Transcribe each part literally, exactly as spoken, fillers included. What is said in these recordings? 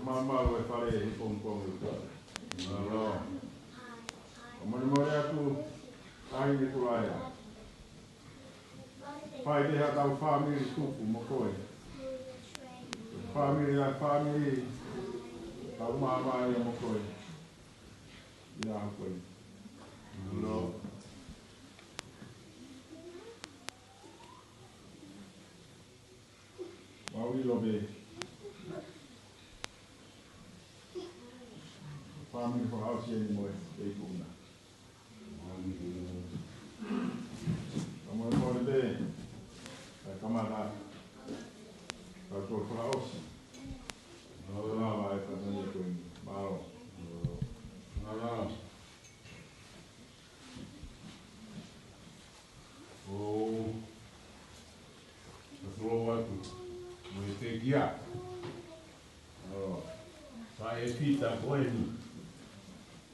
Malumalu e fale he pongipongi. Mālō. ʻOku molemole atu, ʻa e ʻEiki Kalaisi. Fai pē haʻatau fāmili tupu mo koe. Fāmili ʻa e fāmili, tau māmā ia mo koe. ʻI he ʻaho ko eni. Mālō. Mau ʻilo pē. Fāmili fakaʻosi eni mo e ʻeiki ʻuna. Mau molemole pē. Kae kamata. Kau tō fakaʻosi. Mālō. Mālō e fāmili ko eni. Mālō. Mālō. ʻO, ka tolo atu mo e tekia. ʻO, Faifita ko eni.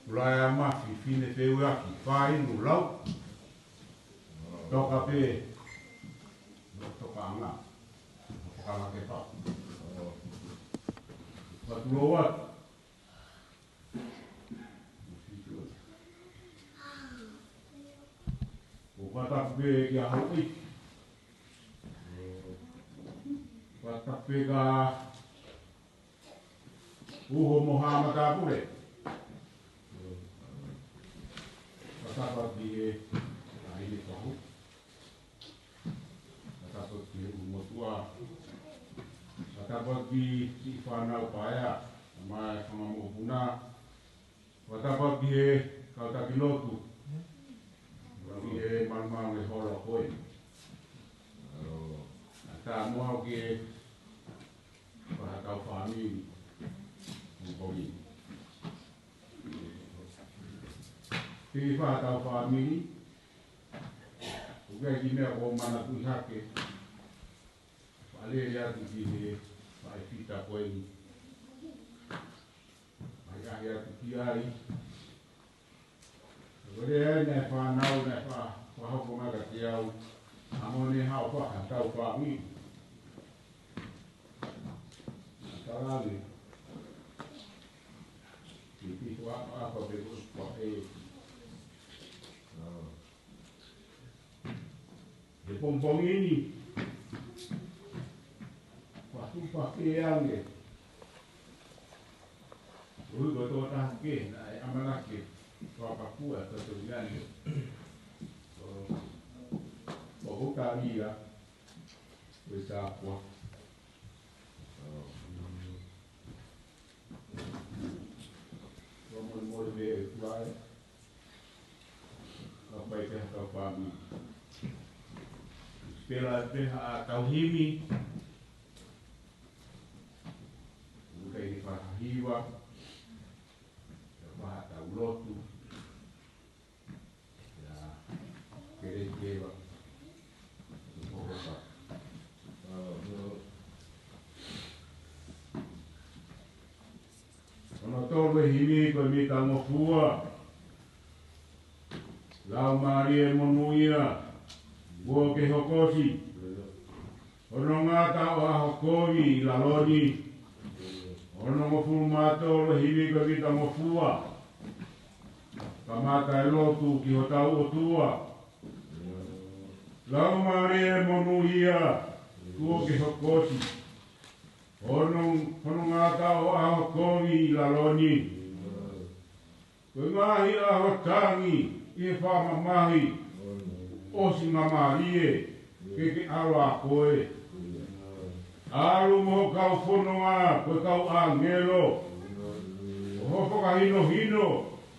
Ulaea Mafi Fine Peuaki, Fainu Lau. Toka pē. Tokaʻanga. Tokaʻanga ke pau. ʻO, ka tolo atu. ʻO fakatapu pē kia Hauʻi. Fakatapu pē kia Uho mo Haʻa Matāpule. Fakatapu ki he ʻaho ni pahu. Fakatapu ki he ʻulumotuʻa. Fakatapu ki he fānau paea, ʻa e fanga mokopuna. Fakatapu ki he kau taki lotu. Ki he malumalu e hola ko ē. ʻA e taumuʻa ki he fātau fāmili. Ki he fātau fāmili. ʻOku ʻi ai e kiʻi meʻa ʻoku ou manatuʻi hake. Fakalele atu ki he Faifita ko eni. ʻAhiʻahi atu ki ai. Ko e lea eni e fānau naʻe fa-, fakahoko mai kiate au. ʻA mo ne haʻu fakatau fāmili. Talange. Ki he ʻapaʻapa pē ko e faʻē. He pongipongi ni, fakatupu pē ange. Ui ko e tokotaha ke, naʻe ʻamanaki ke fakapapauʻi ʻa e totongi ange. ʻO, ʻo hota ia, ko e tāpuaki. Kau molemole pē ʻe kulae. Ka pai pē haʻatau fāmili. Pela pē haʻatau himi. Ukai ni fahahiva. Ka pai haʻatau lotu. Ia, kere keva. Ko hoka. Hono tolu e himi ko e Mitangofua. Laumālie monūʻia, kuo ke hokosi. Hono ngata ʻo ʻaho kovi ʻi lalo ni. Hono hongofulu mā tolu e himi ko e Mitangofua. Kamata e lotu ki hotau ʻOtua. Laumālie monūʻia, kuo ke hokosi. Hono, hono ngata ʻo ʻaho kovi ʻi lalo ni. Ko e ngaahi ʻaho tangi ʻi he fakamamahi ʻo e sino mālie ke ke ʻalu ʻa koe. ʻAlu mo ho kau fononga ko e kau ʻāngelo ʻo ho fakahinohino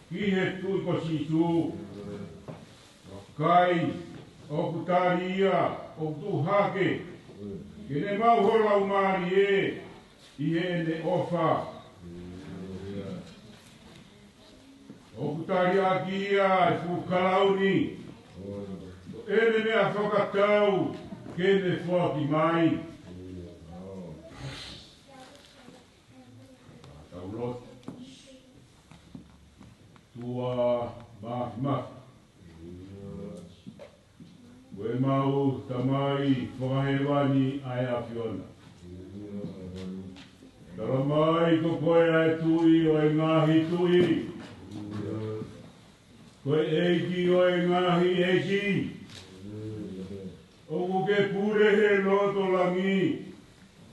ki he Tuʻi ko Sīsū. Vakai, ʻoku tali ia ʻoku tuʻu hake ke ne maʻu ho laumālie ʻi heʻene ʻofa. ʻOku tali ʻaki ia e fuʻu kalauni ʻo ʻene meʻa fakatau ke ne foaki mai. Tau lotu. ʻOtua Māfimafi, ko ʻemau Tamai fakahēvani ʻa e ʻAfiona. Tala mai ko koe ʻa e Tuʻi ʻo e ngaahi tuʻi. Ko e ʻEiki ʻo e ngaahi ʻeiki. ʻOku ke pule he loto langi.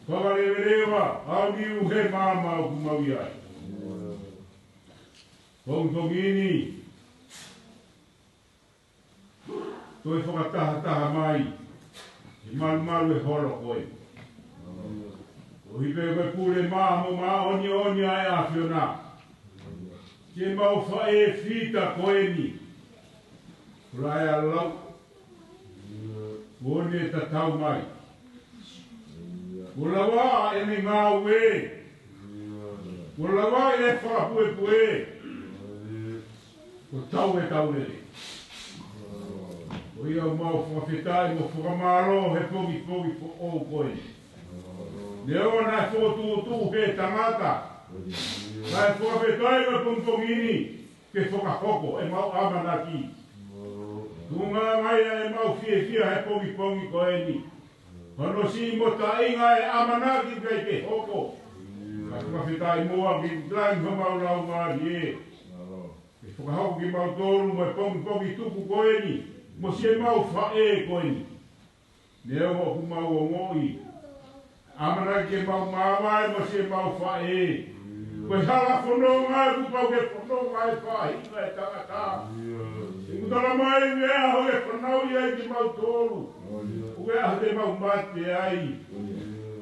Fakaleveleva ʻa e niu he maama ʻoku mau ʻi ai. Pongipongi ni, toe fakatahataha mai ʻi he malumalu e holo ko ē. ʻOku ʻi ai pē ko e pule maʻa mo māʻoniʻoni ʻa e ʻAfiona. Ke mau faʻē fita ko eni. Ko e lau ʻoku ne tatau mai. Kuo lava ʻene ngāue. Kuo lava ʻene fakapuepue. Kuo tau e tau lele. Ko ia ʻoku mau fakafetaʻi mo fakamālō he pongipongi foʻou ko eni. Neongo naʻe fokotuʻutuʻu he tangata, naʻe fakafetaʻi mo pongipongi ni ke fakahoko ʻemau ʻamanaki. Tuʻunga mai ʻa ʻemau fiefia he pongipongi ko eni. Hono siʻi mo taʻinga e ʻamanaki pea ke hoko. Ka fakafetaʻi muʻa ki he langi homau laumālie. Ke fakahoko kimautolu mo e pongipongi tuku ko eni, mo siʻemau faʻē ko eni. Neongo ʻoku mau ongoʻi ʻamanaki ke mau māvae mo siʻemau faʻē. Ko e hala fononga ʻoku pau ke fononga e faʻahinga e tangata. ʻOku tala mai ʻe he ʻaho ʻe fanauʻi ai kimautolu. ʻOku ʻi ai e ʻaho te mau mate ai.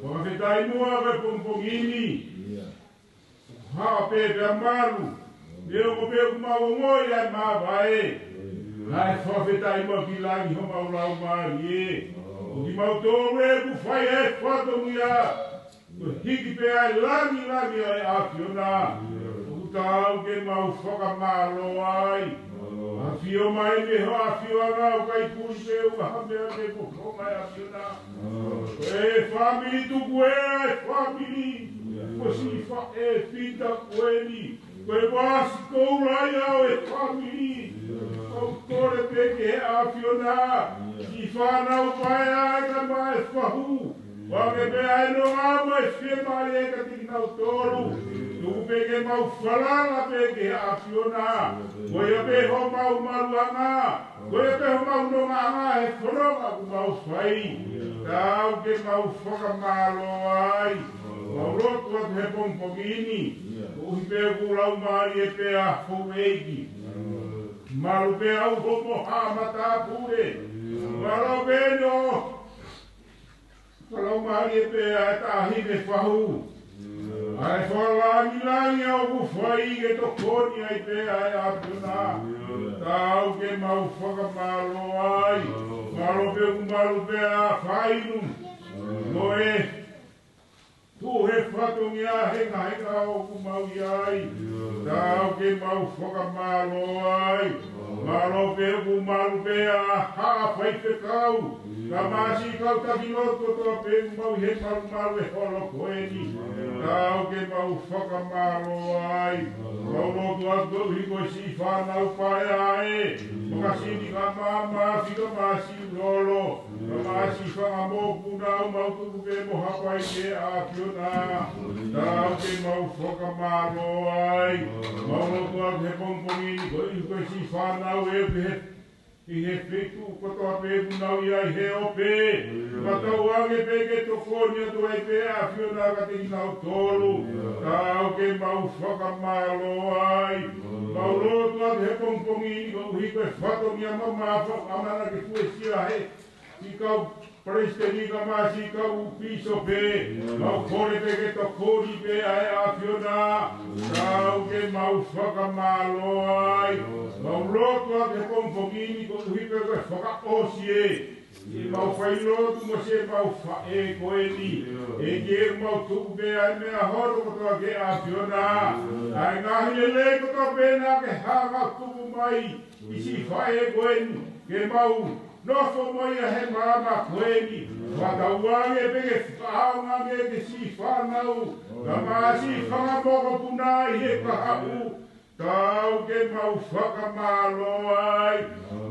Fakafetaʻi muʻa ko e pongipongi ni. Hā pē pea malu. Neongo pē ʻoku mau ongoʻi ʻa e māvae. Kae fakafetaʻi muʻa ki langi homau laumālie. Ko kimautolu ʻoku fai e fatongia. Ko e hiki pē ʻa e langilangi ʻa e ʻAfiona. ʻOku taau ke mau fakamālō ai. ʻAfio mai mei ho ʻafioʻanga ʻoku ʻikai puli pē ʻuha meʻa ke poponga e ʻAfiona. Ko e fāmili tuku ē ʻa e fāmili. Ko siʻi faʻē fita ko eni. Ko e vasi koula ia ʻo e fāmili. ʻOku kole pē ki he ʻAfiona. Siʻi fānau paea ʻa e kama e fahu. ʻOange pē ʻa e nonga mo e fiemālie kiate kinautolu. Tuku pē ke mau falala pē ki he ʻAfiona. Ko ia pē homau maluʻanga. Ko ia pē homau nongaʻanga he fononga ʻoku mau fai. Taau ke mau fakamālō ai. Mau lotu atu he pongipongi ni. Koeʻuhi pē ʻoku laumālie pē ʻa houʻeiki. Malu pē ʻa uho mo haʻa matāpule. Malu pē ʻa e nonga. Ka laumālie pē ʻa e taʻahine fahu. ʻA e fakalangilangi ʻoku fai ke tokoni ai pē ʻa e ʻAfiona. Taau ke mau fakamālō ai. Malu pē ʻoku malu pē ʻa e fainu. Mo e tuʻu he fatongia hengahenga ʻoku mau ʻi ai. Taau ke mau fakamālō ai. Malu pē ʻoku malu pē ʻa e haʻa faifekau. Ka mo siʻi kau taki lotu kotoa pē ʻoku mau ʻi he malumalu e holo ko eni. Taau ke mau fakamālō ai. Mau lotu atu koeʻuhi ko e siʻi fānau paea ē. Makasini ka mama fika masi lolo. Ka mo siʻi fanga mokopuna ʻoku mau tuku pē mo hapai ki he ʻAfiona. Taau ke mau fakamālō ai. Mau lotu atu he pongipongi ni koeʻuhi ko e siʻi fānau ē ʻi he, ʻi he feituʻu kotoa pē ʻoku nau ʻi ai he ope. Ka tau ʻoange pē ke tokoni atu ai pē ʻAfiona kiate kinautolu. Taau ke mau fakamālō ai. Mau lotu atu he pongipongi ni koeʻuhi ko e fatongia mamafa ʻamanaki ke fuesia he siʻi kau palesiteni ka mo siʻi kau pīsope. Mau kole pē ke tokoni pē ʻa e ʻAfiona. Taau ke mau fakamālō ai. Mau lotu atu he pongipongi ni koeʻuhi pē ko e fakaʻosi ē. Siʻemau failotu mo siʻemau faʻē ko eni. ʻEiki ʻoku mau tuku pē ʻa e meʻa hono kotoa ki he ʻAfiona. ʻA e ngaahi lelei kotoa pē naʻa ke hanga tuku mai ʻi siʻi faʻē ko eni. Ke mau nofo mo ia he maama ko eni. Fakatauange pē ke fakaʻaongaʻi ange ki he siʻi fānau. Ka mo siʻi fanga mokopuna ʻi he kahaʻu. Taau ke mau fakamālō ai.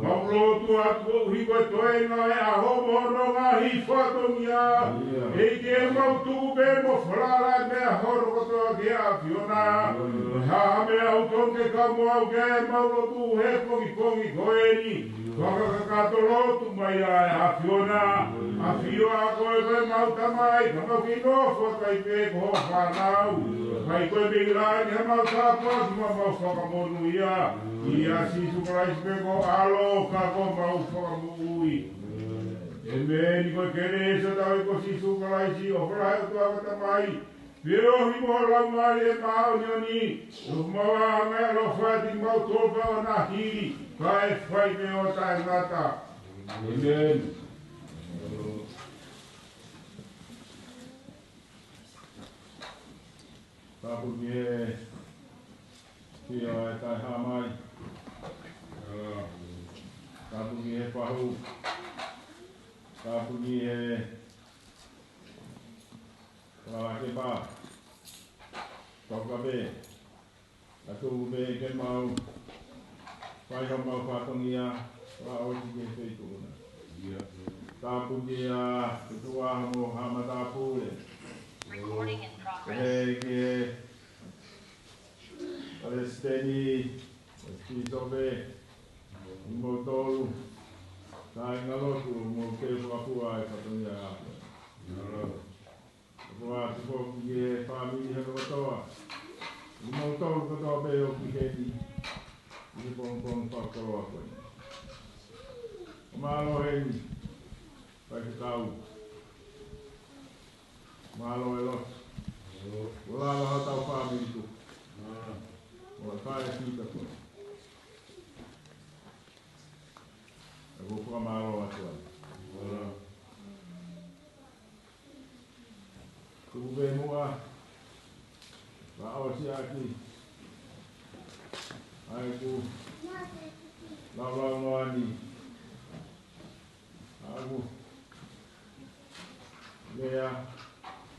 Mau lotu atu koeʻuhi ko e toenga e ʻaho mo hono ngaahi fatongia. ʻEiki ʻoku mau tuku pē mo falala e meʻa hono ki he ʻAfiona. Ko e hā ha meʻa ʻoku totonu ke kau mo au ki ai ʻemau lotu he pongipongi ko eni? Fakakakato lotu mai ʻa e ʻAfiona. ʻAfio ʻa koe ko ʻemau Tamai, ka mau kei nofo atu ai pē ko hoʻo fānau. Fai ko e meʻa ʻi he ʻaho ni haʻamau tāpuaki mo ʻemau fakamonūʻia. ʻIa Sīsū Kalaisi pē ko ho ʻAlo ka ko homau Fakamoʻui. ʻĒmeni. Ko e kelesi ʻa hotau ʻEiki ko Sīsū Kalaisi, ʻofa lahi ʻa e ʻOtua ko e Tamai, feohi mo e Laumālie Māʻoniʻoni, ʻoku mau ʻoange ʻa e ʻaloʻofa kiate kimautolu pea ʻo na hili, kae fai pē ʻo taʻengata. ʻĒmeni. Tapu ki he fia ʻa e Taʻehāmai. Tapu ki he fahu. Tapu ki he Fakalakepa, toka pē, ʻa tuku pē ke mau fai homau fatongia, fakaʻosi ki he feituʻu na. ʻIa. Tapu ki he ʻOtua mo Haʻa Matāpule. Recording in progress. Pehē ki he Palesiteni, Pīsope, kimoutolu kāingalotu ʻoku mou teu fakafua e fatongia ʻa e ʻAfiona. ʻIa. ʻOatu foki ki he fāmili hono kotoa, kimoutolu kotoa pē ʻoku ʻi heni ʻi he pongipongi fakakoloa ko eni. ʻO mālō heni, Faifekau. Mālō e lotu. Mālō. Mālō hotau fāmili tuku. Mālō. Mālō e fai e fita ko eni. ʻOku ou fakamālō atu ai. Mālō. Tuku pē muʻa, fakaʻosi ʻaki ʻa ʻeku laulaunoa ni. ʻA ʻeku lea,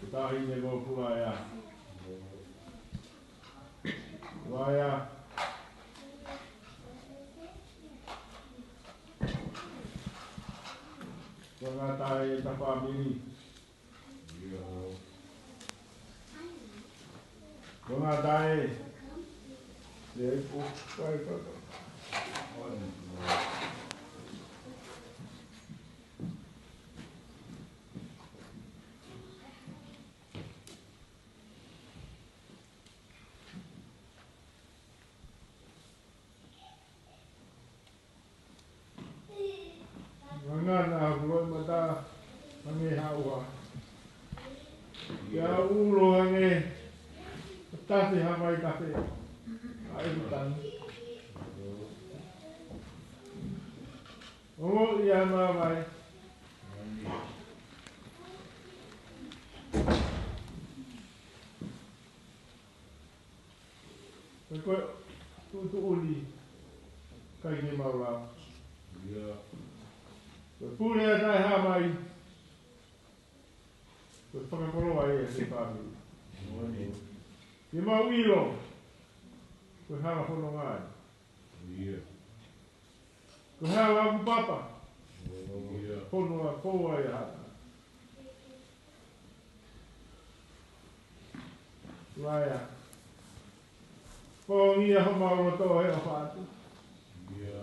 ʻe tahi ne mo Kulaea. Kulaea. Ko e ngata e ta fāmili. Ko e ngata e. Lei ko, ko, ko, ko. Ngangana ʻa e loʻimata hangē ha ua. Pea ulo hangē ha tafe ha vaitafe ʻa ʻeku tangi. Ongoʻi ʻa e māvae. Pea ko e tuʻutuʻuni ʻikai ke mau lava. ʻIa. Ko e pule ʻa e Taʻehāmai, ko e fakakoloa ia ki he fāmili. Ke mau ʻilo ko e hala fononga ia. ʻIa. Ko e hala ʻoku papa. ʻIa. Fononga koa ia hana. Laia. Pongia homau loto he ʻofa atu. ʻIa.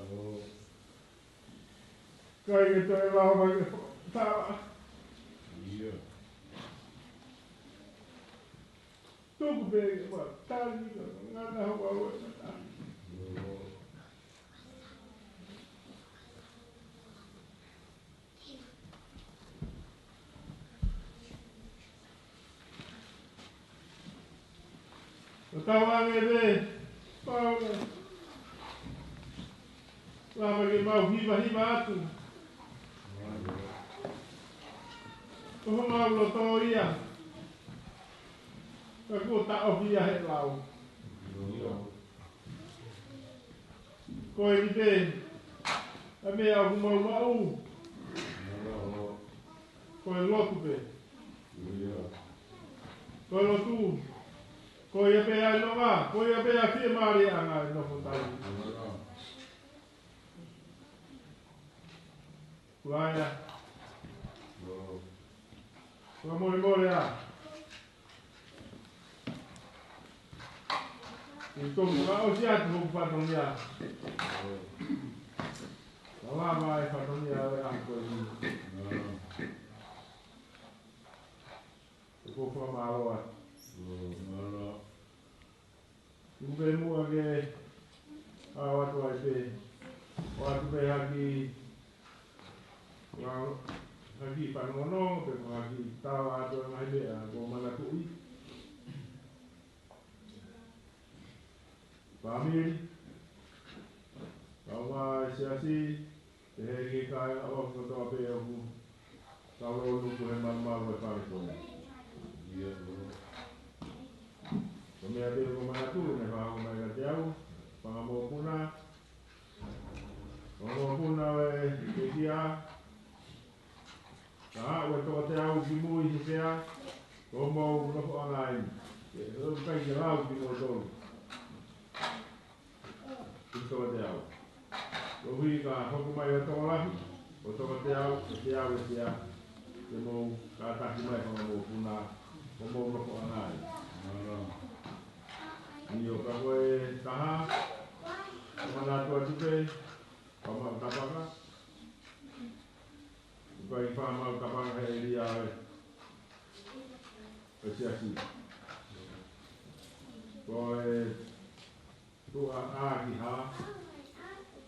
ʻIkai ke toe lava mai ke fakatala. ʻIa. Tuku pē ke fakatali, ngangana homau loʻimata. ʻIa. Ko tau ange pē, pau, lava ke mau hivahiva atu. Ko homau loto ia, ka kuo taʻofi ia he lau. Ko eni pē ʻa e meʻa ʻoku mau maʻu. Ko e lotu pē. Ko e lotu. Ko ia pē ʻa e ʻilonga. Ko ia pē ʻa e fiemālieʻanga ʻi he nofo taimi. Kulaea. Fakamolemole ā. Tau fakaʻosi atu hoku fatongia. Lava mai fatongia ʻo e ʻaho ko eni. Ko e fakamālō atu. Tuku pē muʻa ke ʻoatu ai pē. ʻOatu pē ha kiʻi, ha kiʻi fanongonongo, pe ko ha kiʻi tala atu ʻa e ngaahi meʻa kuo manatuʻi. Fāmili, kaungā siasi, pehē ki he kāinga ʻoku kotoa pē ʻoku tau lōnuku he malumalu ʻo e fale ko eni. Ko e meʻa pē ʻoku ou manatu, naʻe fakahoko mai kiate au, fanga mokopuna, fanga mokopuna ʻo e pekia, ka ʻoku toko teau kimui he sea, ko hoʻomou nofoʻanga eni. ʻOku ʻikai ke lau kimoutolu ki he toko teau. Koeʻuhi ka hoko mai ʻa e tokolahi, ʻo toko teau, ʻe teau ʻe sea, ke mou kātaki mai fanga mokopuna, ko hoʻomou nofoʻanga eni. ʻIo, ka ko e taha, ʻoku manatu atu pē, ka mau tapaka, ʻoku ʻikai faʻa mau tapaka he ʻēlia ʻo e, ʻo e siasi. Ko e tuʻa ʻa ki ha,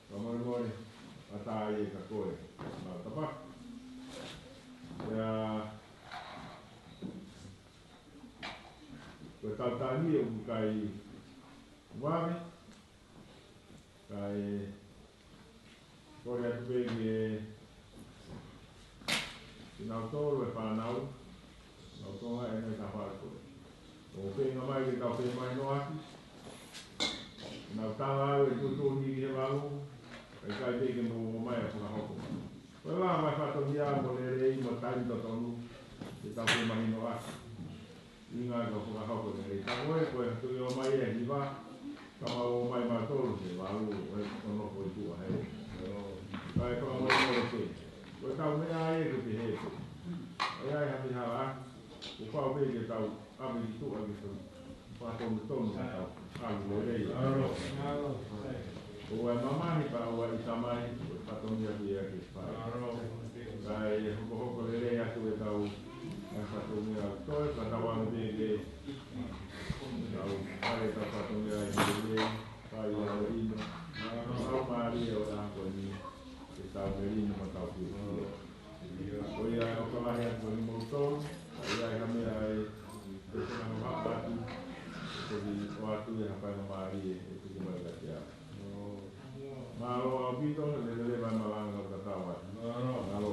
ka molemole, ʻatā ia ka ko e mau tapaka. Pea, ko e tautangi ʻoku ʻikai vave, kae kole atu pē ki he, kinautolu e fānau, kinautolu e ngaahi tafaʻaki ko ē. ʻOku feinga mai ke tau femahinoʻaki. Nau tala au e tuʻutuʻuni ki he valu, ʻikai pē ke mou ō mai ʻo fakahoko. Ko e lava mai fatongia mo lelei mo taimi totonu, ke tau femahinoʻaki. ʻInga ka fakahoko lelei. Ka ko e, ko e tuʻu ʻo mai e hiva, ka mau ō mai mautolu he valu, ʻo e kono ko i tuʻa he. Ka e fakamolemole pē. Ko e tau meʻa ai e ke pehē pē. ʻE ai ha pehē hala, ʻoku pau pē ke tau ʻave ki tuʻa ke tau fakatonutonu ka tau ʻalu lelei. ʻOua ʻe mamahi pea ʻoua ʻe ʻita mai, ko e fatongia pē ia ke fai. Kae hokohoko lelei atu e tau ngaahi fatongia ʻoku toe, ka tau ʻalu pē ke tau fai e tau fatongia ʻi he lelei, fai ʻa e ʻino, ʻa e ʻaho mālie ʻo e ʻaho ko eni, ke tau melino mo tau fiefia. Ko ia ʻoku lahi atu kimoutolu, ka ʻi ai ha meʻa ʻe, ʻe fakahoko atu, ʻe toki ʻoatu ʻe ha faingamālie ʻe tuku mai kiate au. Mālō ʻaupito, lelei mai malanga ka tau atu. Mālō.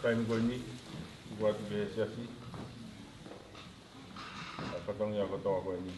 Taimi ko eni, tuku atu ki he siasi ʻa e fatongia kotoa ko eni.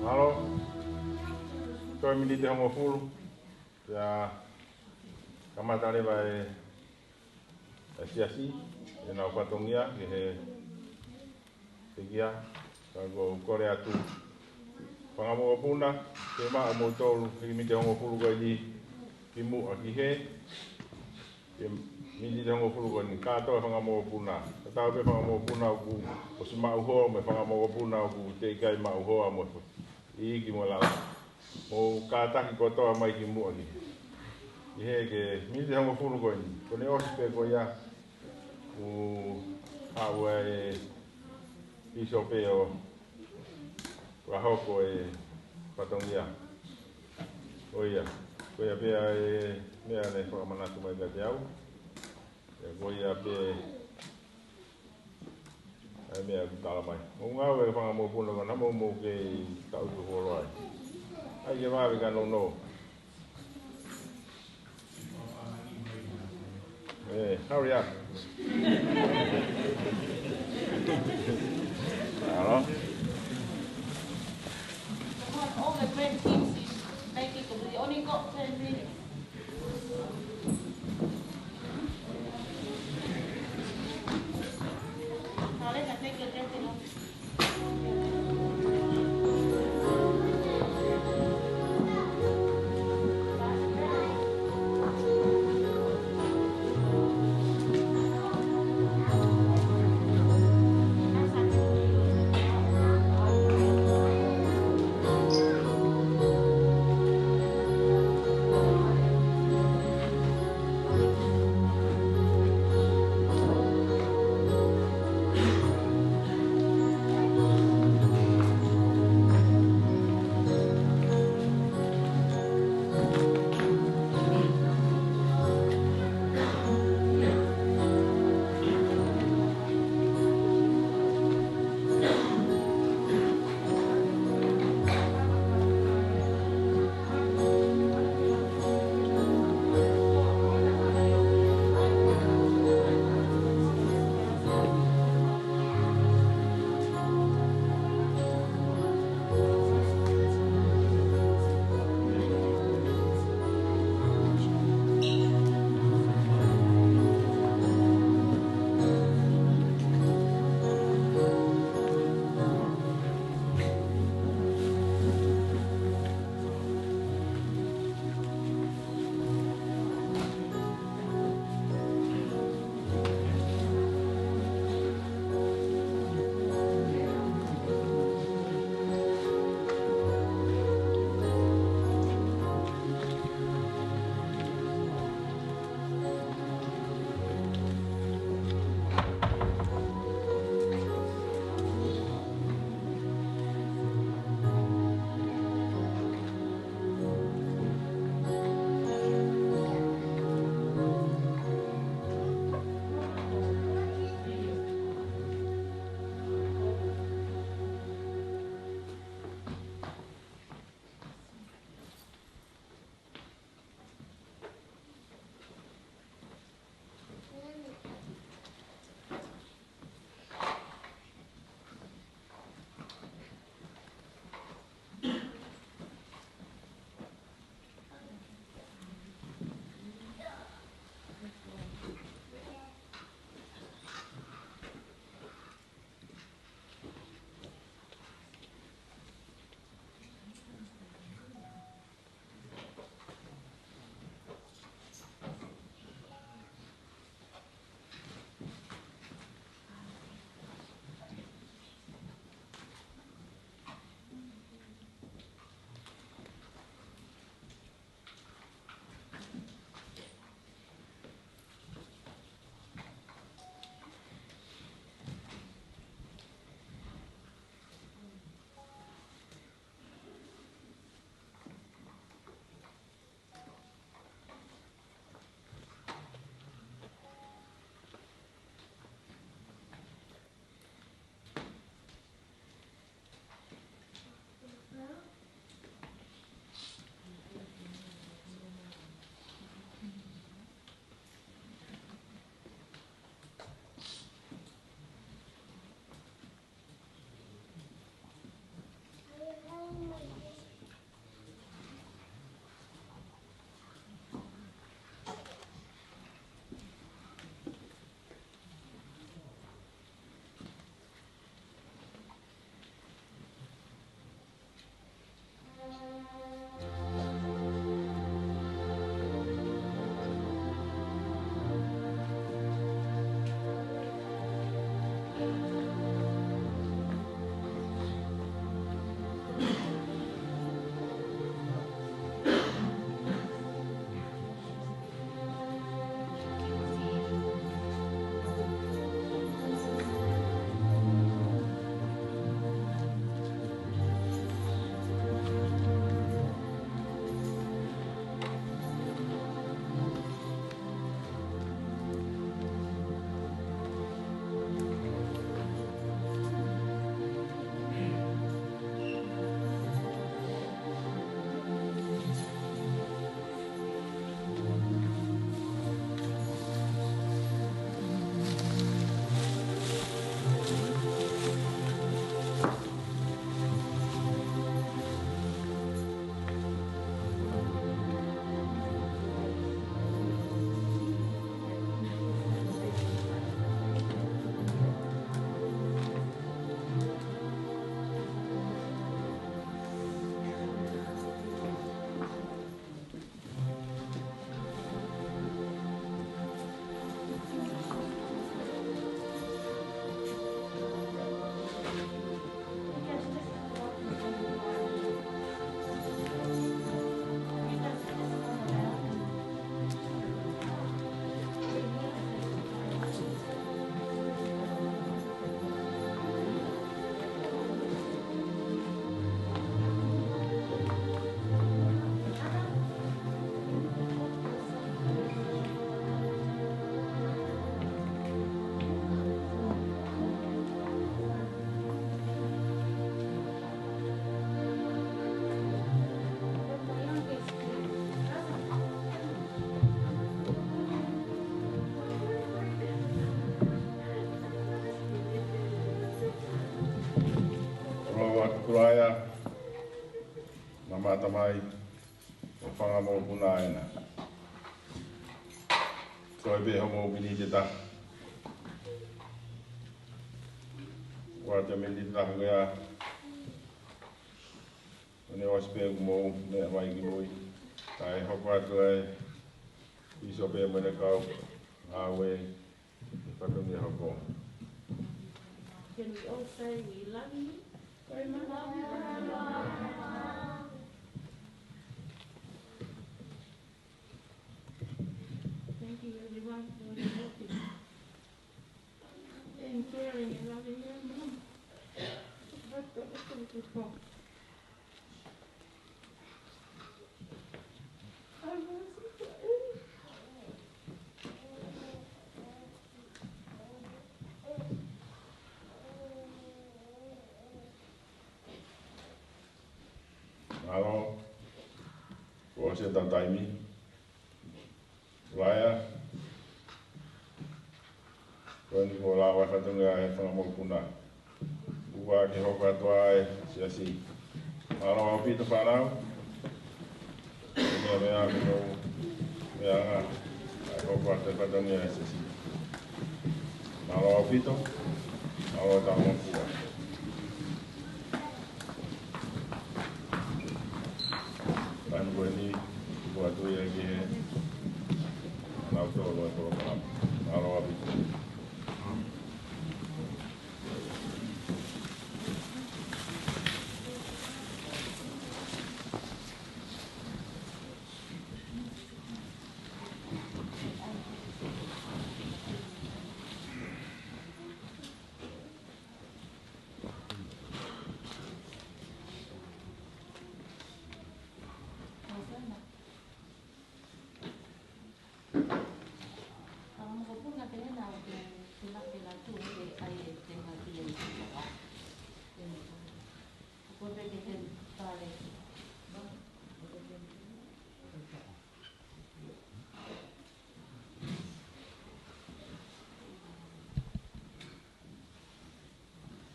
Mālō. Toe miniti ʻe hongofulu. Pea kamata leva e, e siasi, ʻenau fatongia, ki he pekia, ka ʻoku ou kole atu. Fanga mokopuna, ke maʻu ʻe moutolu, he miniti ʻe hongofulu ko eni. kimuʻa ki he, ki he miniti ʻe hongofulu ko eni, kātoa e fanga mokopuna. Tatau pē fanga mokopuna ʻoku ʻosi maʻu hoa mo e fanga mokopuna ʻoku teʻeki ai maʻu hoa mo e iiki mo e lala. Mou kātaki kotoa mai kimuʻa ki he, ki he miniti ʻe hongofulu ko eni. Ko ʻene ʻosi pē ko ia, ʻoku haʻu e pīsope ʻo fakahoko e fatongia. Ko ia, ko ia pē ʻa e meʻa naʻe fakamanatu mai kiate au. Pea ko ia pē ʻa e meʻa ʻoku tala mai. Mou ngāue e fanga mokopuna ko ena, mou, mou kei taʻutu holo ai. ʻAi ke vave ka nounou. Eh, hurry up. Hello? Come on, all the grandkids is making, we only got ten minutes. Now let her take the dressing off. Kulaea, mama tamai, ʻo Fangamokupuna ena. Ko e pē homo miniti ʻe taha. Ko e miniti ʻe taha ko ia, ʻo ne ʻosi pē ʻoku mou meʻa mai ki mui. Kae hoko atu e pīsope mo ʻene kau ngāue. Fatongia hoko. Can we all say we love you? Very much. Thank you everyone for your helping and caring and loving your mom. But the people. Mālō, kuo ʻosi ʻetau taimi. Kulaea, ko eni kuo lava e fatongia ʻa e Fangamokupuna. Kuo ke hoko atu ʻa e siasi. Mālō ʻaupito fānau. Meʻa, meʻa, meʻa, meʻa, ʻa e hoko atu e fatongia ʻa e siasi. Mālō ʻaupito. Mālō e tau mokua. Taimi ko eni, kuo ʻoatu ia ki he, nau tō loa tō loa. Mālō ʻaupito.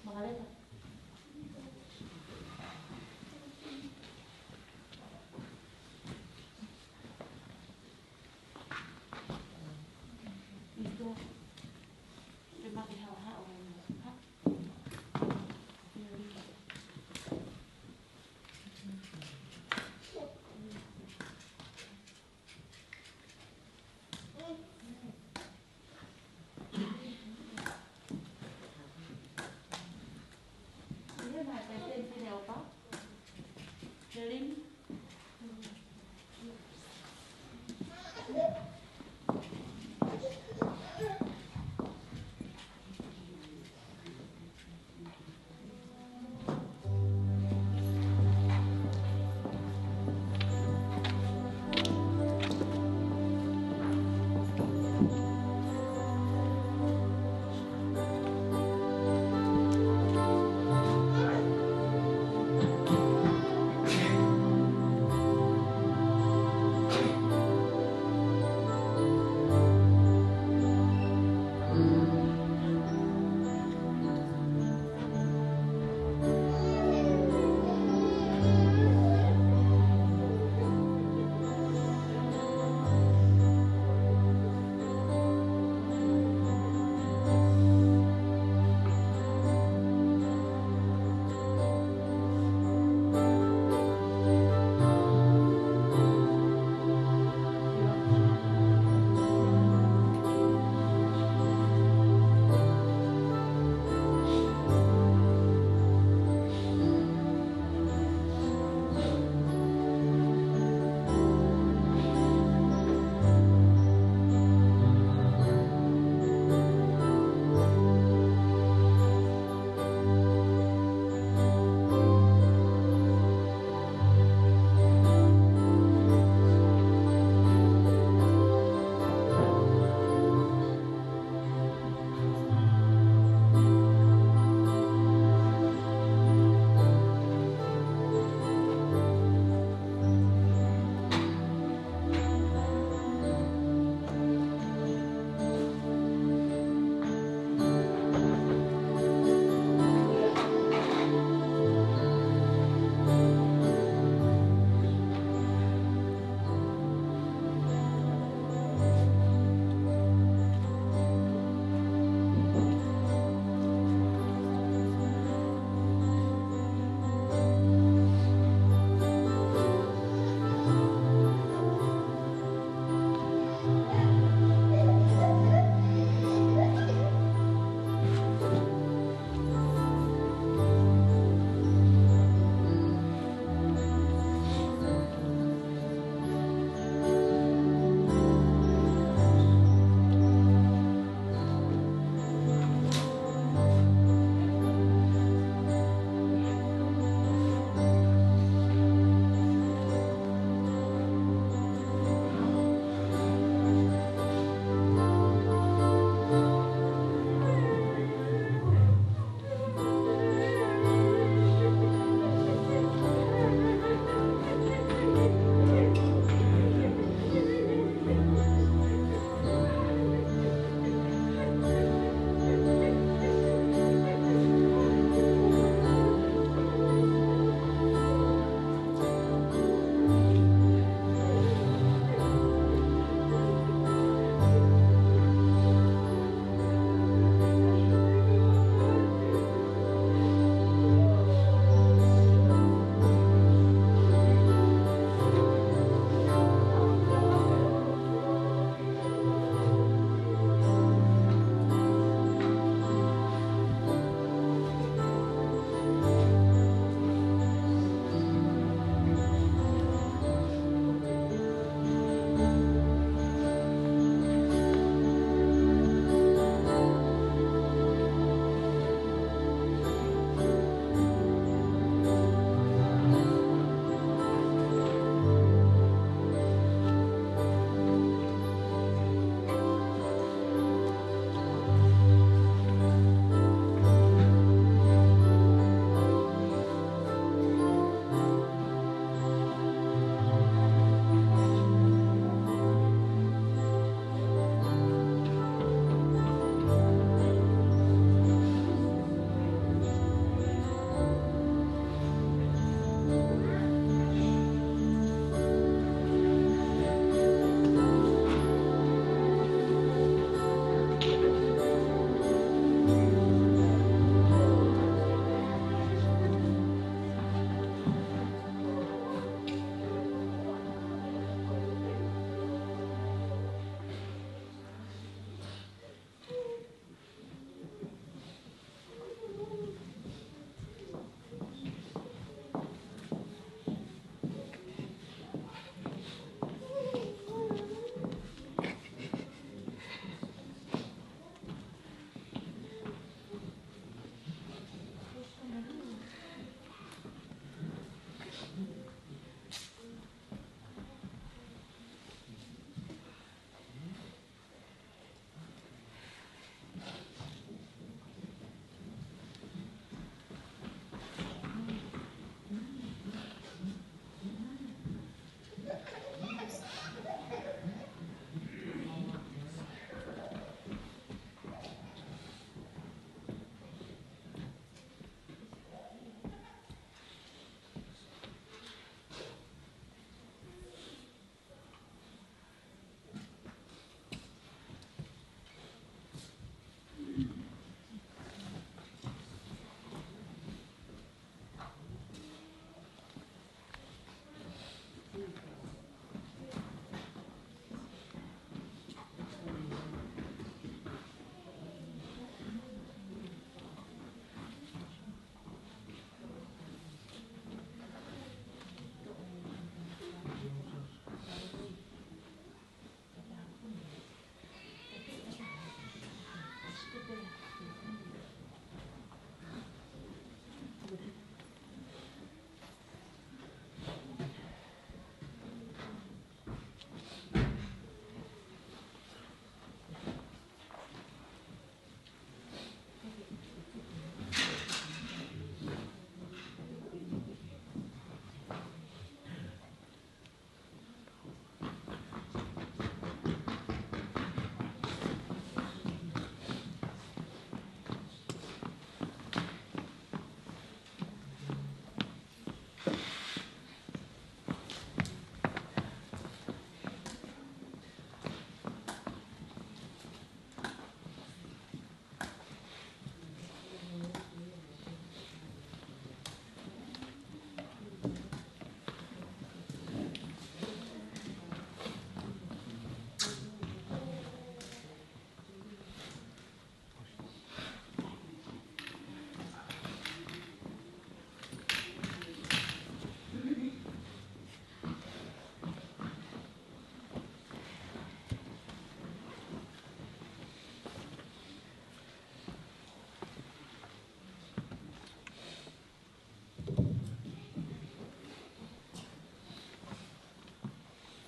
Makaleta. Ito. Te maki hao hao.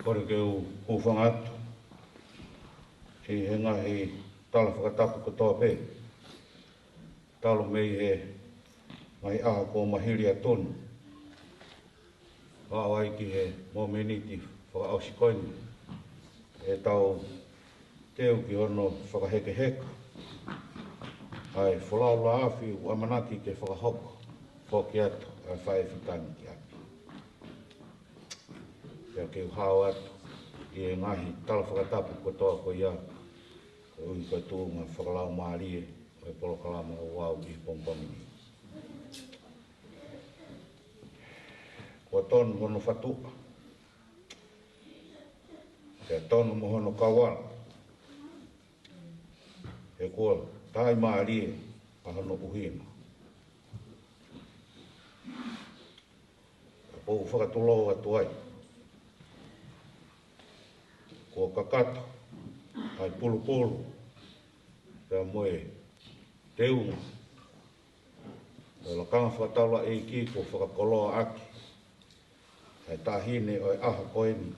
Kole ke u hūfanga atu ki he ngaahi tala fakatapu kotoa pē, talu mei he ngaahi ʻaho kuo maliu atu ni, ʻo aʻu ai ki he momeniti fakaʻosi ko eni, ʻetau teu ki hono fakahekeheka ʻa e folau laʻafi ʻoku ʻamanaki ke fakahoko foki atu ʻa e faʻē fitani ki ʻapi. Pea ke u hao atu ʻi he ngaahi tala fakatapu kotoa ko ia, koeʻuhi ko e tuʻunga fakalaumālie ʻo e polokalama ʻo aʻu ki he pongipongi ni. Kuo tonu hono fatuʻa, pea tonu mo hono kauala, he kuo taʻimālie ʻa hono ʻuhinga. Ka ʻoku ou fakatulou atu ai, kuo kakato ʻa e pulupulu pea mo e teunga ʻo e lakanga fakataulaʻeiki kuo fakakoloa ʻaki ʻa e taʻahine ʻo e ʻaho ko eni,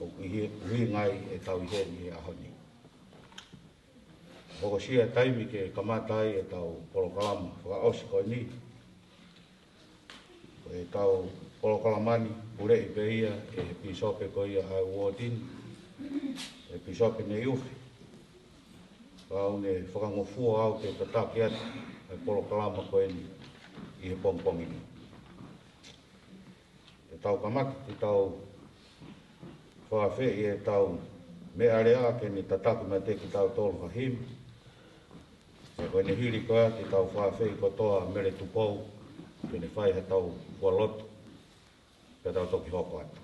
ʻoku ʻi he ʻuhinga ai ʻetau ʻi heni he ʻaho ni. Hokosia taimi ke kamata ai ʻetau polokalama fakaʻosi ko eni. Ko ʻetau polokalama ni, puleʻi pē ia ʻe he pīsope ko ia ʻa e uooti ni, ʻe Pīsope Neiufi. Ka u ne fakangofua au ke tataki atu ʻa e polokalama ko eni ʻi he pongipongi ni. Ke tau kamata ke tau fakaafeʻi ʻetau meʻalea ke ne tataki mai kiate kitautolu ha himi. Pea ko ʻene hili ko ia ke tau fakaafeʻi kotoa Mele Tupou ke ne fai haʻatau fua lotu, pea tau toki hoko atu.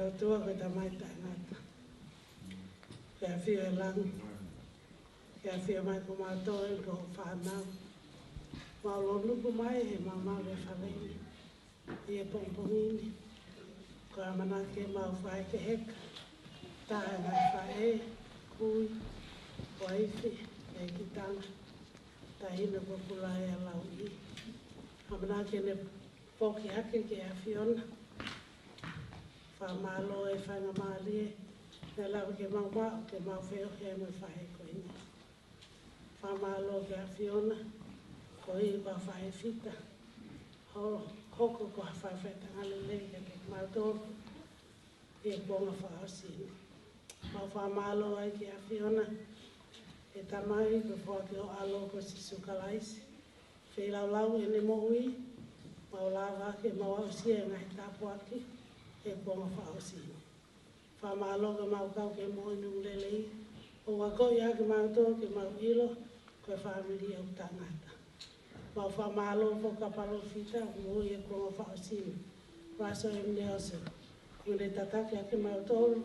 ʻOtua ko e Tamai taʻengata, ko e ʻAfio ʻi langi, ko e ʻAfio mai ko mautolu ko e fānau. Mau lōnuku mai he maumau e fale ni ʻi he pongipongi ni. Ko e ʻamanaki ke mau fai ke heka, tā e ngaahi faʻē, kui, uaifi, ʻeikitanga, taʻahine ko Kulaea Lauʻi. ʻAmanaki ke ne foki hake ki he ʻAfiona. Fakamālō e faingamālie naʻe lava ke mau maʻu ke mau feohi ai mo e faʻē ko eni. Fakamālō ki he ʻAfiona, koeʻuhi ko e faʻē fita, ho-, hoko ko ha faʻahinga lelei kiate kimautolu ʻi he kuonga fakaʻosi ni. Mau fakamālō ai ki he ʻAfiona, ʻe Tamai, ko e foaki ho ʻAlo ko Sīsū Kalaisi, feilaulau ʻene moʻui, mau lava ke mau aʻusia e ngaahi tāpuaki ʻi he kuonga fakaʻosi ni. Fakamālō ke mau kau ki he moʻoni ʻoku lelei, ʻo akoʻi ʻaki kimautolu ke mau ʻilo ko e fāmili ʻoku taʻengata. Mau fakamālō foki ki he palōfita ʻoku moʻui he kuonga fakaʻosi ni, Russell M. Nelson, ʻoku ne tataki ʻaki kimautolu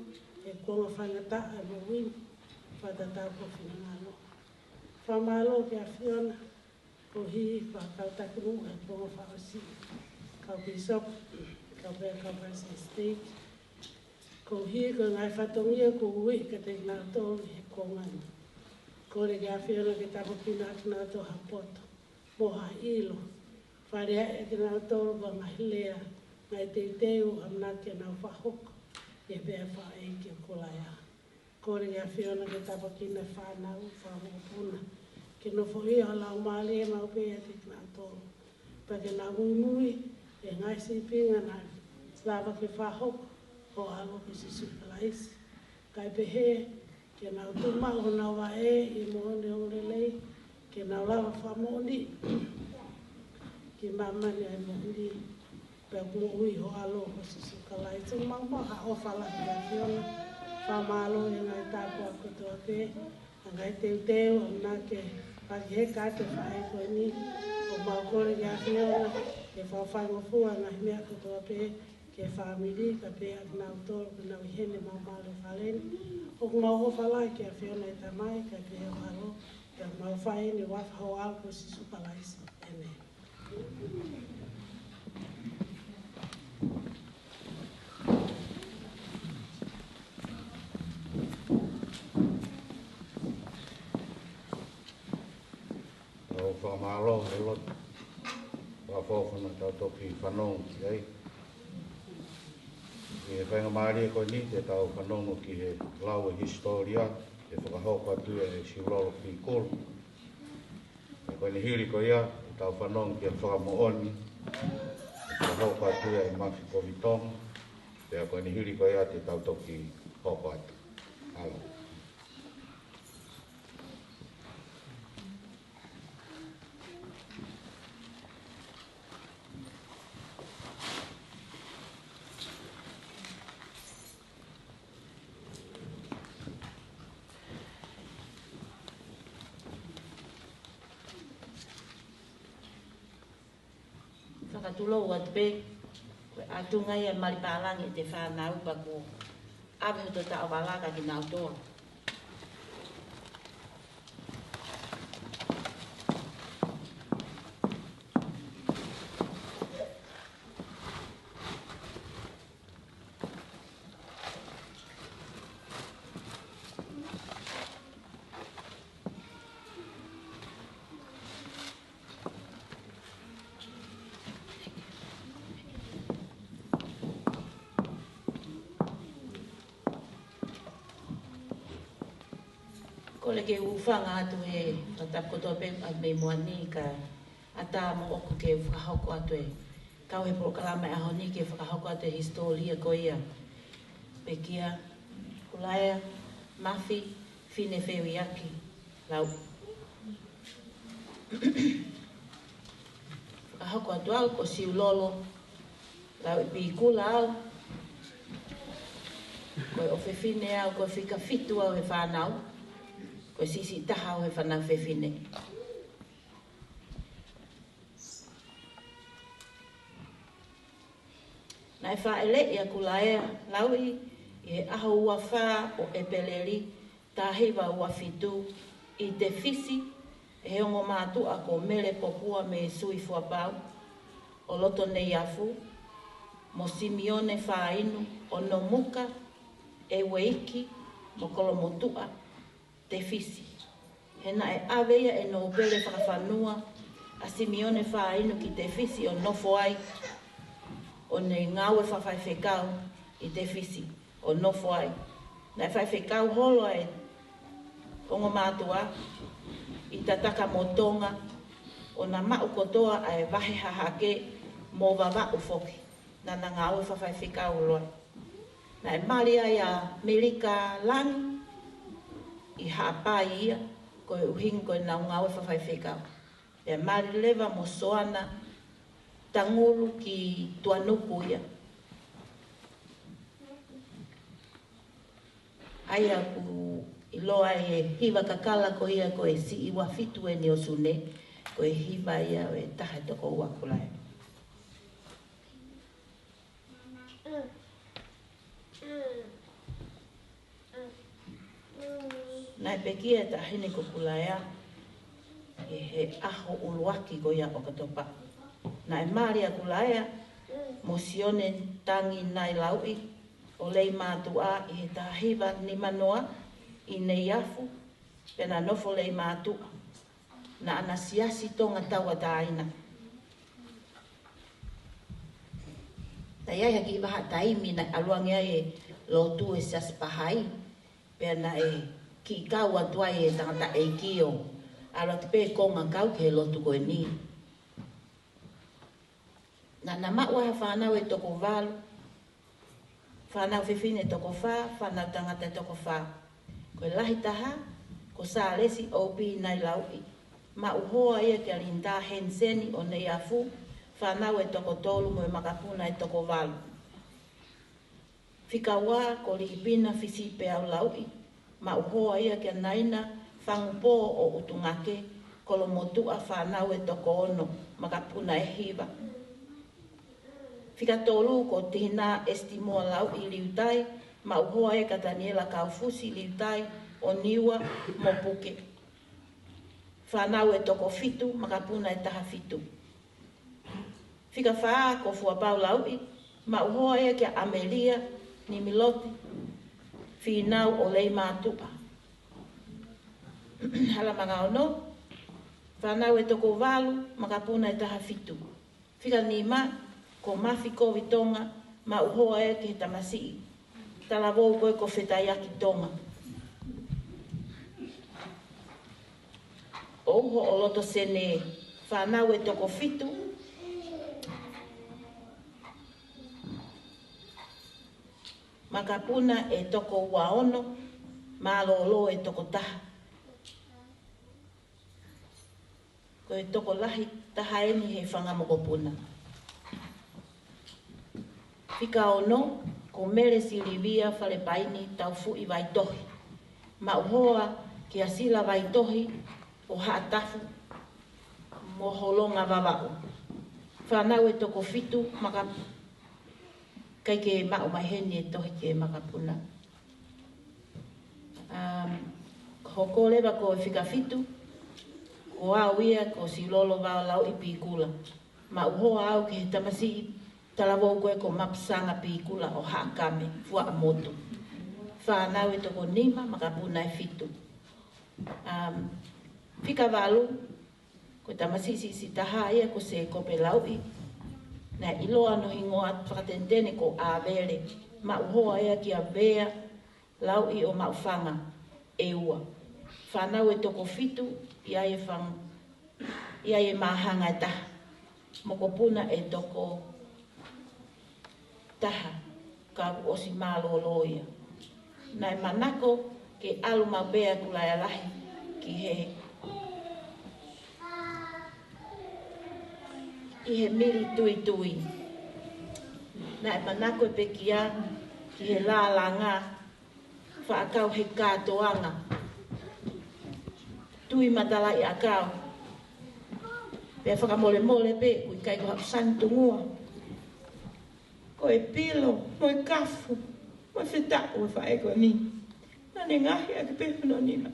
he kuonga faingataʻa e moʻui ni, fakatatau ki hoʻo finangalo. Fakamālō ki he ʻAfiona, koeʻuhi ko e kau taki muʻa he kuonga fakaʻosi, kau pīsope, kau pē kau palesiteni siteiki, koeʻuhi ko e ngaahi fatongia kuo ueʻi kiate kinautolu he kuonga ni. Kole ki he ʻAfiona ke tāpuakiʻi kinautolu ha poto mo ha ʻilo, faleaʻi kinautolu ko e ngaahi lea, ngaahi teuteu ʻamanaki ke nau fakahoko ʻi he peau fakaʻeiki ʻo Kulaea. Kole ki he ʻAfiona ke tāpuakiʻi e fānau fakamokopuna, ke nofoʻia ho Laumālie maʻu pē ʻiate kinautolu, pea ke nau muimui he ngaahi sīpinga naʻe lava ke fakahoko ho ʻAlo ko Sīsū Kalaisi. Kae pehē ke nau tuʻu maʻu honau vaʻe ʻi he moʻoni ʻoku lelei, ke nau lava fakamoʻoni ki māmani ʻa e moʻoni, pea ʻoku moʻui ho ʻAlo ko Sīsū Kalaisi. Mau maʻu ha ʻofa lahi ki he ʻAfiona. Fakamālō he ngaahi tāpuaki kotoa pē, ʻa e ngaahi teuteu ʻamanaki ke fakaheka atu e faʻē ko eni. ʻOku mau kole ki he ʻAfiona ke fakafaingofua e ngaahi meʻa kotoa pē ki he fāmili, kae pehē ʻa kinautolu ʻoku nau ʻi heni he maumau e fale ni. ʻOku mau ʻofa lahi ki he ʻAfiona ʻe Tamai, kae pehē ho ʻAlo, pea mau fai eni ʻi he huafa ho ʻAlo ko Sīsū Kalaisi. ʻĒmeni. Tau fakamālō he lotu fakaʻofoʻofa naʻa tau toki fanongo ki ai. ʻI he faingamālie ko eni te tau fanongo ki he lau e hisitōlia ʻe fakahoko atu ʻe Siulolo Pīkula. Pea ko ʻene hili ko ia, te tau fanongo ki he fakamoʻoni ʻe fakahoko atu ʻe Mafi Kovitonga. Pea ko ʻene hili ko ia te tau toki hoko atu. ʻAlo. Fakatulou atu pē, ko e ʻatunga ia e mali pālangi ʻa e fānau pea kuo ʻave hoto taʻovala kia kinautolu. Kole ke u hūfanga atu he fakatapu kotoa pē ʻa e mei muʻa ni kae ʻatā moʻoku ke u fakahoko atu e kau he polokalama ʻo e ʻaho ni ke fakahoko atu e hisitōlia ko ia. Pekia Kulaea Mafi Fine Feuiaki Lauʻi. Fakahoko atu au ko Siulolo Lauʻi Pīkula au. Ko e ʻofefine au, ko e fika fitu au he fānau. Ko e siʻisiʻi taha au he fānau fefine. Naʻe fāʻeleʻi ʻa Kulaea Lauʻi ʻi he ʻaho ua fā ʻo ʻEpeleli, taha hiva ua fitu, ʻi Tefisi, ʻe he ongo mātuʻa ko Mele Popua mei Suifuapau ʻo loto Neiafu, mo Simione Fāinu ʻo Nomuka, ʻEueiki mo Kolomotuʻa, Tefisi. He naʻe ʻave ia ʻe Nōpele Fakafanua ʻa Simione Fāinu ki Tefisi ʻo nofo ai, ʻo ne ngāue fakafaifekau ʻi Tefisi ʻo nofo ai. Naʻe faifekau holo ʻa e ongo mātuʻa ʻi Tataka mo Tonga, ʻo na maʻu kotoa ʻa e vahe hahake mo Vavaʻu foki. Naʻa na ngāue fakafaifekau holo ai. Naʻe mali ai ʻa Melika Langi ʻi Haʻapai ia, koeʻuhi ko ʻenau ngāue fakafaifekau. Pea mali leva mo Soana Tangulu ki Tuanuku ia. ʻA ia ʻoku ʻiloa e hiva kakala ko ia ko e Siʻi Ua Fitu eni ʻo Sune, ko e hiva ia ʻo e taha toko ua Kulaea. Naʻe pekia e taʻahine ko Kulaea ʻi he ʻaho ʻuluaki ko ia ʻo ʻOkatopa. Naʻe mali ʻa Kulaea mo Sione Tangi Nai Lauʻi ʻo Leimātuʻa ʻi he taha hiva nima noa ʻi Neiafu, pea na nofo Leimātuʻa. Naʻa na siasi Tonga tauʻatāina. Naʻe ʻi ai ha kiʻi vahaʻa taimi naʻe ʻalu ange ai e lotu ʻa e Siasi Pahai, pea naʻe kiʻi kau atu ai e tangataʻeiki ʻo ʻalu atu pē konga kau ki he lotu ko eni. Naʻa na maʻu ai ha fānau ʻe toko valu, fānau fefine ʻe toko fā, fānau tangata ʻe toko fā. Ko e lahi taha ko Sālesi ʻOpi Nai Lauʻi. Maʻu hoa ia kia Linda Henseni ʻo Neiafu, fānau ʻe toko tolu mo e makapuna ʻe toko valu. Fika ua ko Liʻipina Fisipeau Lauʻi, maʻu hoa ia kia Naina Fangupō ʻo ʻUtungake, Kolomotuʻa, fānau ʻe toko ono, makapuna ʻe hiva. Fika tolu ko Tihina Estimua Lauʻi Liutai, maʻu hoa ia kia Taniela Kaufusi Liutai ʻo Niua mo Puke, fānau ʻe toko fitu, makapuna ʻe taha fitu. Fika fā ko Fuapau Lauʻi, maʻu hoa ia kia ʻAmelia Nimiloti Fīnau ʻo Leimātuʻa. Hala manga ono, fānau ʻe toko valu, makapuna ʻe taha fitu. Fika nima ko Mafi Kovi Tonga, maʻu hoa ia ki he tamasiʻi talavou ko ē ko Fetaiaki Tonga ʻo ʻUho ʻo loto Sene, fānau ʻe toko fitu, makapuna ʻe toko ua ono, mālōlō ʻe toko taha. Ko e tokolahi taha eni he fanga mokopuna. Fika ono ko Mele Silivia Falepaini Taufuʻi Vaitohi, maʻu hoa kia Sila Vaitohi ʻo Haʻatafu mo Holonga Vavaʻu, fānau ʻe toko fitu, maka-, ʻikai ke maʻu mai heni e tohi ki he makapuna. Um, hoko leva ko e fika fitu, ko au ia ko Silolo Vao Lauʻi Pīkula, maʻu hoa au ki he tamasiʻi talavou ko ē ko Mapusanga Pīkula ʻo Haʻakame, Fuaʻamotu, fānau ʻe toko nima, makapuna ʻe fitu. Um, fika valu, ko e tamasiʻi siʻisiʻi taha ia ko Sēkope Lauʻi, naʻe ʻiloa hono hingoa fakatenetene ko ʻĀvele, maʻu hoa ia kia Vea Lauʻi ʻo Maʻufanga, ʻEua, fānau ʻe toko fitu, ʻi ai e fang-, ʻi ai e māhanga ʻe taha, mokopuna ʻe toko taha, ka kuo ʻosi mālōlō ia. Naʻe manako ke ʻalu maʻu pē ʻa Kulaea Lahi ki he, ʻi he mili tuitui. Naʻe manako e pekia ki he lālanga faʻa kau he kātoanga tui matalaʻiʻakau. Pea fakamolemole pē, ʻoku ʻikai ko haʻaku sanitungua. Ko e pilo, mo e kafu, mo e fetaʻu ʻa e faʻē ko eni. Naʻá ne ngaohi ʻaki pē hono nima.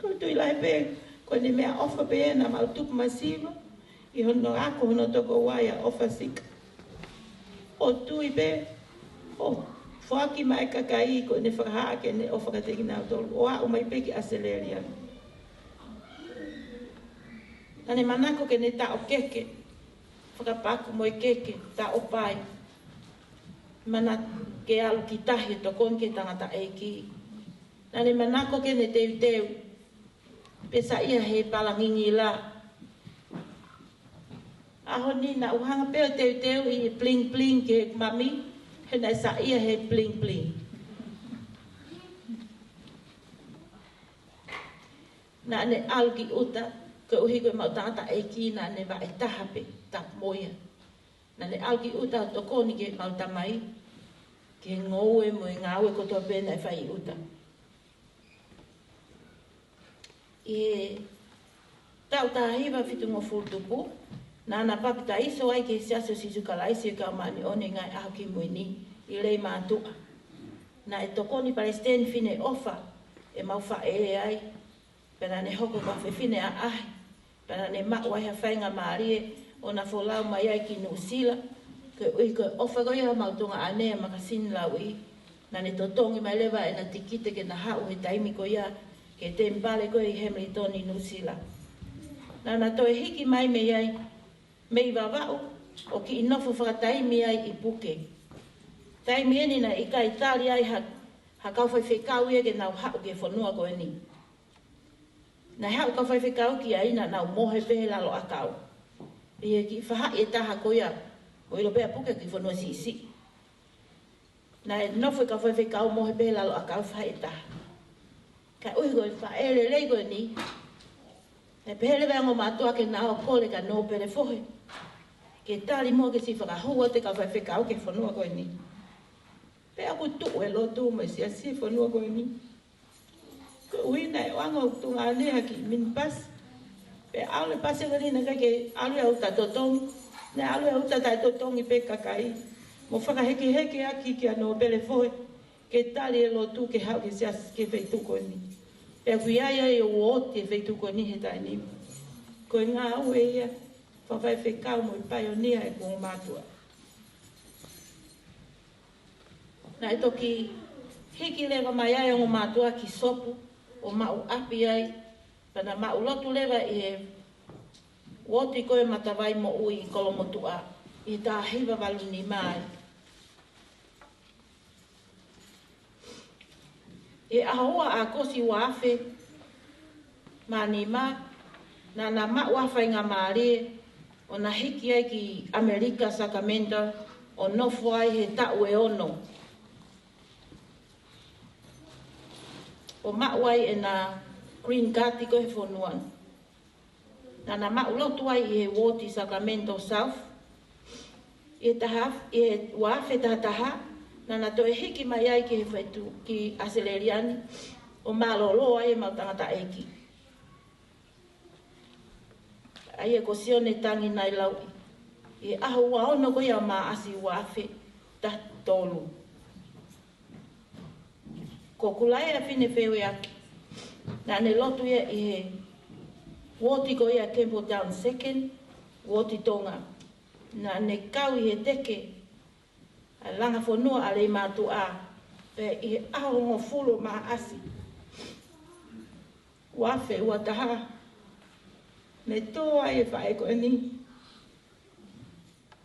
Ko e tui lahi pē, ko ʻene meʻaʻofa pē ʻena mau tupu masiva, ʻi hono ako hono tokoua ʻa ʻOfa Sika. ʻO tui pē, ʻo foaki mai e kakai ko ʻene fakahā ke ne ʻofa kiate kinautolu, ʻo aʻu mai pē ki ʻAositelēlia. Naʻá ne manako ke ne taʻokeke, fakapaku mo e keke, taʻopai. Mana ke ʻalu ki tahi ʻo tokoni ki he tangataʻeiki. Naʻá ne manako ke ne teuteu, pe saiʻia he palangingila. ʻAho ni naʻá ku hanga pē ʻo teuteu ʻi he bling bling ki he mami, he naʻe saiʻia he bling bling. Naʻá ne ʻalu ki ʻuta, koeʻuhi ko e mau tangataʻeiki naʻá ne vaʻe taha pē, tapu mo ia. Naʻá ne ʻalu ki ʻuta ʻo tokoni ki he mau tamai, ki he ngoue mo e ngāue kotoa pē naʻe fai ʻi ʻuta. ʻI he taʻu taha hiva fitungofulu tupu, naʻá na papitaiso ai ki he Siasi ʻo Sīsū Kalaisi ʻo e Kau Māʻoniʻoni ʻi he Ngaahi ʻAho Kimui Ni, ʻi Leimātuʻa. Naʻe tokoni Palesiteni Fineʻofa ʻemau faʻē ai, pea naʻá ne hoko ko ha fefine ʻaʻahi, pea naʻá ne maʻu ai ha faingamālie ʻo na folau mai ai ki Nuʻusila, koeʻuhi ko e ʻofa ko ia ʻa homau tuongaʻane ʻa Makasini Lauʻi. Naʻá ne totongi mai leva ʻena tikite ke na haʻu he taimi ko ia ki he temipale ko ē ʻi Hamilton ʻi Nuʻusila. Naʻá na toe hiki mai mei ai, mei Vavaʻu, ʻo kiʻi nofo fakataimi ai ʻi Puke. Taimi ʻeni naʻe ʻikai tali ai ha, ha kau faifekau ia ke nau haʻu ki he fonua ko eni. Naʻe haʻu kau faifekau ki ai naʻa nau mohe pē he lalo ʻakau. ʻI he kiʻi faʻahi ʻe taha ko ia, ʻo ʻilo pē ʻa Puke ko e kiʻi fonua siʻisiʻi. Naʻe nofo e kau faifekau mohe pē he lalo ʻakau faʻahi ʻe taha. Koeʻuhi ko e faʻē lelei ko eni, naʻe pehē leva ʻe he ongo mātuʻa ke na ō ʻo kole kia Nōpele Fohe ke tali muʻa ke siʻi fakahū atu e kau faifekau ki he fonua ko eni. Pea ʻoku tuʻu e lotu mo e siasi he fonua ko eni. Koeʻuhi naʻe ʻoange ʻe hoku tuongaʻane ha kiʻi minipasi. Pea ʻalu e pasi ko eni naʻe ʻikai ke ʻalu ia ʻo ʻuta totongi. Naʻe ʻalu ia ʻo ʻuta taʻetotongi pē kakai, mo fakahekeheke ʻaki kia Nōpele Fohe ke tali e lotu ke haʻu ki he siasi ki he feituʻu ko eni. Pea ʻoku ʻi ai ʻa e uooti he feituʻu ko eni he taimi ni. Ko e ngāue ia fakafaifekau mo e paionia ʻa e ongo mātuʻa. Naʻe toki hiki leva mai ai e ongo mātuʻa ki Sopu ʻo maʻu ʻapi ai, pea na maʻu lotu leva ʻi he uooti ko ē Matavai Moʻui ʻi Kolomotuʻa ʻi he taha hiva valu nima ai. ʻI he ʻaho ua ʻAokosi ua afe mā nima, naʻá na maʻu ha faingamālie ʻo na hiki ai ki ʻAmelika, Sacramento, ʻo nofo ai he taʻu ʻe ono. ʻO maʻu ai ʻena green card ko ē he fonua ni. Naʻá na maʻu lotu ai ʻi he uooti Sacramento South. ʻI he taha, ʻi he ua afe taha taha, naʻá na toe hiki mai ai ki he feituʻu ki ʻAositelēlia ni, ʻo mālōlō ai ʻemau tangataʻeiki. ʻA ia ko Sione Tangi Nailauʻi. ʻI he ʻaho ua ono ko ia ʻo Maʻasi ua afe taha tolu. Ko Kulaea Fine Feueaki. Naʻá ne lotu ia ʻi he uooti ko ia Campbelltown Second, uooti Tonga. Naʻá ne kau ʻi he teke ʻa e langa fonua ʻa Leimātuʻa, pea ʻi he ʻaho hongofulu ʻo Maʻasi ua afe ua taha, ne tō ai e faʻē ko eni.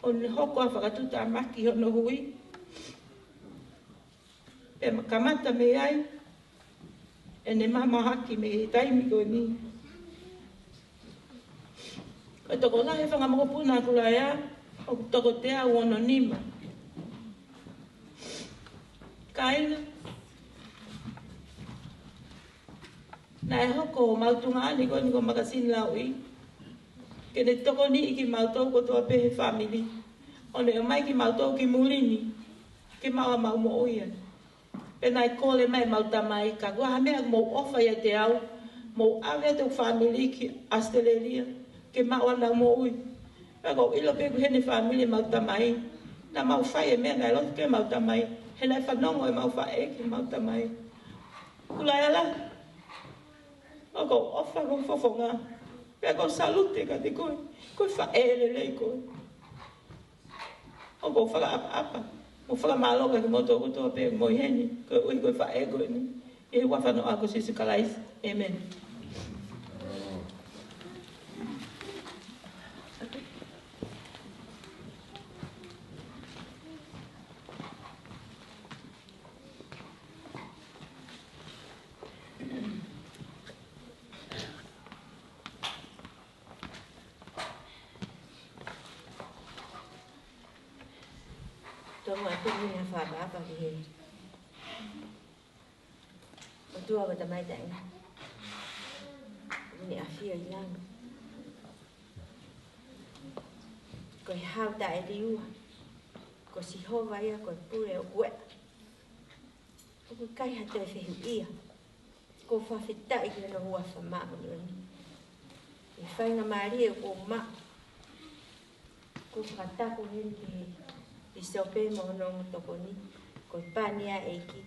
ʻO ne hoko ʻa e fakatuʻutāmaki hono hui. Pea ma kamata mei ai ʻene mahaki mei he taimi ko eni. Ko e tokolahi e fanga mokopuna ʻa Kulaea, ʻoku toko teau ono nima. Kāinga, naʻe hoko homau tuongaʻane ko eni ko Makasini Lauʻi ke ne tokoniʻi kimautolu kotoa pē he fāmili, ʻo ne ʻomai kimautolu ki muli ni ke maʻu haʻamau moʻui ai. Pea naʻe kole mai ʻemau tamai, ka ko e hā e meʻa ʻoku mou ʻofa ʻiate au, mou ʻave atu hoku fāmili ki ʻAositelēlia ke maʻu haʻanau moʻui. Pea ʻoku ou ʻilo pē ʻoku ʻi heni e fāmili ʻemau tamai. Naʻa mau fai e meʻa naʻe loto ki ai ʻemau tamai. He naʻe fanongo ʻemau faʻē ki heʻemau tamai. Kulaeala, ʻoku ou ʻofa hoʻo fofonga. Pea ʻoku ou salute kiate koe. Ko e faʻē lelei koe. ʻOku ou fakaʻapaʻapa mo fakamālō kiate kimoutolu kotoa pē ʻoku mou ʻi heni, koeʻuhi ko e faʻē ko eni. ʻI he huafa hoʻo ʻAlo ko Sīsū Kalaisi. ʻĒmeni. Tau ʻoatu ʻa e fakaʻapaʻapa ki he ʻOtua ko e Tamai taʻengata, ʻoku ne ʻafio ʻi langi. Ko e Hau taʻeliua, ko Sihova ia, ko e Pule ʻo Kueʻa. ʻOku ʻikai ha toe fehuʻia. ʻOku ou fakafetaʻi ki hono huafa māʻoniʻoni. ʻI he faingamālie ʻoku ou maʻu, ʻoku ou fakatapu heni ki he pīsope mo hono ongo tokoni, ko e pani ʻa e ʻEiki,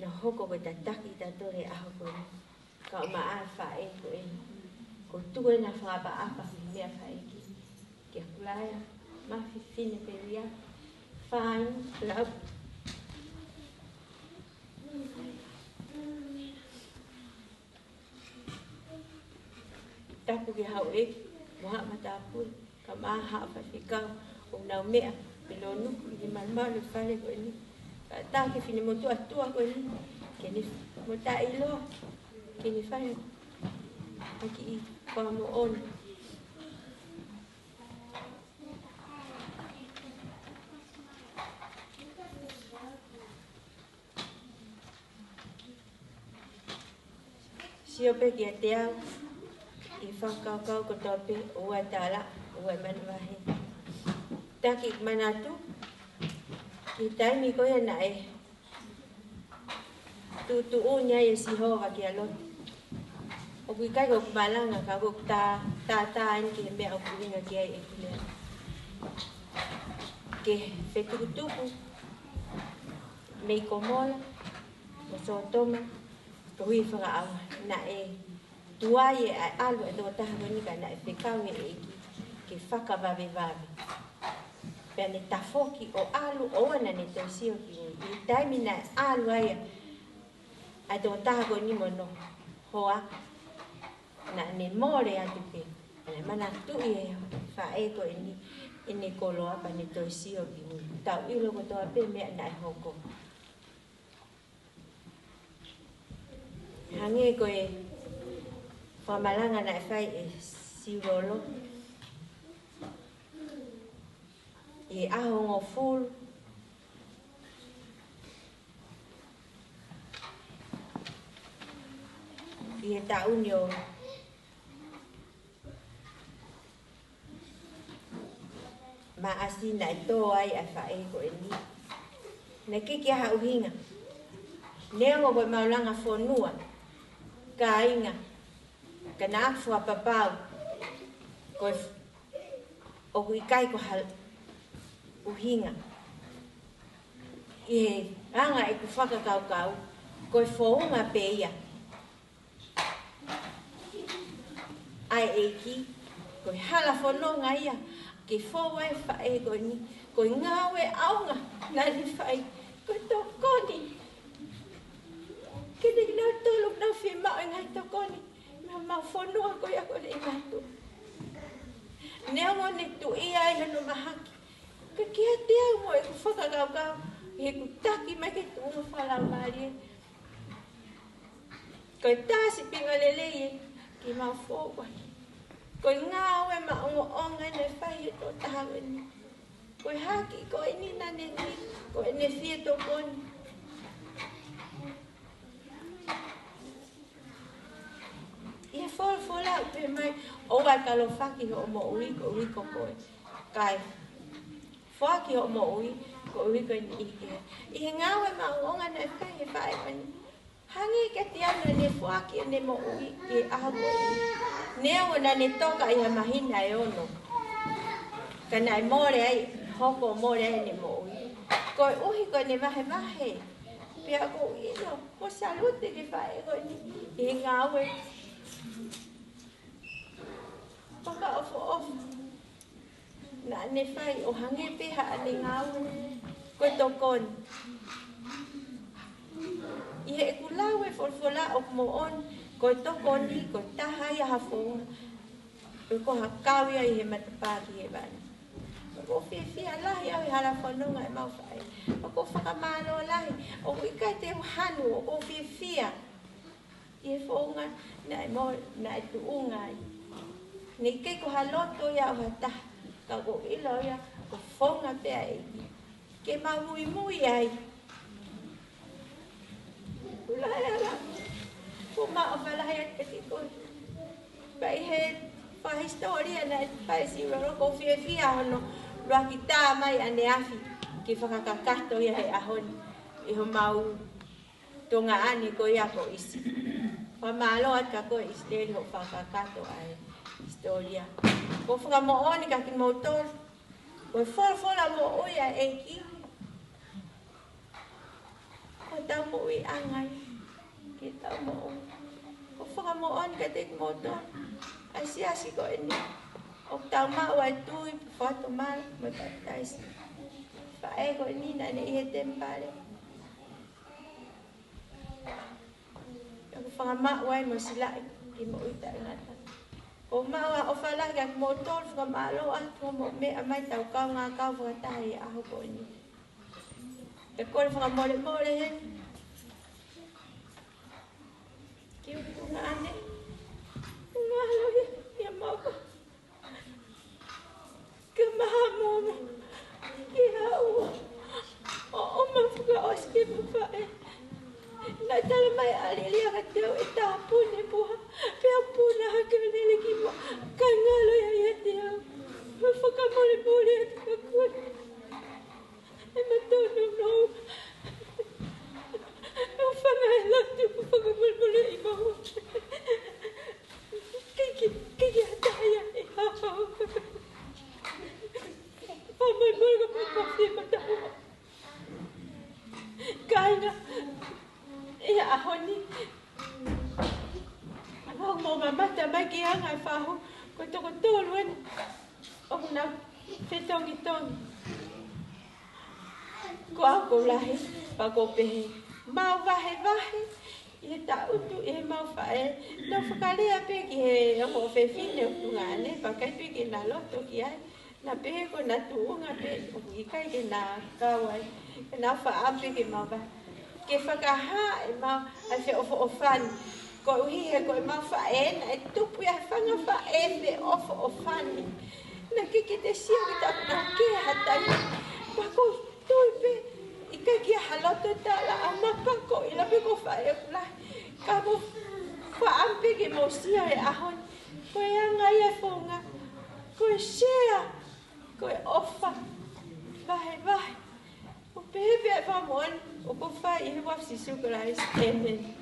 naʻa hoko ko e tataki ʻa kitautolu he ʻaho ko eni. Kae ʻumaʻā e faʻē ko eni. ʻOku ou tuku ʻena fakaʻapaʻapa ki he meʻa fakaʻeiki. Kia Kulaea, Mafi, Fine, Pelia, Fai, Lau. Tapu ki he houʻeiki mo haʻa matāpule, kae ʻumaʻā haʻa faifekau ʻoku nau meʻa pē ʻi lonuku ʻi he malumalu ʻo e fale ko eni. Kae ʻatā ki he finemotuʻa tua ko eni, ke ne mo taʻeʻiloa, ke ne fai ha kiʻi fakamoʻoni. Sio pē kiate au ʻi he fakakaukau kotoa pē ʻoku ʻi ai e tala, ʻoku ʻi ai e manavahē. Taki manatu ki he taimi ko ia naʻe tuʻutuʻuni ai ʻe Sihova kia Lote. ʻOku ʻikai ko ʻeku malanga ka ʻoku tā, tā, tā eni ki he meʻa ʻoku ʻuhinga ki ai ʻeku lea. Ki he fetukutuku mei Komola mo Sōtoma, koeʻuhi ko e fakaʻauha, naʻe tuai ʻa e ʻalu ʻa e tokotaha ko eni ka naʻe fekau ʻe he ʻEiki ke fakavavevave. Pea ne tafoki ʻo ʻalu ʻoua naʻa ne toe sio ki mui. ʻI he taimi naʻe ʻalu ai ʻa e tokotaha ko eni mo hono hoa, naʻa ne mole atu pē. Naʻe manatuʻi ʻe he faʻē ko eni ʻene koloa pea ne toe sio ki mui. Tau ʻilo kotoa pē meʻa naʻe hoko. Hangē ko e fakamalanga naʻe fai ʻe Siulolo ʻi he ʻaho hongofulu ʻi he taʻu ni ʻo Maʻasi naʻe tō ai ʻa e faʻē ko eni. Naʻe ʻikai ke ʻi ai ha ʻuhinga. Neongo ko e maʻulanga fonua, kāinga, ka naʻa ku fakapapau ko e f-, ʻoku ʻikai ko ha ʻuhinga. ʻI he anga ʻeku fakakaukau, ko e founga pē ia ʻa e ʻEiki, ko e hala fononga ia ke fou ai e faʻē ko eni, ko e ngāue ʻaonga naʻa ne fai, ko e tokoni. Ke ne nau tolu nau fiemaʻu e ngaahi tokoni mei homau fonua ko ia ko e ʻEiki. Neongo ne tuʻia ai hono mahaki, ka kiate au mo ʻeku fakakaukau, ʻi heʻeku taki mai ki he tuʻunga fakalaumālie, ko e tā sīpinga lelei ē, ke mau fou ai. Ko e ngāue maʻongoʻonga naʻe fai ʻe he tokotaha ko eni. Ko e haki ko eni naʻa ne ni, ko ʻene fie tokoni. ʻI he folofola ʻoku pehē mai, ʻoua ʻe kalo foaki hoʻo moʻui koeʻuhi ko koe. Kae foaki hoʻo moʻui koeʻuhi ko e niʻihi kehe. ʻI he ngāue maʻongoʻonga naʻe fai ʻe he faʻē ko eni, hangē kiate au naʻa ne foaki ʻene moʻui ʻi he ʻaho ko eni. Neongo naʻa ne toka ʻi ha māhina ʻe ono, ka naʻe mole ai hoko mole ʻene moʻui. Koeʻuhi ko ʻene vahevahe. Pea ʻoku ou ʻilo, ʻoku salute ki he faʻē ko eni ʻi he ngāue fakaʻofoʻofa naʻa ne fai ʻo hangē pē haʻane ngāue ko e tokoni. ʻI heʻeku lau e folofola ʻoku moʻoni, ko e tokoni, ko e taha ia ha founga ʻoku hā kau ia ʻi he matapā ki hēvani. ʻOku ou fiefia lahi au ʻi he hala fononga ʻemau faʻē. ʻOku ou fakamālō lahi, ʻoku ʻikai te u hanu, ʻoku ou fiefia ʻi he founga naʻe mo-, naʻe tuʻunga ai. Naʻe ʻikai ko ha loto ia ʻo ha taha, ka ʻoku ou ʻilo ia ko e founga pē ʻa e ʻEiki ke mau muimui ai. Lahi ala, ʻoku ou maʻu ʻofa lahi atu kiate koe. Pea ʻi he fakahisitōlia naʻe fai ʻe Siulolo, ʻoku ou fiefia hono ʻuluaki tā mai ʻaneafi ke fakakakato ia he ʻaho ni ʻi homau tuongaʻane ko ia ko ʻIsi. Fakamālō atu kia koe ʻIsileli hoʻo fakakakato ʻa e hisitōlia. ʻOku ou fakamoʻoni kia kimoutolu, ko e folofola moʻui ʻa e ʻEiki ko hotau moʻuiʻanga ia ki heʻetau moʻui. ʻOku ou fakamoʻoni kiate kimoutolu ʻa e siasi ko eni ʻoku tau maʻu ʻa e tui, fakatomala mo e papitaiso. Faʻē ko eni naʻa ne ʻi he temipale ʻoku fakamaʻu ai mo silaʻi ki he moʻui taʻengata. ʻOku ou maʻu ʻa e ʻofa lahi kia kimoutolu, fakamālō atu hoʻomou meʻa mai tau kaungā kau fakataha ʻi he ʻaho ko eni. Te u kole fakamolemole heni ki he tuongaʻane. Ngalo ia, ia mau ka maha momo ki he ʻaho ʻo ʻomai fakaʻosi ki he faʻē. Naʻe tala mai ʻe ʻAlilia kiate au ʻe tāpuni e puha, pea puna hake ʻo lele ki muʻa, kae ngalo ia ʻiate au. Mau fakamolemole atu kia koe. ʻE ma tōnounou. Mau fanga e lotu, mau fakamolemoleʻi maua. Kiki, kiki ha taha ia ʻi ha hao. Fakamolemole ka pau pau fie mataʻu. Kāinga, ʻi he ʻaho ni, ʻoku mau mamata mai ki he anga e fahu, ko e toko tolu eni ʻoku nau fetongitongi. Ko au ʻoku ou lahi, pea ʻoku ou pehē, mau vahevahe ʻi he taʻutu ʻi heʻemau faʻē. Nau fakalea pē ki he ongo fefine ʻo tuongaʻane, pea ʻikai pē ke na loto ki ai. Na pehē ko ʻena tuʻunga pē ʻoku ʻikai ke na kau ai. Ke na faʻa pē ke mau vahe, ke fakahā ʻemau ʻa e feʻofoʻofani. Koeʻuhi he ko ʻemau faʻē naʻe tupu ia he fanga faʻē feʻofoʻofani. Naʻe ʻikai ke te sio ki taku na ke ha taimi. Pea ʻoku ou tui pē ʻikai ke ʻi ai ha loto tala ʻa ma pako ʻi la pē ko e faʻē ʻoku lahi. Ka ʻoku ou faʻa pē ke mou sio he ʻaho ni. Ko e anga ia e founga. Ko e share. Ko e ʻofa. Vahevahe. ʻOku pehē pē ʻa e fakamoʻoni ʻoku ou fai ʻi he huafa ʻo Sīsū Kalaisi. ʻĒmeni.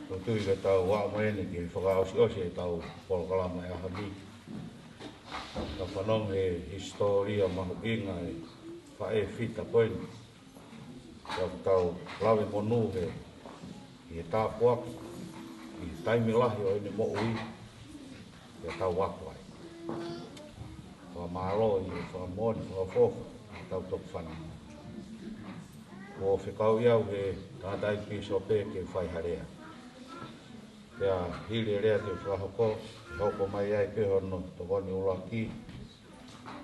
Tau tui ke tau aʻu mai eni ki he fakaʻosiʻosi ʻetau polokalama ʻi he ʻaho ni. Tau fanongo he hisitōlia mahuʻinga ʻo e faʻē fita ko eni. Tau, tau lave monū he, ʻi he tāpuaki, ʻi he taimi lahi ʻo ʻene moʻui, ʻo tau ako ai. Fakamālō ʻi he fakamoʻoni fakaʻofoʻofa ʻetau toki fanongo. Kuo fekauʻi au he tangataʻeiki pīsope ke fai ha lea. Pea hili e lea te u fakahoko, ʻe hoko mai ai pē hono tokoni ʻuluaki,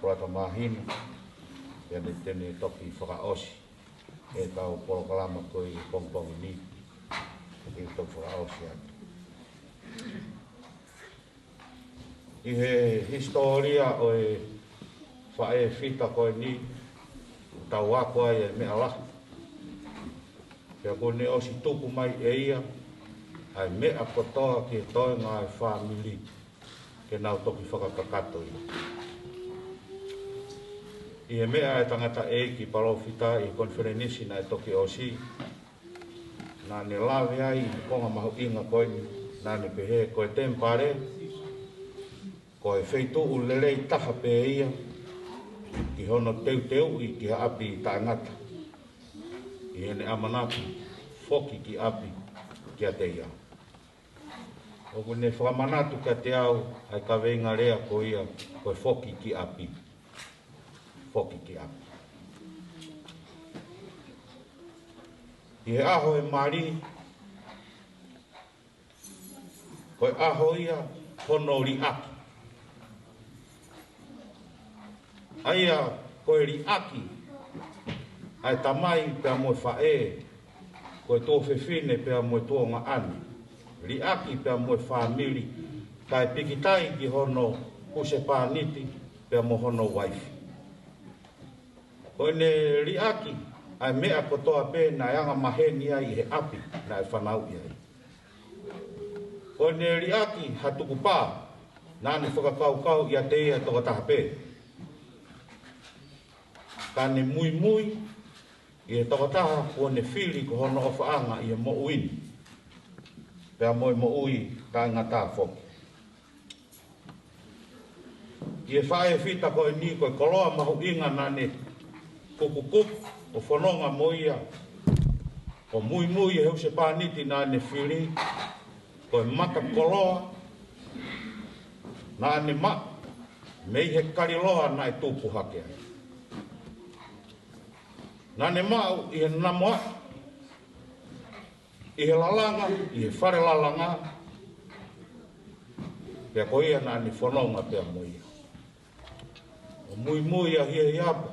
Kolata Māhina, pea ne te ne toki fakaʻosi ʻetau polokalama ko ē ʻi he pongipongi ni, ʻe toki fakaʻosi atu. ʻI he hisitōlia ʻo e faʻē fita ko eni, tau ako ai e meʻa lahi. Pea kuo ne ʻosi tuku mai ʻe ia ʻa e meʻa kotoa ki he toenga ʻo e fāmili ke nau toki fakakakato ia. ʻI he meʻa ʻa e tangataʻeiki palōfita ʻi he konifelenisi naʻe toki ʻosi, naʻa ne lave ai ʻi he konga mahuʻinga ko eni, naʻa ne pehē ko e temipale ko e feituʻu lelei taha pē ia ki hono teuteuʻi ki ha ʻapi taʻengata, ʻi heʻene ʻamanaki foki ki ʻapi kiate ia. ʻOku ne fakamanatu kiate au ʻa e kaveinga lea ko ia, ko e foki ki ʻapi. Foki ki ʻapi. ʻI he ʻaho ʻe mali, ko e ʻaho ia hono liʻaki. ʻA ia ko e liʻaki ʻa e tamai pea mo e faʻē, ko e tuofefine pea mo e tuongaʻane, liʻaki pea mo e fāmili, kae pikitai ki hono husepāniti pea mo hono uaifi. Ko ʻene liʻaki ʻa e meʻa kotoa pē naʻe angamaheni ai ʻi he ʻapi naʻe fanauʻi ai. Ko ʻene liʻaki ha tukupā naʻa ne fakakaukau ʻiate ia tokotaha pē, ka ne muimui ʻi he tokotaha kuo ne fili ko hono ʻofaʻanga ʻi he moʻui ni, pea mo e moʻui taʻengata foki. ʻI he faʻē fita ko eni, ko e koloa mahuʻinga naʻa ne kukukupu ʻo fononga mo ia ʻo muimui ʻi he husepāniti naʻa ne fili, ko e mata koloa naʻa ne maʻu mei he kaliloa naʻe tupu hake ai. Naʻa ne maʻu ʻi he namoaʻi, ʻi he lalanga, ʻi he fale lalanga, pea ko ia naʻa ne fononga pea mo ia ʻo muimui ʻa Hiʻiapa,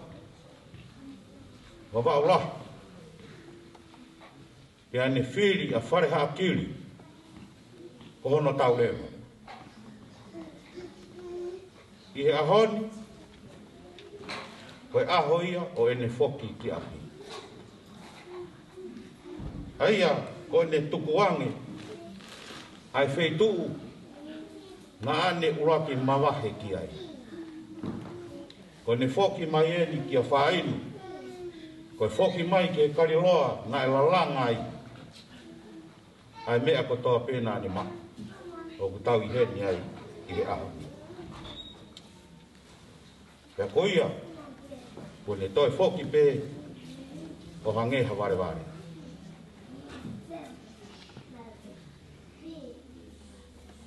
Vavaʻu Lahi, pea ne fili ʻa Fale Haʻakili ko hono tauleva. ʻI he ʻaho ni, ko e ʻaho ia ʻo ʻene foki ki ʻapi. ʻA ia ko ʻene tukuange ʻa e feituʻu naʻa ne ʻuluaki mavahe ki ai. Ko ʻene foki mai eni kia Fainu, ko e foki mai ki he kaliloa naʻe lalanga ai ʻa e meʻa kotoa pē naʻa ne maʻu, ʻoku tau ʻi heni ai ʻi he ʻaho ni. Pea ko ia, kuo ne toe foki pē ʻo hangē ha valevale.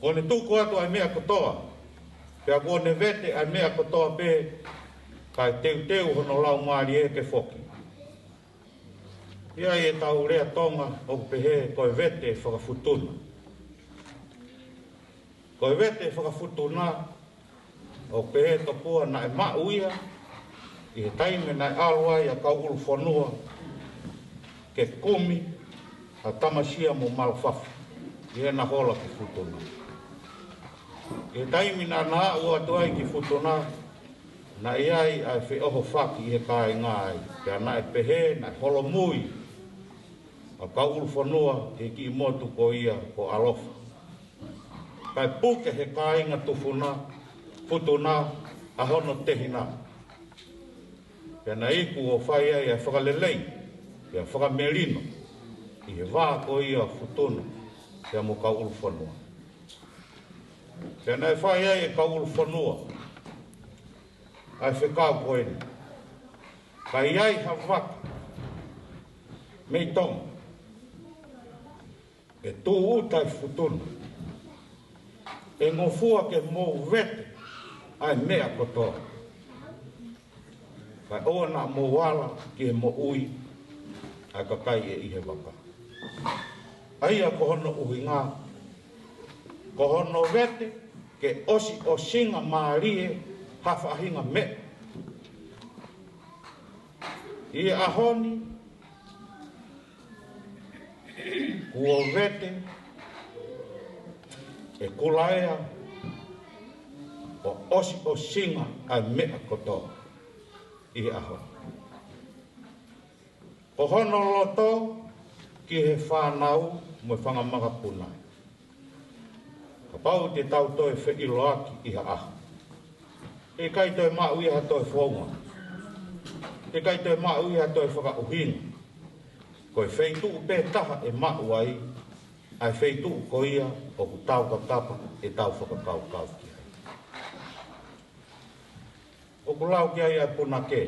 Kuo ne tuku atu ʻa e meʻa kotoa, pea kuo ne vete ʻa e meʻa kotoa pē, kae teuteu hono laumālie ke foki. ʻI ai ʻetau lea Tonga ʻoku pehē ko e vete fakafutuna. Ko e vete fakafutuna ʻoku pehē tokua naʻe maʻu ia ʻi he taimi naʻe ʻalu ai ʻa Kauʻulufonua ke kumi ʻa Tamasia mo Malofafa ʻi heʻena hola ki Futuna. ʻI he taimi naʻa na aʻu atu ai ki Futuna, naʻe ʻi ai ʻa e feʻohofaki ʻi he kāinga ai, pea naʻe pehē naʻe holomui ʻa Kauʻulufonua ʻi he kiʻi motu ko ia ko ʻAlofa. Kae puke he kāinga Tufuna, Futuna, ʻa hono tehina. Pea naʻe iku ʻo fai ai ʻa e fakalelei, pea fakamelino ʻi he vā ko ia Futuna, pea mo Kauʻulufonua. Pea naʻe fai ai ʻe Kauʻulufonua ʻa e fekau ko eni: Ka ʻi ai ha vaka mei Tonga ʻe tūʻuta ʻi Futuna, ʻe ngofua ke mou vete ʻa e meʻa kotoa, kae ʻoua naʻa mou ala ki he moʻui ʻa e kakai ʻe ʻi he vaka. ʻA ia ko hono ʻuhinga, ko hono vete ke ʻosiʻosingamālie ha faʻahinga meʻa. ʻI he ʻaho ni, kuo vete ʻe Kulaea ʻo ʻosiʻosinga ʻa e meʻa kotoa ʻi he ʻaho ni. Ko hono loto ki he fānau mo e fanga makapuna. Kapau te tau toe feʻiloaki ʻi ha ʻaho, ʻe ʻikai toe maʻu ia ha toe founga. He ʻikai toe maʻu ia ha toe fakaʻuhinga. Ko e feituʻu pē taha ʻe maʻu ai ʻa e feituʻu ko ia ʻoku tau kakapa ʻetau fakakaukau ki ai. ʻOku lau ki ai ʻa e punake,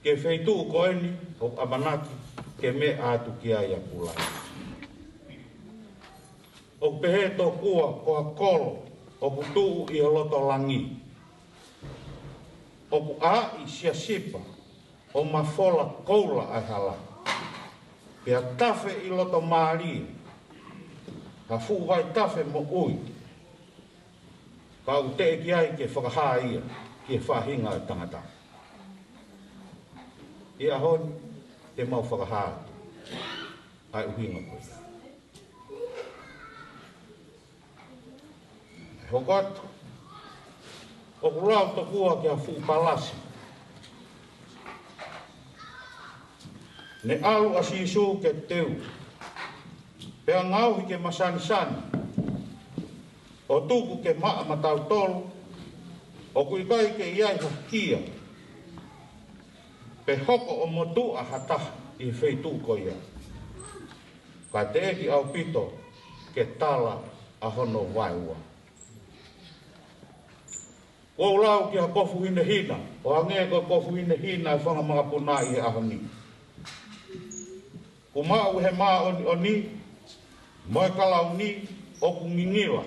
ki he feituʻu ko eni ʻoku ʻamanaki ke meʻa atu ki ai ʻa Pulai. ʻOku pehē tokua ko ha kolo ʻoku tuʻu ʻi he loto langi, ʻoku ʻaʻi siasipa ʻo mafola koula ʻa e hala, pea tafe ʻi loto mālie ha fuʻu vaitafe moʻui, ka ʻoku teʻeki ai ke fakahā ia ki he faʻahinga ʻo e tangata. ʻI he ʻaho ni te mau fakahā atu ʻa e ʻuhinga ko ia. Hoko atu, ʻoku lau tokua ki ha fuʻu palasi. Ne ʻalu ʻa Sīsū ke teu, pea ngaohi ke masanisani, ʻo tuku ke maʻa maʻatautolu ʻoku ʻikai ke ʻi ai ha kia, pe hoko ʻo motuʻa ha taha ʻi he feituʻu ko ia. Ka teʻeki ʻaupito ke tala ʻa hono vaeua. ʻOku ou lau ki ha kofu hinehina, ʻo hangē ko e kofu hinehina ʻa e fanga makapuna ʻi he ʻaho ni. Kuo maʻu he māʻoniʻoni mo e kalauni ʻoku ngingila,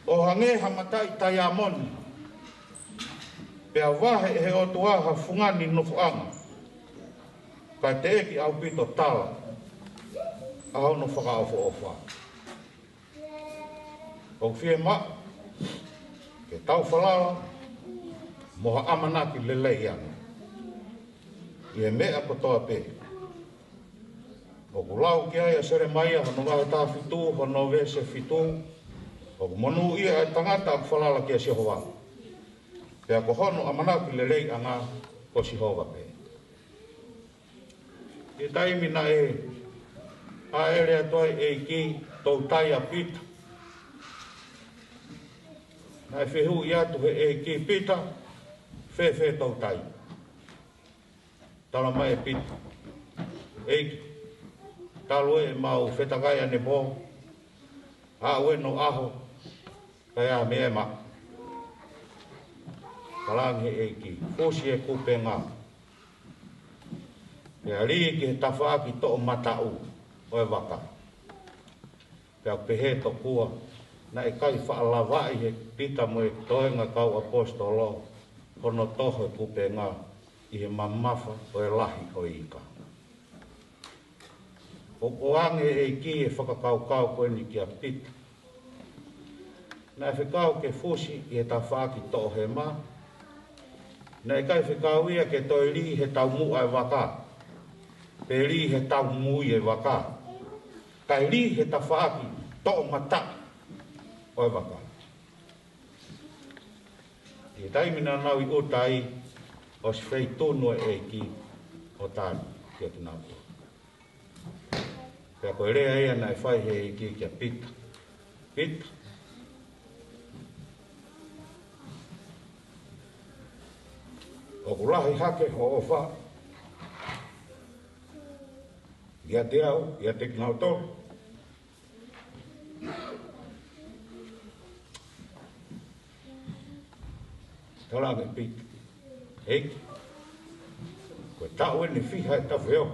ʻo hangē ha mataʻi taiamoni, pea vahe ʻe he ʻOtua ha fungani nofoʻanga, ka teʻeki ʻaupito tala ʻa hono fakaʻofoʻofa. ʻOku fiemaʻu ke tau falala mo ha ʻamanaki lelei ange ʻi he meʻa kotoa pē. ʻOku lau ki ai ʻa Selemaia hono vahe taha fitu, hono veesi fitu, ʻoku monūʻia ʻa e tangata ʻoku falala kia Sihova, pea ko hono ʻamanaki leleiʻanga ko Sihova pē. ʻI he taimi naʻe ʻaʻele atu ai e ʻEiki, toutai ʻa Pita, naʻe fehuʻi atu he ʻEiki, Pita, fēfē toutai? Tala mai ʻe Pita, ʻEiki, talu ʻemau fetakai ʻanepō, aʻu eni ʻo ʻaho, ʻikai ha meʻa ʻe maʻu. Talaange he ʻEiki, fusi e kupenga, pea lī ki he tafaʻaki toʻomataʻu ʻo e vaka. Pea pehē tokua, naʻe ʻikai faʻa lavaʻi he Pita mo e toenga kau ʻaposetolo hono toho e kupenga ʻi he mamafa ʻo e lahi ʻo e ika. ʻOku ʻoange ʻe he ʻEiki e fakakaukau ko eni kia Pita. Naʻe fekau ke fusi ʻi he tafaʻaki toʻohema. Naʻe ʻikai fekau ia ke toe lī he taumuʻa e vaka, pe lī he taumui e vaka, kae lī he tafaʻaki toʻomataʻu ʻo e vaka. ʻI he taimi naʻa nau ʻi ʻuta ai, ʻosi feitunu e ʻEiki ʻo tali kiate kinautolu. Pea ko e lea ia naʻe fai he ʻEiki kia Pita, Pita, ʻoku lahi hake hoʻo ʻofa ʻiate au, ʻiate kinautolu? Talaange ʻe Pita, ʻEiki, ko e taʻu eni ʻe fiha ʻe tafe au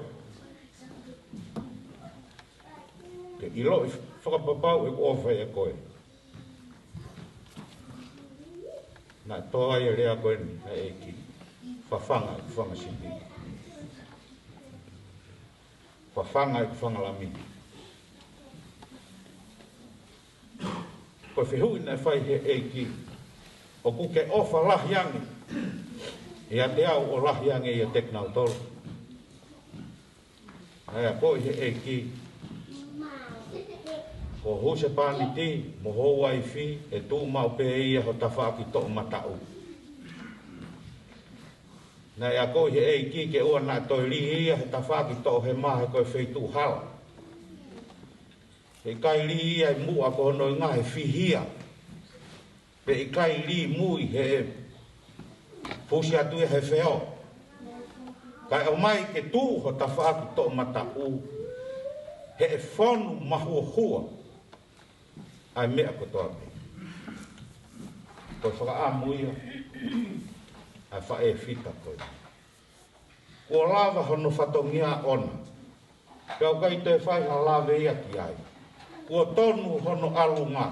ke ʻiloʻi fakapapau ʻeku ʻofa ʻia koe? Naʻe tō ai e lea ko eni ʻa e ʻEiki, fafanga ʻeku fanga sipi. Fafanga ʻeku fanga lami. Ko e fehuʻi naʻe fai he ʻEiki, ʻoku ke ʻofa lahi ange ʻiate au ʻo lahi ange ʻiate kinautolu? Naʻe akoʻi he ʻEiki, ko ho husepāniti mo ho uaifi ʻe tuʻu maʻu pē ia ho tafaʻaki toʻomataʻu. Naʻe akoʻi he ʻEiki ke ʻoua naʻa toe lī ia he tafaʻaki toʻohema he ko e feituʻu hala. He ʻikai lī ia ʻi muʻa ko hono ʻuhinga he fihia, pe ʻikai lī mui he Fusi atu ia he feo. Kae ʻomai ke tuʻu ho tafaʻaki toʻomataʻu, he ʻe fonu mahuohua ʻa e meʻa kotoa pē. Ko e fakaʻamu ia ʻa e faʻē fita ko eni. Kuo lava hono fatongia ʻona. Pea ʻoku ʻikai toe fai ha lave ia ki ai. Kuo tonu hono ʻalunga.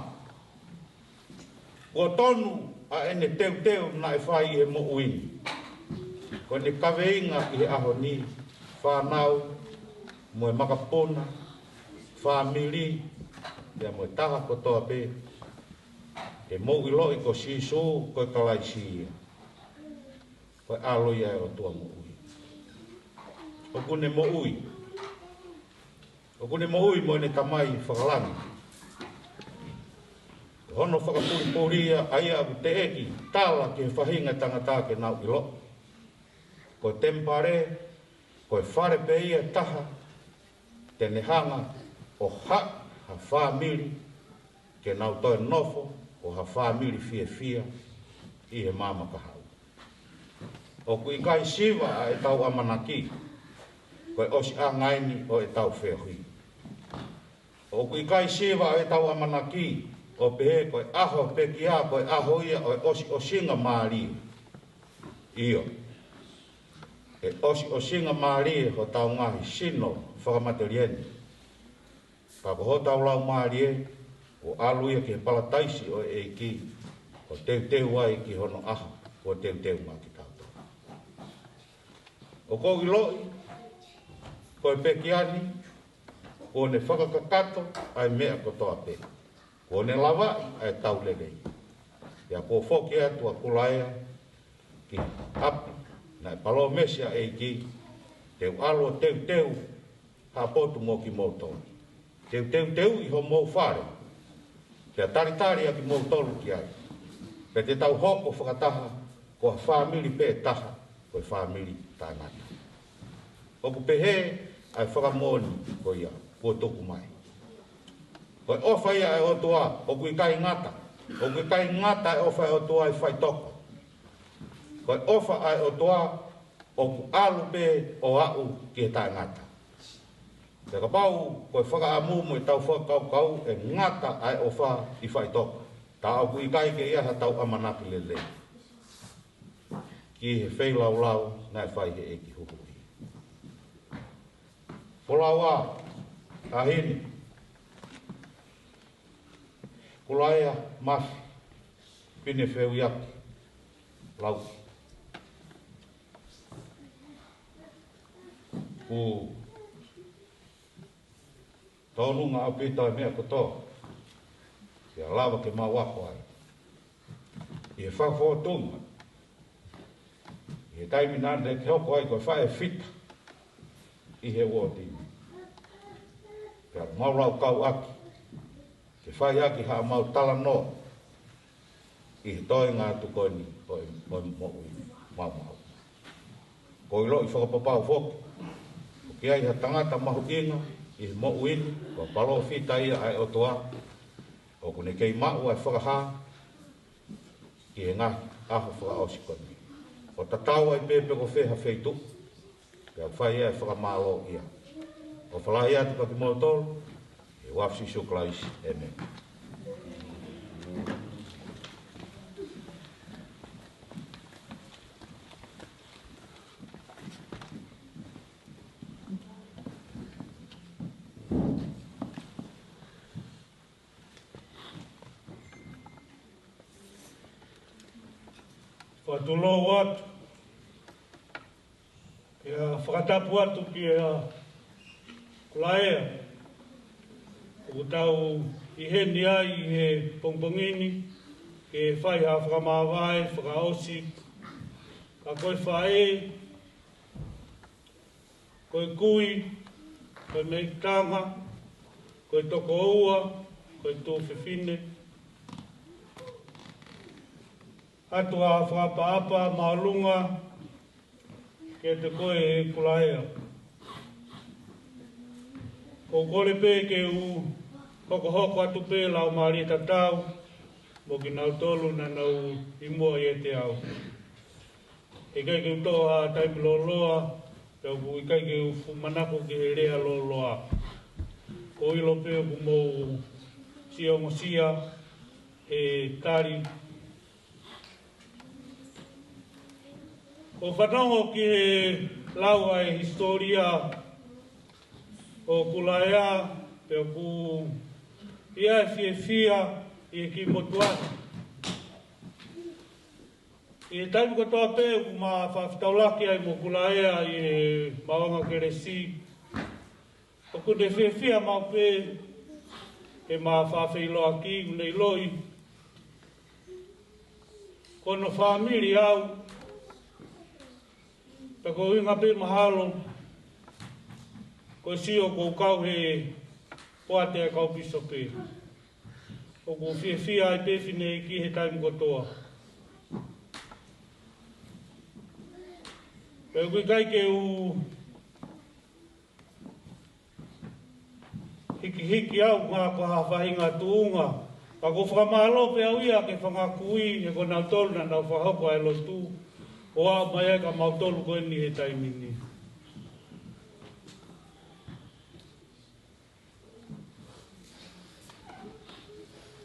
Kuo tonu ʻa ʻene teuteu naʻe fai ʻi he moʻui ni. Ko ʻene kaveinga ʻi he ʻaho ni, fānau, mo e makapuna, fāmili, pea mo e taha kotoa pē, ke mou ʻiloʻi ko Sīsū, ko e Kalaisi ia. Ko e ʻAlo ia ʻo e ʻOtua moʻui. ʻOku ne moʻui. ʻOku ne moʻui mo ʻene Tamai fakalangi. Hono fakapulipuli ia, ʻa ia ʻoku teʻeki tala ki he faʻahinga ʻo tangata ke nau ʻilo. Ko e temipale, ko e fale pē ia ʻe taha, te ne hanga ʻo haʻu ha fāmili, ke nau toe nofo ko ha fāmili fiefia ʻi he maama kahaʻu. ʻOku ʻikai siva ʻa ʻetau ʻamanaki, ko e ʻosiʻanga eni ʻo ʻetau feohi. ʻOku ʻikai siva ʻa ʻetau ʻamanaki, ʻo pehē ko e ʻaho pekia, ko e ʻaho ia ʻo e ʻosiʻosinga mālie. ʻIo, ʻe ʻosiʻosinga mālie hotau ngaahi sino fakamatelieni. Ka ko hotau laumālie, kuo ʻalu ia ki he palataisi ʻo e ʻEiki, ʻo teuteu ai ki hono ʻaho, kuo teuteu maʻa kitautolu. ʻOku ou ʻiloʻi, ko e pekia ni, kuo ne fakakakato ʻa e meʻa kotoa pē. Kuo ne lavaʻi ʻa e tau lelei. Pea kuo foki atu ʻa Kulaea ki ʻapi, naʻe palōmesi ʻa e ʻEiki, te u ʻalu ʻo teuteu ha potu mo kimoutolu. Te u teuteuʻi homou fale. Pea talitali ʻa kimoutolu ki ai. Pea te tau hoko fakataha, ko ha fāmili pē ʻe taha, ko e fāmili taʻengata. ʻOku pehē ʻa e fakamoʻoni ko ia, kuo tuku mai. Ko e ʻofa ia ʻa e ʻOtua, ʻoku ʻikai ngata. ʻOku ʻikai ngata ʻa e ʻofa ʻa e ʻOtua ʻi faʻitoka. Ko e ʻofa ʻa e ʻOtua, ʻoku ʻalu pē ʻo aʻu ki he taʻengata. Pea kapau ko e fakaʻamu mo ʻetau fakakaukau ʻe ngata ʻa e ʻofa ʻi faʻitoka, tā ʻoku ʻikai ke ʻi ai haʻatau ʻamanaki lelei ki he feilaulau naʻe fai he ʻEiki Huhuʻi. Folau ā, taʻahine, Kulaea Mafi Pinefeuiaki Lauki. Kuo tōnunga ʻaupito ʻa e meʻa kotoa, pea lava ke mau ako ai. ʻI he fakafōtunga, ʻi he taimi naʻa ne hoko ai ko e faʻē fita ʻi he uooti ni. Pea mau laukau ʻaki, ke fai ʻaki haʻamau talanoa ʻi he toenga atu ko eni ʻo e, ʻo e moʻui maumau. Ko e ʻiloʻi fakapapau foki, ʻoku ʻi ai ha tangata mahuʻinga ʻi he moʻui ni, ko e palōfita ia ʻa e ʻOtua, ʻoku ne kei maʻu ʻa e fakahā ki he ngaahi ʻaho fakaʻosi ko eni. ʻO tatau ai pē pe ko fē ha feituʻu, pea fai ʻa e fakamālō ia. ʻOfa lahi atu kiate kimoutolu, ʻi he huafa ʻo Sīsū Kalaisi, ʻēmeni. Fakatulou atu, pea fakatapu atu kia Kulaea, ʻoku tau ʻi heni ai he pongipongi ni, ke fai ha fakamāvae fakaʻosi, ka ko e faʻē, ko e kui, ko e meʻitanga, ko e tokoua, ko e tuofefine. ʻOatu ʻa e fakaʻapaʻapa māʻolunga kiate koe Kulaea. ʻOku ou kole pē ke u hokohoko atu pē laumālie tatau mo kinautolu naʻa nau ʻi muʻa ʻiate au. ʻIkai ke u toʻo ha taimi lōloa, pea ʻoku ʻikai ke u fuʻu manako ki he lea lōloa. ʻOku ou ʻilo pē ʻoku mou siʻi ongosia he tali. ʻOku ou fanongo ki he lau ʻa e hisitōlia ʻo Kulaea, pea ʻoku ʻi ai e fiefia ʻi he kiʻi motuʻa ni. ʻI he taimi kotoa pē ʻoku ma faʻa fetaulaki ai mo Kulaea ʻi he maʻuʻanga kelesi, ʻoku ne fiefia maʻu pē he ma faʻa feʻiloaki, ʻoku ne ʻiloʻi ko hono fāmili au, pea ko e ʻuhinga pē mahalo ko e sio ʻoku ou kau he poate ʻa e kau pīsope. ʻOku fiefia ai pē fineʻeiki he taimi kotoa. Pea ʻoku ʻikai ke u hikihiki au ngā ko ha faʻahinga tuʻunga. Ka ʻoku ou fakamālō pē au ia ki he fanga kui he ko nautolu naʻa nau fakahoko ʻa e lotu ʻo aʻu mai ai kia mautolu ko eni he taimi ni.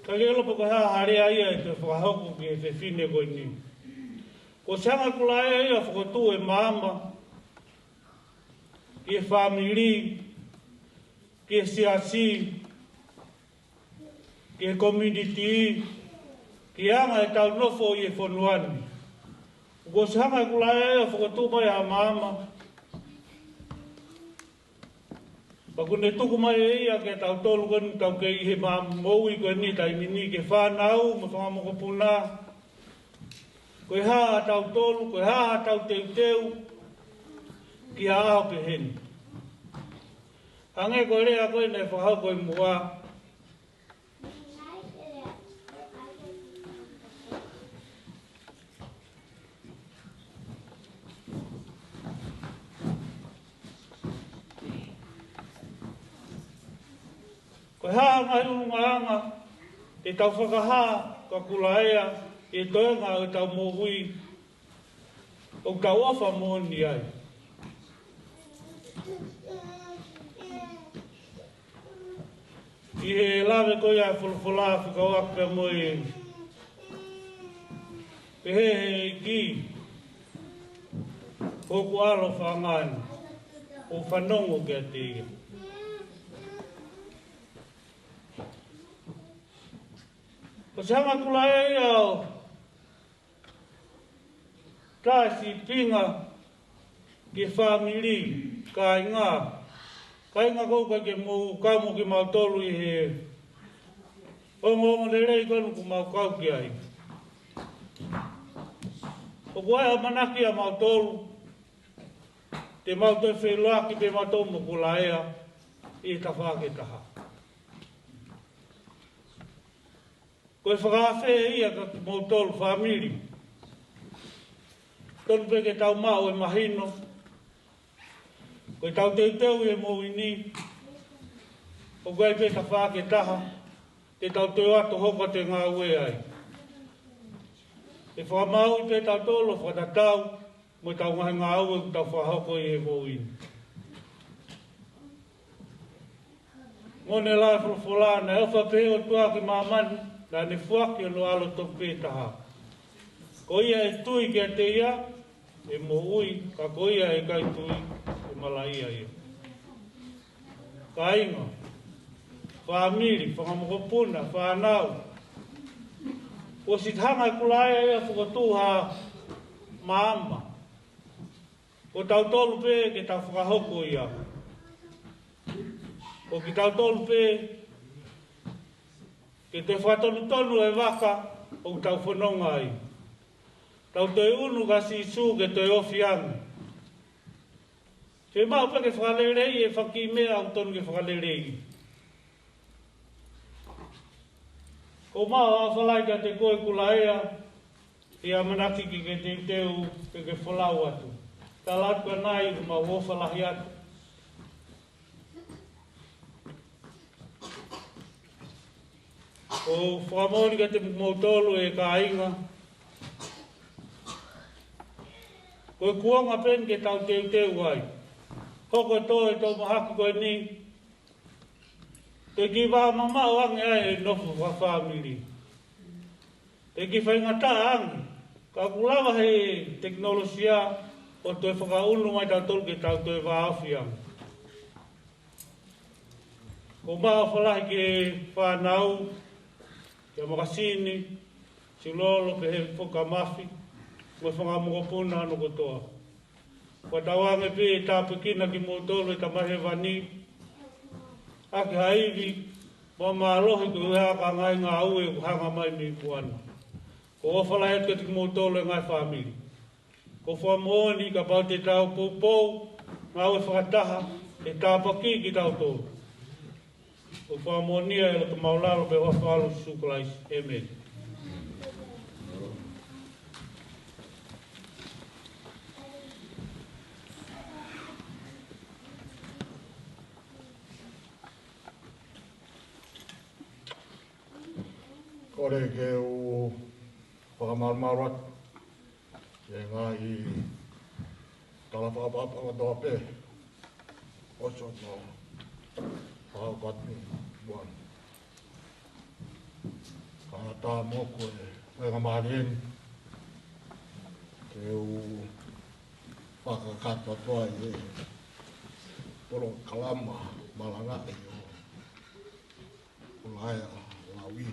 Ka ke ʻilo pe ko e hā ha lea ia ʻe toe fakahoko ki he fefine ko eni. Kuo ʻosi hanga ʻe Kulaea ia ʻo fokotuʻu e maama ki he fāmili, ki he siasi, ki he community, ki he anga ʻetau nofo ʻi he fonua ni. Kuo ʻosi hanga ʻe Kulaea ia ʻo fokotuʻu mai ha maama. Pea ʻoku ne tuku mai ʻe ia kiate kitautolu ko eni ʻoku tau kei ʻi he moʻui ko eni he taimi ni, ki he fānau mo e fanga mokopuna. Ko e hā ʻa tautolu, ko e hā haʻatau teuteu ki ha ʻaho pehē ni. Hangē ko e lea ko ē naʻe fakahoko ʻi muʻa. Ko e hā ha ngaahi ʻulungaanga te tau fakahā kia Kulaea ʻi he toenga ʻo ʻetau moʻui, ʻoku tau ʻofa moʻoni ai. ʻI he lave ko ia ʻa e folofola fekauʻaki pea mo e pehē ʻe he ʻEiki, ko hoku ʻAlo faʻa ngāue, ʻoku ou fanongo kiate ia. Kuo ʻosi hanga ʻe Kulaea ia ʻo tā e sīpinga ki he fāmili, kāinga. Kāinga ʻoku ʻikai ke mou kau mo kimautolu ʻi he ongoongolelei ko eni ʻoku mau kau ki ai. ʻOku ʻi ai e ʻamanaki ʻa mautolu te mau toe feʻiloaki pē mautolu mo Kulaea ʻi he tafaʻaki ʻe taha. Ko e fakaafe ia kia kimoutolu fāmili. Tonu pē ke tau maʻu e mahino, ko ʻetau teuteu ʻi he moʻui ni, ʻoku ʻi ai pē tafaʻaki ʻe taha te tau toe ō atu ʻo hoko atu e ngāue ai. ʻE fakamāuʻi pē kitautolu ʻo fakatatau mo ʻetau ngaahi ngāue ʻoku tau fakahoko ʻi he moʻui ni. Mo e lau ʻa e folofola, naʻe ʻofa pehē ʻa e ʻOtua ki māmani, naʻa ne foaki hono ʻAlo tofu pē taha. Ko ia ʻe tui kiate ia, ʻe moʻui, ka ko ia ʻe ʻikai tui, ʻe malaʻia ia. Kāinga, fāmili, fanga mokopuna, fānau. Kuo ʻosi hanga ʻe Kulaea ia ʻo fokotuʻu ha maama. Ko tautolu pē ke tau fakahoko ia. Ko kitautolu pē ke toe fakatonutonu e vaka ʻoku tau fononga ai. Tau toe unu kia Sīsū ke toe ofi ange. Fiemaʻu pē ke fakaleleiʻi e faʻahinga meʻa ʻoku tonu ke fakaleleiʻi. ʻOku mau ʻofa lahi kiate koe Kulaea, ʻi he ʻamanaki ke ke teuteu, ke ke folau atu. Tala atu kia Nai, ʻoku mau ʻofa lahi atu. ʻOku ou fakamoʻoni kiate kimoutolu e kāinga. Ko e kuonga pē eni ke tau teuteu ai. Hoko e tō e tō mahaki ko eni, te kiʻi vā mamaʻo ange ai e nofo fakafāmili. Te kiʻi faingataʻa ange, ka ʻoku lava he tekinolosia ʻo toe fakaʻunu mai tautolu ke tau toe vāofi ange. Ko e ʻofa lahi ki he fānau, ki he makasini, Silolo pehē foki kia Mafi, mo e fanga mokopuna hono kotoa. Fakatauange pē ʻe tāpuekina kimoutolu ʻe he Tamai Hēvani, ʻaki ha ivi mo e mālohi koeʻuhi ko e ngaahi ngāue ʻoku hanga mai mei muʻa na. Ko e ʻofa lahi atu kiate kimoutolu e ngaahi fāmili. Ko e fakamoʻoni kapau te tau poupou, ngāue fakataha, ʻe tāpuakiʻi kitautolu. Ko e fakamoʻoni ia ʻi he loto māʻulalo pea mo e huafa ʻo Sīsū Kalaisi. ʻĒmeni. Kole ke u fakamalumalu atu ki he ngaahi tala fakaʻapaʻapa kotoa pē ʻoku nau fakahoko atu ni. Buan. Ka ta mo ko e faingamālie eni ke u fakakakato atu ai e polokalama malangaʻi ʻo Kulaea Lauʻi.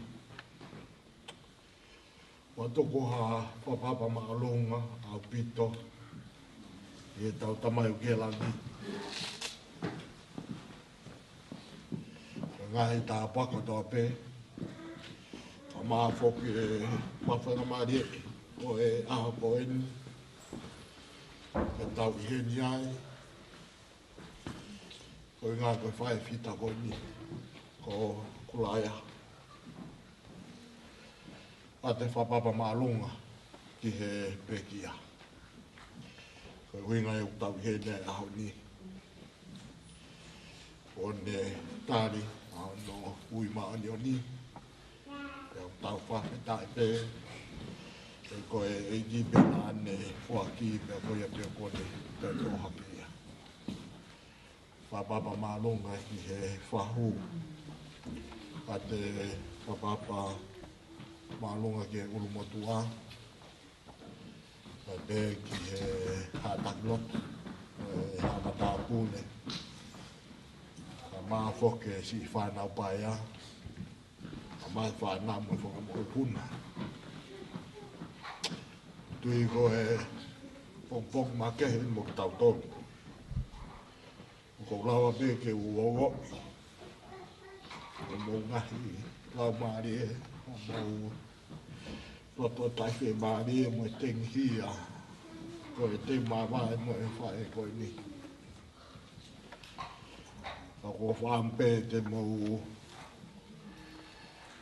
ʻOku tuku ha fakaʻapaʻapa māʻolunga ʻaupito ʻi heʻetau Tamai ʻoku ʻi he langi. Ko e ngaahi tāpuaki kotoa pē, ka mau foki ʻe mafangamālie ko e ʻaho ko eni ke tau ʻi heni ai. Ko e ngaahi ko e faifekau ko eni ko Kulaea. ʻA e fakaʻapaʻapa māʻolunga ki he pekia. Ko e ʻuhinga ia ʻoku tau ʻi heni he ʻaho ni. ʻO ne tali ʻa hono ui māʻoniʻoni. Pea ʻoku tau fakafetaʻi pē. He ko e ʻEiki pē naʻa ne foaki pea ko ia pē ʻoku ne toe toʻo hake ia. Fakaʻapaʻapa māʻolunga ki he fahu. ʻA e fakaʻapaʻapa māʻolunga ki he ʻulumotuʻa. ʻA e pē ki he haʻa taki lotu, ʻe, haʻa matāpule. Ka mau foki e siʻi fānau paea. Ka mau fānau mo e fanga mokopuna. Tui ko e pongipongi makehe mo kitautolu. ʻOku ou lava pē ke u ʻoʻoʻi hoʻomou ngaahi laumālie, hoʻomou loto taʻefiemālie mo e tengihia ko e teu māvae mo e faʻē ko eni. Ka ʻoku ou fakaʻamu pē te mou,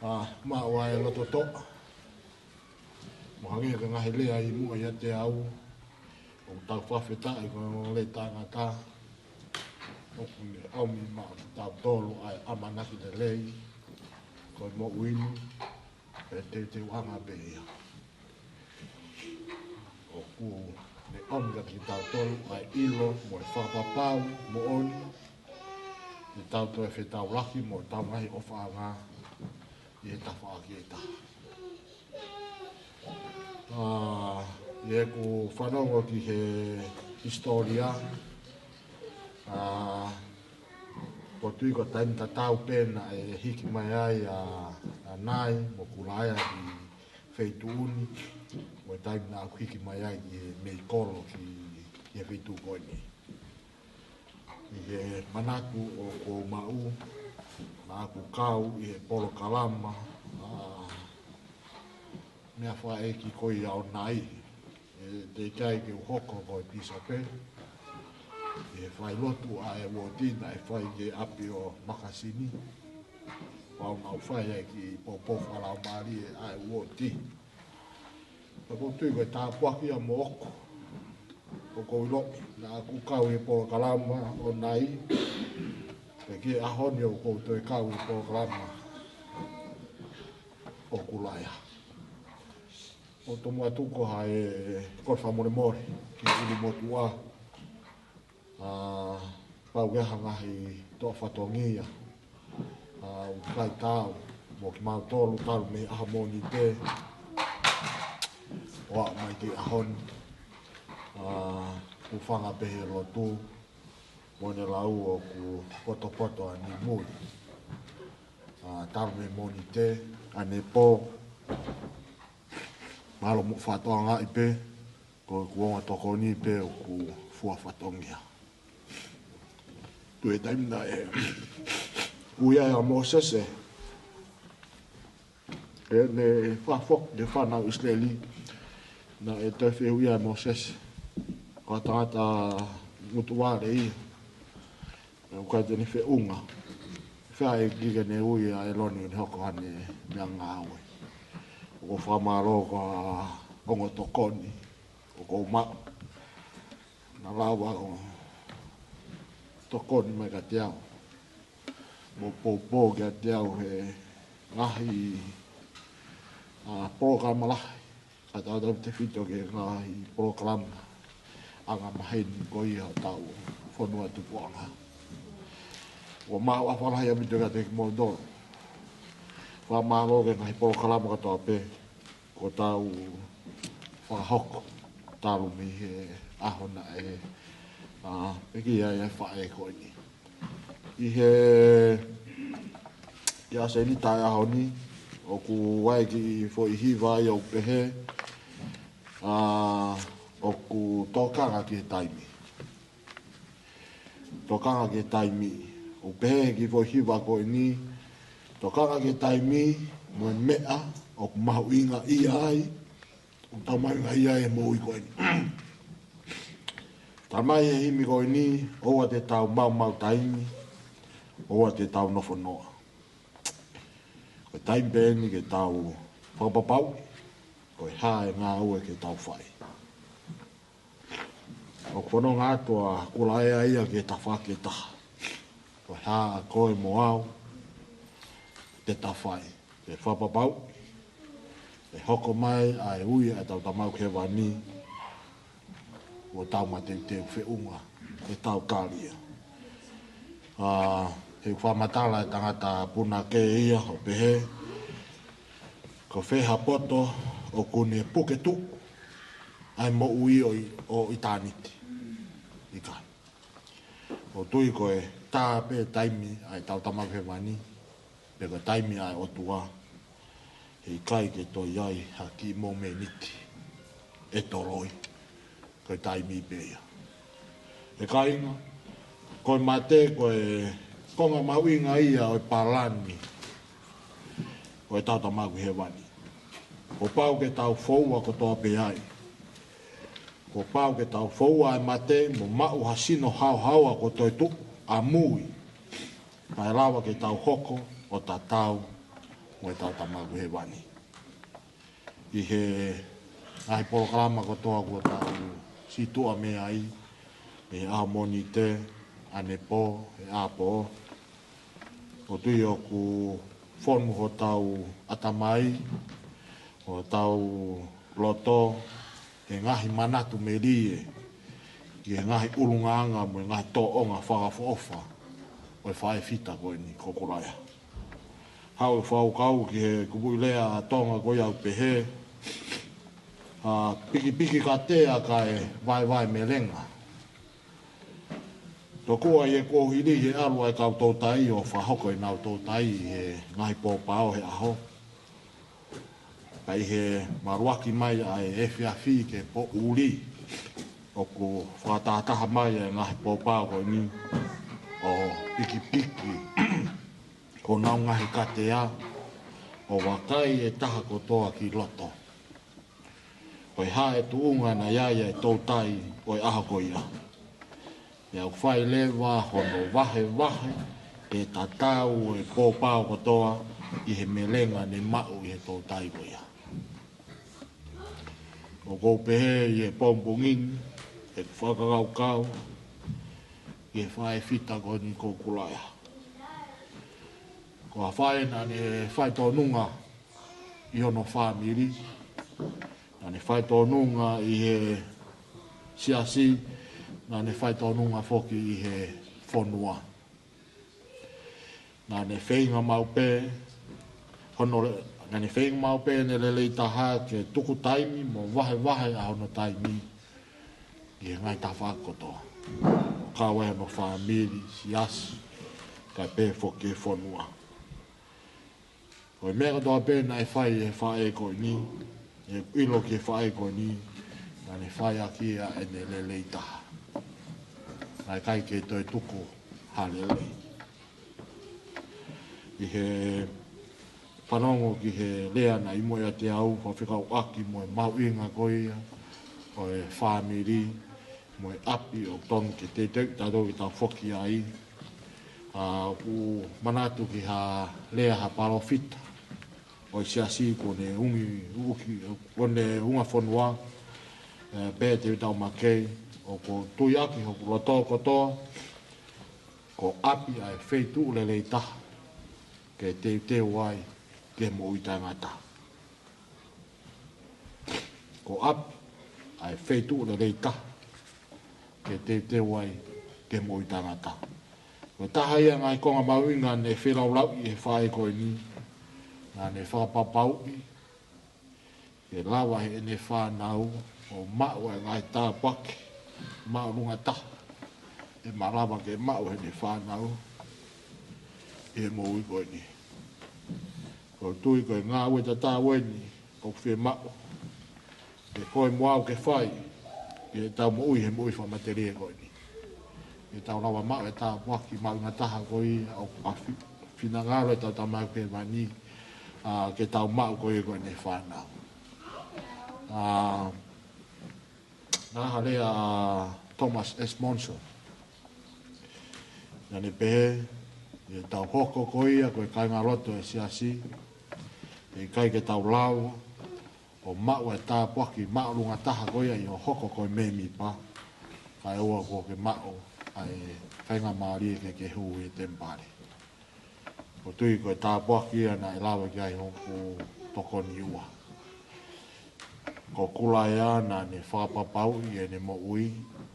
ʻa, maʻu ʻa e loto toʻa. Mo hangē ko e ngaahi lea ʻi muʻa ʻiate au, ʻoku tau fakafetaʻi ko e ongoongolelei taʻengata, ʻoku ne ʻomi maʻa kitautolu ʻa e ʻamanaki lelei, ko e moʻui ni, ʻe teuteuʻanga pē ia. ʻOku ne ʻomi kiate kitautolu ʻa e ʻilo mo e fakapapau moʻoni, ke tau toe fetaulaki mo ʻetau ngaahi ʻofaʻanga ʻi he tafaʻaki ʻe taha. ʻA, ʻi heʻeku fanongo ki he hisitōlia, ʻa, ʻoku ou tui ko e taimi tatau pē naʻe hiki mai ai ʻa, ʻa Nai mo Kulaea ki he feituʻu ni, mo e taimi naʻa ku hiki mai ai ki he meʻi kolo ki, ki he feituʻu ko eni. ʻI he manatu ʻoku ou maʻu, naʻa ku kau ʻi he polokalama, ʻa, meʻa fakaʻeiki ko ia ʻo Nai, ʻe teʻeki ai ke u hoko ko e pīsope, ʻi he failotu ʻa e uooti naʻe fai ki he ʻapi ʻo Makasini, ʻo aʻu naʻa ku fai ai e kiʻi poupou fakalaumālie ʻa e uooti. Ka ʻoku ou tui ko e tāpuaki ia moʻoku. ʻOku ou ʻiloʻi, naʻa ku kau he polokalama ʻo Nai, pea ki he ʻaho ni ʻoku ou toe kau he polokalama ʻo Kulaea. ʻOku tomuʻa tuku ha e kole fakamolemole ki he ʻulumotuʻa. ʻA, pau ke ʻi ai ha ngaahi toʻa fatongia, ʻa, ʻoku ʻikai taau mo kimautolu talu mei he ʻaho Mōnite ʻo aʻu mai ki he ʻaho ni. ʻA, ʻoku fanga pē he lotu mo ne lau ʻoku potopoto ʻa Nimui. ʻA, talu mei Mōnite, ʻanepō, mālō mo fatongia pē, ko e kuonga tokoni pē ʻoku fua fatongia. Tuʻu he taimi naʻe ui ai ʻa Mōsese, ʻene fakafoki ki he fānau ʻIsileli, naʻe toe fehuʻia ʻe Mōsese, ko e tangata ngutu vale ia, ʻoku ʻikai te ne feʻunga. Fēfē ʻEiki ke ne ui ʻa ʻĒlone ʻo ne hoko ko haʻane meʻangāue? ʻOku ou fakamālō ko e ongo tokoni ʻoku ou maʻu, naʻa nau ʻosi tokoni mai kiate au mo poupou kiate au he ngaahi, ʻa, polokalama lahi, kae tautautefito ki he ngaahi polokalama angamaheni ko ia hotau fonua tupuʻanga. ʻOku maʻu ʻa e fakalāngilangi ʻaupito kiate kimoutolu. Fakamālō ki he ngaahi polokalama kotoa pē kuo tau fakahoko talu mei he ʻaho naʻe, ʻa, pekia ai ʻa e faʻē ko eni. ʻI he, ʻi he ʻasenita ʻo e ʻaho ni, ʻoku ʻi ai e kiʻi foʻi hiva ia ʻoku pehē, ʻa, ʻoku tokanga ki he taimi. Tokanga ki he taimi. ʻOku pehē he kiʻi foʻi hiva ko eni, tokanga ki he taimi mo e meʻa ʻoku mahuʻingaʻia ai, ʻoku tau mahuʻingaʻia ai he moʻui ko eni. Talamai he himi ko eni, ʻoua te tau maumau taimi, ʻoua te tau nofo noa. Ko e taimi pē eni ke tau fakapapauʻi ko e hā e ngāue ke tau fai. ʻOku fononga atu ʻa Kulaea ia ki he tafaʻaki ʻe taha. Ko e hā ʻa koe mo au te ta fai ke fakapapauʻi ʻe hoko mai ʻa e ui ʻa ʻetau Tamai ʻoku ʻi hēvani, ʻo tau mateuteu feʻunga ʻetau tali ia. ʻA, he ʻoku fakamatala ʻe he tangata punake ia ʻo pehē, ko fē ha poto ʻoku ne puke tuʻu ʻa e moʻui ʻo ʻi-, ʻo ʻitāniti? ʻIkai. ʻOku ou tui ko e tā pē taimi ʻa ʻetau Tamai ʻoku ʻi hēvani, pe ko e taimi ʻa e ʻOtua, heʻikai ke toe ʻi ai ha kiʻi momeniti ʻe toloi. Ko e taimi pē ia. ʻE kāinga, ko e mate ko e konga mahuʻinga ia ʻo e palani ʻo ʻetau Tamai ʻoku ʻi hēvani. Kuo pau ke tau foua kotoa pē ai. Kuo pau ke tau foua e mate mo maʻu ha sino haohaoa kuo toetuʻu ʻamui, kae lava ke tau hoko ʻo tatau mo ʻetau Tamai ʻoku ʻi hēvani. ʻI he ngaahi polokalama kotoa kuo tau situʻa mei ai, ʻi he ʻaho Mōnite, ʻanepō, he ʻapō, ʻoku ou tui ʻoku fonu hotau ʻatamai, hotau loto, he ngaahi manatu melie ki he ngaahi ʻulungaanga mo e ngaahi tōʻonga fakaʻofoʻofa ʻo e faʻē fita ko eni ko Kulaea. Haʻu e fakakaukau ki he kupuʻi lea ʻa Tonga ko ia ʻoku pehē, ʻa, pikipiki katea kae vaevae melenga. Tokua ʻi he kuohili he ʻalu ʻa e kau toutai ʻo fakahoko ʻenau toutai ʻi he ngaahi pōpao he ʻaho. Pea ʻi he maluʻaki mai ʻa e efiafi ke poʻuli, ʻoku fakatahataha mai ʻa e ngaahi pōpao ko eni ʻo pikipiki honau ngaahi katea, ʻo vakai e taha kotoa ki loto. Ko e hā e tuʻunga naʻe ʻi ai e toutai ʻo e ʻaho ko ia. Pea ʻoku fai leva hono vahevahe ke tatau e pōpao kotoa ʻi he melenga ne maʻu ʻi he toutai ko ia. ʻOku ou pehē ʻi he pongipongi ni, ʻeku fakakaukau ki he faʻē fita ko eni ko Kulaea. Ko ha faʻē naʻa ne fai tōnunga ʻi hono fāmili, Naʻa ne fai tōnunga ʻi he siasi, naʻa ne fai tōnunga foki ʻi he fonua. Naʻa ne feinga maʻu pē, hono le-, naʻa ne feinga maʻu pē ʻene lelei taha ke tuku taimi mo vahevahe ʻa hono taimi ʻi he ngaahi tafaʻaki kotoa. Kau ai hono fāmili, siasi, kae pehē foki ki he fonua. Ko e meʻa kotoa pē naʻe fai ʻe he faʻē ko eni, ʻi heʻeku ʻilo ki he faʻē ko eni, naʻa ne fai ʻaki ia ʻene lelei taha. Naʻe ʻikai ke toe tuku ha lelei. ʻI he fanongo ki he lea naʻe ʻi muʻa ʻiate au, faifekau ʻaki mo e mahuʻinga ko ia ʻo e fāmili, mo e ʻapi ʻoku totonu ke teuteu kitautolu ke tau foki ai. ʻA, ʻoku ou manatu ki ha lea ha palōfita ʻo e siasi kuo ne ungi, uki, kuo ne unga fonua, ē, pehē ʻe Tēvita Mackay, ʻoku ou tui ʻaki hoku loto kotoa, ko ʻapi ʻa e feituʻu lelei taha ke teuteu ai ki he moʻui taʻengata. Ko ʻapi ʻa e feituʻu lelei taha ke teuteu ai ki he moʻui taʻengata. Ko e taha ia ngaahi konga mahuʻinga naʻe felaulauʻi ʻe he faʻē ko eni, naʻa ne fakapapauʻi ke lava heʻene fānau ʻo maʻu ʻa e ngaahi tāpuaki māʻolunga taha ʻe malava ke maʻu heʻene fānau ʻi he moʻui ko eni. ʻOku ou tui ko e ngāue tatau eni ʻoku fiemaʻu ʻe koe mo au ke fai ʻi heʻetau moʻui he moʻui fakamatelie ko eni. Ke tau lava maʻu e tāpuaki māʻolunga taha ko ia ʻoku ʻa fi-, finangalo ʻetau Tamai ʻoku ʻi hēvani, ʻa, ke tau maʻu ko ia ko ʻene fānau. ʻA, naʻe ʻi ai ha lea ʻa Thomas S. Monson. Naʻa ne pehē, ʻi heʻetau hoko ko ia ko e kāingalotu ʻo e siasi, ʻe ʻikai ke tau lava ʻo maʻu e tāpuaki māʻolunga taha ko ia ʻi hoʻo hoko ko e mēmipa, kae ʻoua kuo ke maʻu ʻa e faingamālie ke ke hū he temipale. ʻOku ou tui ko e tāpuaki ia naʻe lave ki ai hoku tokoni ua. Ko Kulaea naʻa ne fakapapauʻi ʻene moʻui,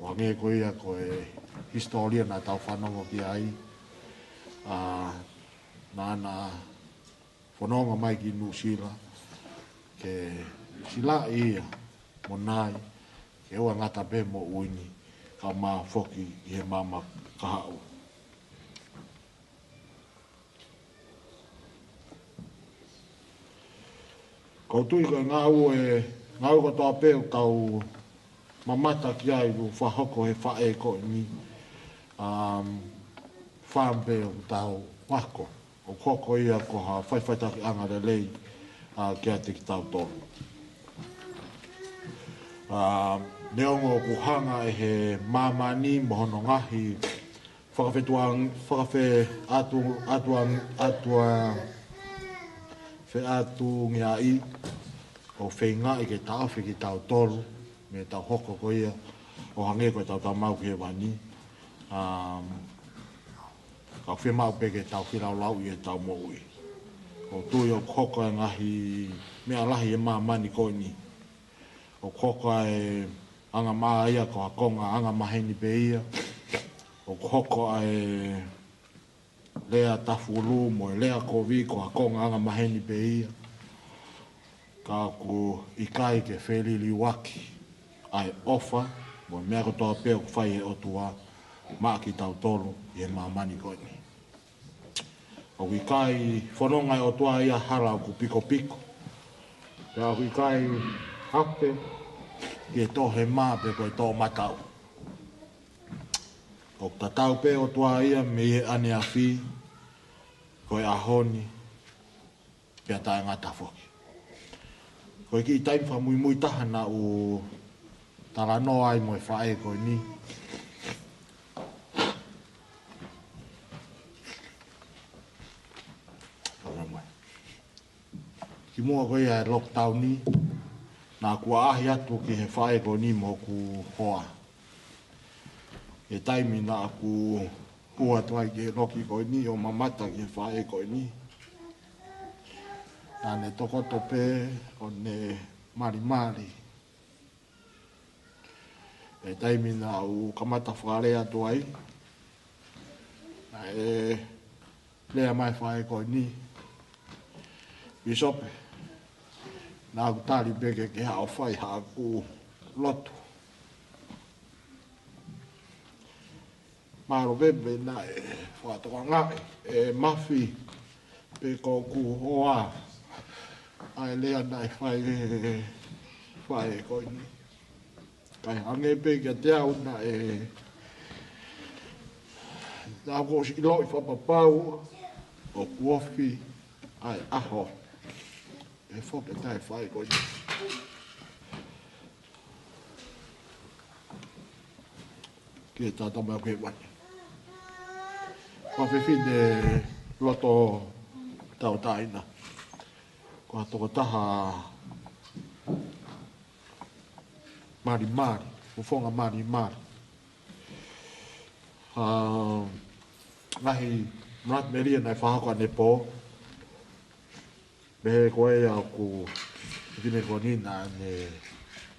ʻo hangē ko ia ko e hisitōlia naʻa tau fanongo ki ai, ʻa, naʻa na fononga mai ki Nuʻusila, ke silaʻi ia mo nai, ke ʻoua ngata pē moʻui ni, kae ʻumaʻā foki ʻi he maama kahaʻu. ʻOku ou tui ko e ngāue, ngāue kotoa pē ʻoku tau mamata ki ai ʻoku fakahoko he faʻē ko eni, um, fāmili ʻoku tau ako. ʻOku hoko ia ko ha faʻifaʻitakiʻanga lelei, ʻa, kiate kitautolu. ʻA, neongo ʻoku hanga ʻe he māmani mo hono ngaahi fakafetuʻutāmaki, fakafeʻatu, ʻatu, ʻatu, ʻa, feʻatungiaʻi ʻo feingaʻi ke taʻofi kitautolu mei heʻetau hoko ko ia ʻo hangē ko ʻetau Tamai ʻoku ʻi hēvani. Um, ka ʻoku fiemaʻu pē ke tau felaulauʻi ʻetau moʻui. ʻOku ou tui ʻoku hoko e ngaahi meʻa lahi he māmani ko eni. ʻOku hoko e angamaʻa ia ko ha konga angamaheni pē ia. ʻOku hoko e lea tafulu mo e lea kovi ko ha konga angamaheni pē ia. Ka ʻoku ʻikai ke feliliuaki ʻa e ʻofa mo e meʻa kotoa pē ʻoku fai ʻe he ʻOtua maʻa kitautolu ʻi he māmani ko eni. ʻOku ʻikai fononga e ʻOtua ʻi ha hala ʻoku pikopiko. Pea ʻoku ʻikai ape ki he toʻohema pe ko e toʻomataʻu. ʻOku tatau pē ʻOtua ia mei he ʻaneafi, ko e ʻaho ni, pea taʻengata foki. Ko e kiʻi taimi fakamuimui taha naʻa ku talanoa ai mo e faʻē ko eni. Kimuʻa ko ia e lockdown ni, naʻa ku ʻaʻahi atu ki he faʻē ko eni mo hoku hoa. ʻI he taimi naʻa ku ʻalu atu ai ki he loki ko eni ʻo mamata ki he faʻē ko eni, naʻa ne tokoto pē ʻo ne Malimali. ʻI he taimi naʻa ku kamata fakalea atu ai, naʻe lea mai e faʻē ko eni, Pīsope, naʻa ku tali pē ke ke haʻu ʻo fai haʻaku lotu. Mālō pē pea naʻe fakatokangaʻi ʻe Mafi pe ko ʻeku hoa ʻa e lea naʻe fai ʻe he faʻē ko eni. Kae hangē pē kiate au naʻe, naʻa ku ʻosi ʻiloʻi fakapapau ʻoku ofi ʻa e ʻaho ʻe foki ai e faʻē ko eni. Ki he Tamai ʻoku ʻi hēvani. Ko e fefine loto tauʻatāina, ko e tokotaha malimali, fofonga malimali. ʻA e ngaahi manatu melie naʻe fakahoko ʻanepō, pehē ko ia ʻoku fefine ko eni naʻa ne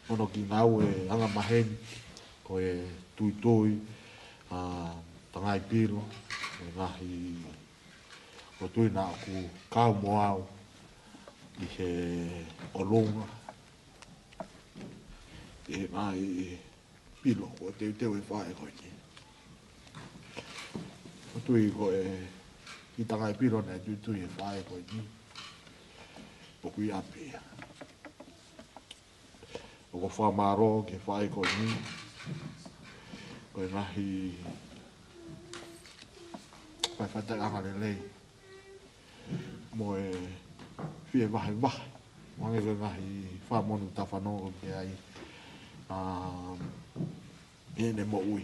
ono ki ngāue angamaheni, ko e tuitui, ʻa, tangai pilo, e ngaahi, ʻoku ou tui naʻa ku kau mo au ʻi he ʻolunga, ʻi he ngaahi pilo ʻoku teuteu ʻe he faʻē ko eni. ʻOku ou tui ko e kiʻi tangai pilo naʻe tuitui ʻe he faʻē ko eni, ʻoku ʻi ʻapi ia. ʻOku ou fakamālō ki he faʻē ko eni, ko e ngaahi faʻifaʻitakiʻanga lelei mo e fie vahevahe, mo e ngaahi fakamoʻoni ʻoku ta fanongo ki ai, ʻa, ʻi heʻene moʻui.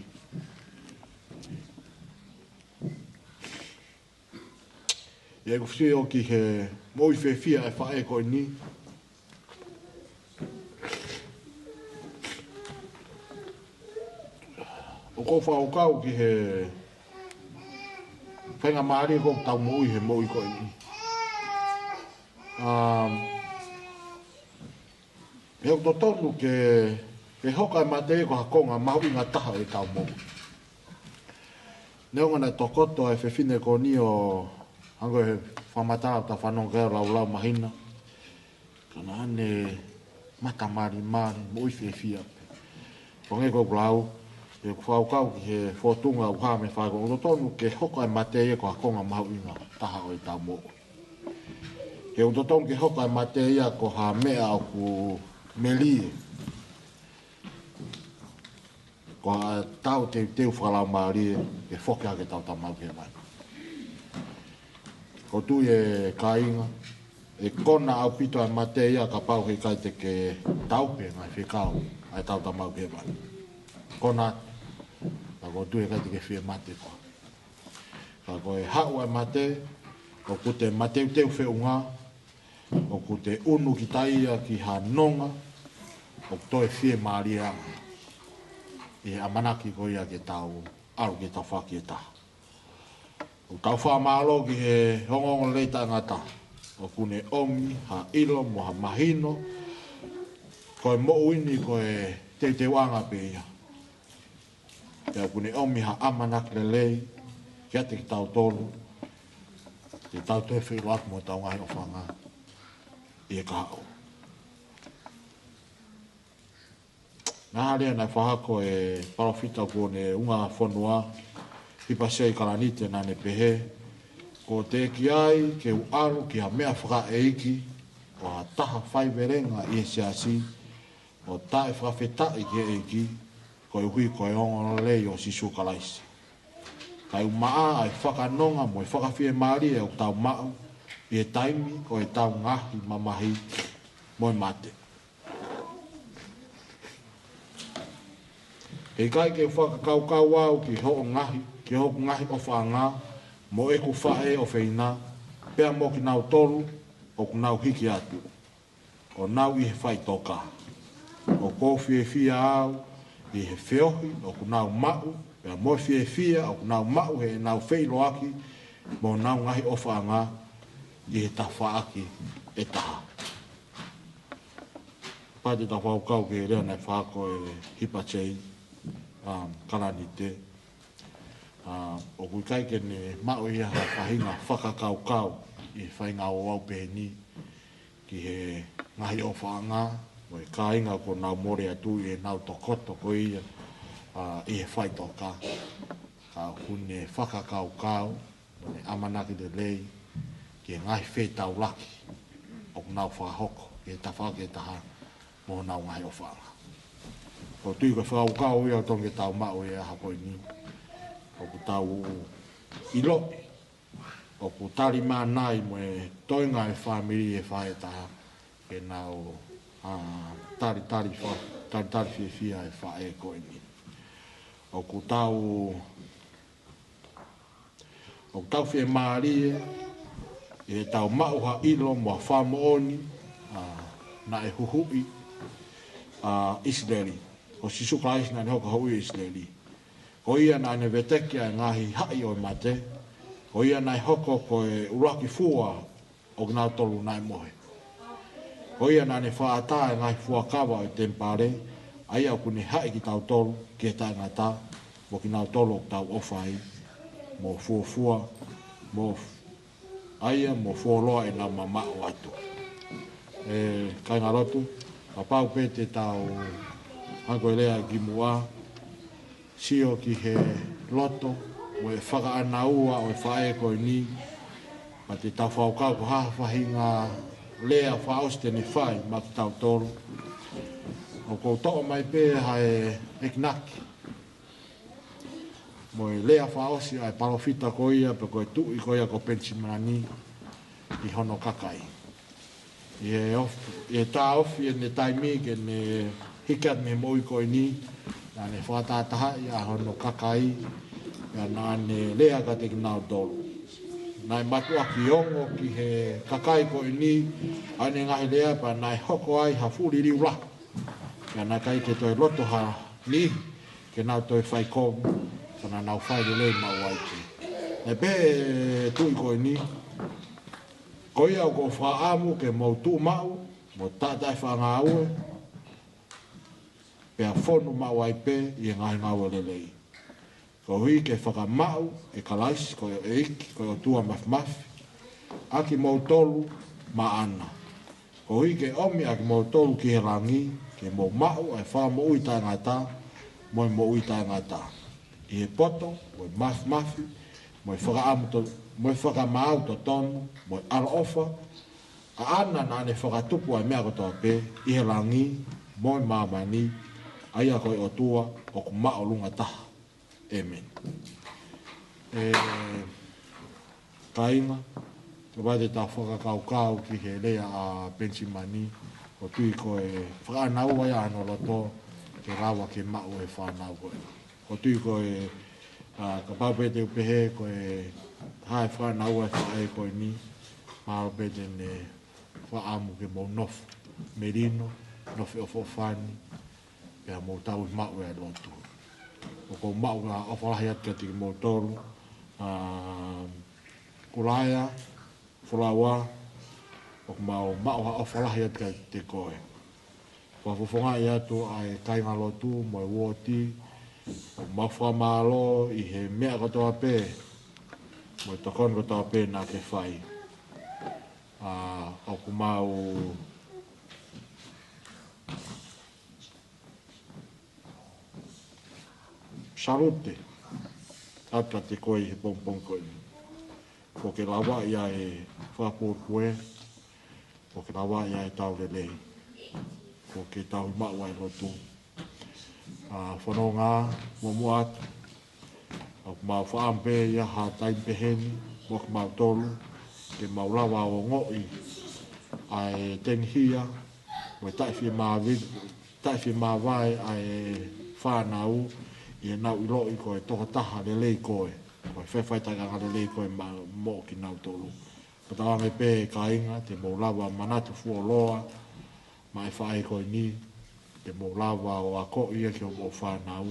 ʻI heʻeku sio ki he moʻui fiefia ʻa e faʻē ko eni, ʻoku ou fakakaukau ki he faingamālie ʻoku tau moʻui he moʻui ko eni. Um, he ʻoku totonu ke, ke hoko ʻa e mate ko ha konga mahuʻinga taha ʻo ʻetau moʻui. Neongo naʻe tokoto ʻa e fefine ko eni ʻo hangē ko e fakamatala ʻoku ta fanongo ki ai, ʻo laulau mahina, ka naʻa ne mata malimali, moʻui fiefia pē. Ko e ngaahi ko ʻeku lau, ʻeku fakakaukau ki he fōtunga ʻoku hā mei he faʻē ko eni, ʻoku totonu ke hoko ʻa e mate ia ko ha konga mahuʻinga taha ʻo ʻetau moʻui. He ʻoku totonu ke hoko ʻa e mate ia ko ha meʻa ʻoku melie, ko haʻatau teuteu fakalaumālie ke foki hake ki heʻetau Tamai ʻoku ʻi hēvani. ʻOku ou tui ʻe kāinga, ʻe kona ʻaupito ʻa e mate ia kapau heʻikai te ke taupe ngaahi fekau ʻa ʻetau Tamai ʻoku ʻi hēvani. Kona atu, ka ʻoku ou tui heʻikai te ke fie mate koe. Ka ko e haʻu ʻa e mate, ʻoku te mateuteu feʻunga, ʻoku te ʻunu kita ia ki ha nonga ʻoku toe fiemālie ange ʻi he ʻamanaki ko ia ke tau ʻalu ki he tafaʻaki ʻe taha. ʻOku tau fakamālō ki he ongoongolelei taʻengata ʻoku ne ʻomi ha ʻilo mo ha mahino, ko e moʻui ni ko e teuteuʻanga pē ia. Pea ʻoku ne ʻomi ha ʻamanaki lelei kiate kitautolu, ke tau toe feʻiloaki mo hotau ngaahi ʻofaʻanga ʻi he kahaʻu. Naʻe lea naʻe fakahoko ʻe he palōfita kuo ne unga fonua, Hipa Sei Kalanite, naʻa ne pehē, kuo teʻeki ai ke u ʻalu ki ha meʻa fakaʻeiki ʻo ha taha faivelenga ʻi he siasi, ʻo taʻefakafetaʻi ki he ʻEiki, koeʻuhi ko e ongoongolelei ʻo Sīsū Kalaisi. Kae ʻumaʻā ʻa e fakanonga mo e fakafiemālie ʻoku tau maʻu ʻi he taimi ʻo ʻetau ngaahi mamahi mo e mate. Heʻikai ke u fakakaukau au ki hoʻo ngaahi, ki hoku ngaahi ʻofaʻanga mo ʻeku faʻē ʻofeina, pea mo kinautolu ʻoku nau hiki atu ʻo nau ʻi he faʻitoka. ʻOku ou fiefia au ʻi he feohi ʻoku nau maʻu, pea mo e fiefia ʻoku nau maʻu heʻenau feʻiloaki mo honau ngaahi ʻofaʻanga ʻi he tafaʻaki ʻe taha. Pea te tau fakakaukau ki he lea naʻe fakahoko ʻe Hipa Tei, um, Kalanite. Uh, ʻoku ʻikai ke ne maʻu ia ha faʻahinga fakakaukau ʻi he faʻahinga ouau pehē ni ki he ngaahi ʻofaʻanga ʻo e kāinga kuo nau mole atu ʻi heʻenau tokoto ko ia, uh, ʻi he faʻitoka. Ka ʻoku ne fakakaukau mo ne ʻamanaki lelei ki he ngaahi fetaulaki ʻoku nau fakahoko ʻi he tafaʻaki ʻe taha mo honau ngaahi ʻofaʻanga. ʻOku ou tui ko e fakakaukau ia ʻoku totonu ke tau maʻu ʻi he ʻaho ko eni. ʻOku tau ʻiloʻi ʻoku tali mai mo e toenga ʻo e fāmili ʻi he faʻahi ʻe taha ke nau, ā, talitali fa-, talitali fiefia e faʻē ko eni. ʻOku tau ʻOku tau fiemālie ʻi heʻetau maʻu ha ʻilo mo ha fakamoʻoni, ā, naʻe huhuʻi ʻa ʻIsileli. Ko Sīsū Kalaisi naʻa ne hoko ko e huhuʻi ʻo ʻIsileli. Ko ia naʻa ne veteki ʻa e ngaahi haʻi ʻo e mate. Ko ia naʻe hoko ko e ʻuluaki fua ʻo kinautolu naʻe mohe. Ko ia naʻa ne fakaʻatā e ngaahi fuakava ʻo e temipale, ʻa ia ʻoku ne haʻi kitautolu ki he taʻengata, mo kinautolu ʻoku tau ʻofa ai, mo fuofua, mo f-, ʻa ia mo fuoloa ʻenau mamaʻo atu. ʻE kāingalotu, kapau pē te tau hangē ko e lea kimuʻa, sio ki he loto mo e fakaʻānaua ʻo e faʻē ko eni, pea te tau fakakaukau ko e hā ha faʻahinga lea fakaʻosi te ne fai maʻa kitautolu. ʻOku ou toʻo mai pē ha e ekinaki mo e lea fakaʻosi ʻa e palōfita ko ia, pe ko e tuʻi ko ia ko Penisimani ʻi hono kakai. ʻI he of-, ʻi he taʻofi ʻene taimi ke ne hiki atu mei he moʻui ko eni, naʻa ne fakatahatahaʻi ʻa hono kakai, pea naʻa ne lea kiate kinautolu. Naʻe mātuʻaki ongo ki he kakai ko eni ʻa ʻene ngaahi lea, pea naʻe hoko ai ha fuʻu liliu lahi. Pea naʻe ʻikai ke toe loto ha niʻihi ke nau toe fai kovi, ka naʻa nau fai lelei maʻu ai pē. Naʻe pehē ʻe he tuʻi ko eni, ko ia ʻoku ou fakaʻamu ke mou tuʻu maʻu, mo taʻetaʻe fakangāue, pea fonu maʻu ai pē ʻi he ngaahi ngāue lelei. Koeʻuhi ke fakamaʻu ʻe Kalaisi, ko e ʻEiki, ko e ʻOtua Māfimafi, ʻa kimoutolu maʻana. Koeʻuhi ke ʻomi ʻa kimoutolu ki he langi, ke mou maʻu ʻa e fakamoʻui taʻengata, mo e moʻui taʻengata. ʻI he poto, mo e māfimafi, mo e fakaʻamu to-, mo e fakamaau totonu, mo e ʻaloʻofa, ʻaʻana naʻa ne fakatupu ʻa e meʻa kotoa pē, ʻi he langi, mo e māmani, ʻa ia ko e ʻOtua ʻoku māʻolunga taha. ʻĒmeni. ʻE kāinga, kapau te tau fakakaukau ki he lea ʻa Penisimani, ʻoku ou tui ko e fakaʻānaua ia ʻa hono loto ke lava ke maʻu ʻe he fānau ko ē. ʻOku ou tui ko e, ā, kapau pē te u pehē ko e hā e fakaʻānaua ʻa e faʻē ko eni, mahalo pē te ne fakaʻamu ke mou nofo melino, nofo ʻofoʻofani, pea mou tauhi maʻu e lotu. ʻOku ou maʻu ha ʻofa lahi atu kiate kimoutolu, ā, Kulaea, Folaua, ʻoku mau maʻu ha ʻofa lahi atu kiate koe. Fakafofongaʻi atu ʻa e kāingalotu mo e uooti, ʻoku mau fakamālō ʻi he meʻa kotoa pē, mo e tokoni kotoa pē naʻa ke fai. Ā, ʻoku mau salute atu kiate koe ʻi he pongipongi ko eni. Kuo ke lavaʻi ʻa e fakapuepue, kuo ke lavaʻi ʻa e tau lelei, kuo ke tauhi maʻu ʻa e lotu. Ā, fononga, muʻomuʻa atu, ʻoku mau fakaʻamu pē ia ha taimi pehē ni, mo kimautolu, ke mau lava ʻo ongoʻi ʻa e tenihia, mo e taʻefiemāvi-, taʻefiemāvae ʻa e fānau, ʻi heʻenau ʻiloʻi ko e tokotaha lelei koe, ko e faʻifaʻitakiʻanga lelei koe maʻa, moʻo kinautolu. Pea tauange pē kāinga, te mou lava manatu fuoloa maʻa e faʻē ko eni, te mou lava ʻo akoʻi ia ki hoʻomou fānau,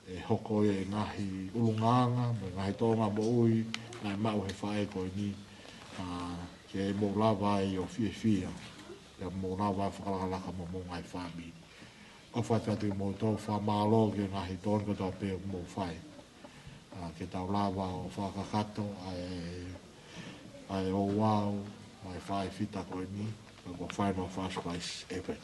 ʻe hoko ia ʻi he ngaahi ʻulungaanga, mo e ngaahi tōʻonga moʻui naʻe maʻu ʻe he faʻē ko eni, ā, ke mou lava ai ʻo fiefia. Pea mou lava fakalakalaka mo homou ngaahi fāmili. ʻOfa atu kiate kimoutolu, fakamālō ki he ngaahi tokoni kotoa pē ʻoku mou fai. ʻA, ke tau lava ʻo fakakakato ʻa e, ʻa e ouau, mo e fai fita ko eni, ka ko e final first prize effort.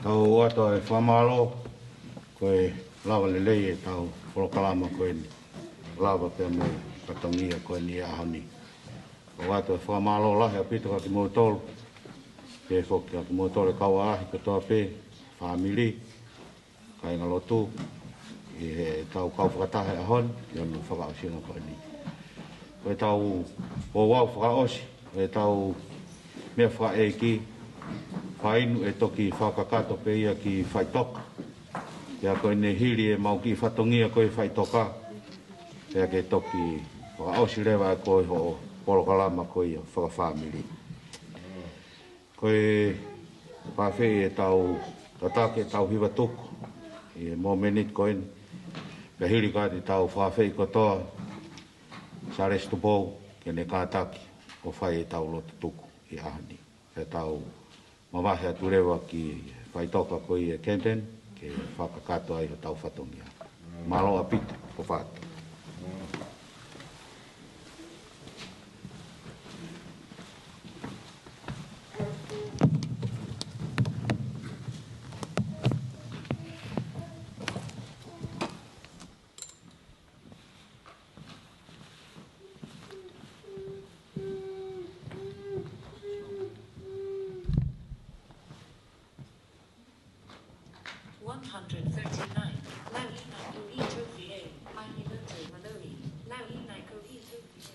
Tau ʻoatu e fakamālō, ko e lava lelei ʻetau polokalama ko eni. Lava pea mo e fatongia ko eni he ʻaho ni. Tau ʻoatu e fakamālō lahi ʻaupito kiate kimoutolu. Pehē foki kiate kimoutolu e kau ʻaʻahi kotoa pē, fāmili, kāingalotu, ʻi heʻetau kau fakataha he ʻaho ni, ʻi hono fakaʻosinga ko eni. Ko ʻetau ouau fakaʻosi, ʻetau meʻa fakaʻeiki, fai inu ʻe toki fakakakato pē ia ki faʻitoka. Pea ko ʻene hili ʻemau kiʻi fatongia ko ē faʻitoka, pea ke toki fakaʻosi leva ʻe koe hoʻo polokalama ko ia fakafāmili. Ko e fakaafeʻi ʻetau tataki ʻetau hiva tuku ʻi he mōmeniti ko eni. Pea hili ko ia ʻetau fakaafeʻi kotoa Sālesi Tupou ke ne kātaki ʻo fai ʻetau lotu tuku ʻi he ʻaho ni. Pea tau mavahe atu leva ki faʻitoka ko ia ʻi Camden ke fakakakato ai hotau fatongia. Mālō ʻaupito, ʻofa atu. One hundred thirty-nine, Laʻi Naikohi Tofiʻe, ʻAhinoto Manoʻi, Laʻi Naikohi Tofiʻe.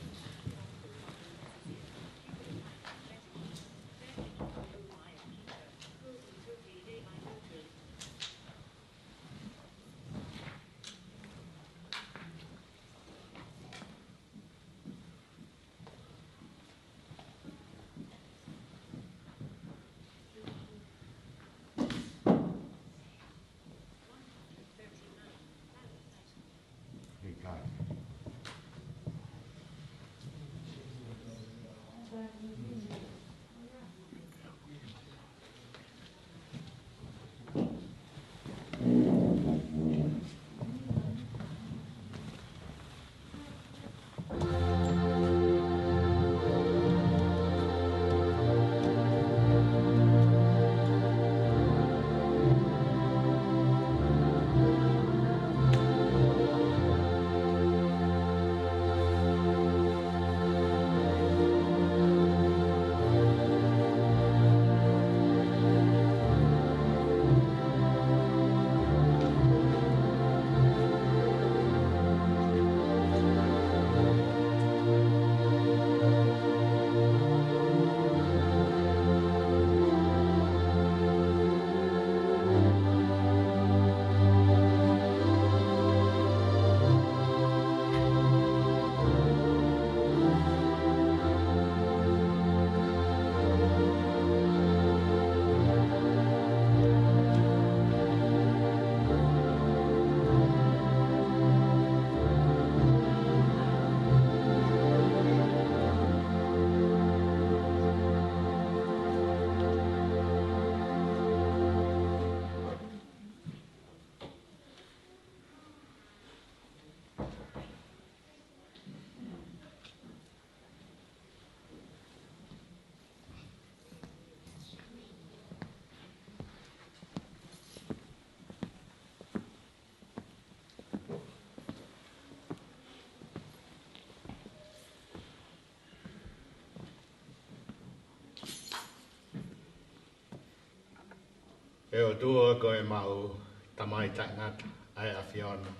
ʻE ʻOtua, ko ʻemau Tamai taʻengata ʻa e ʻAfiona.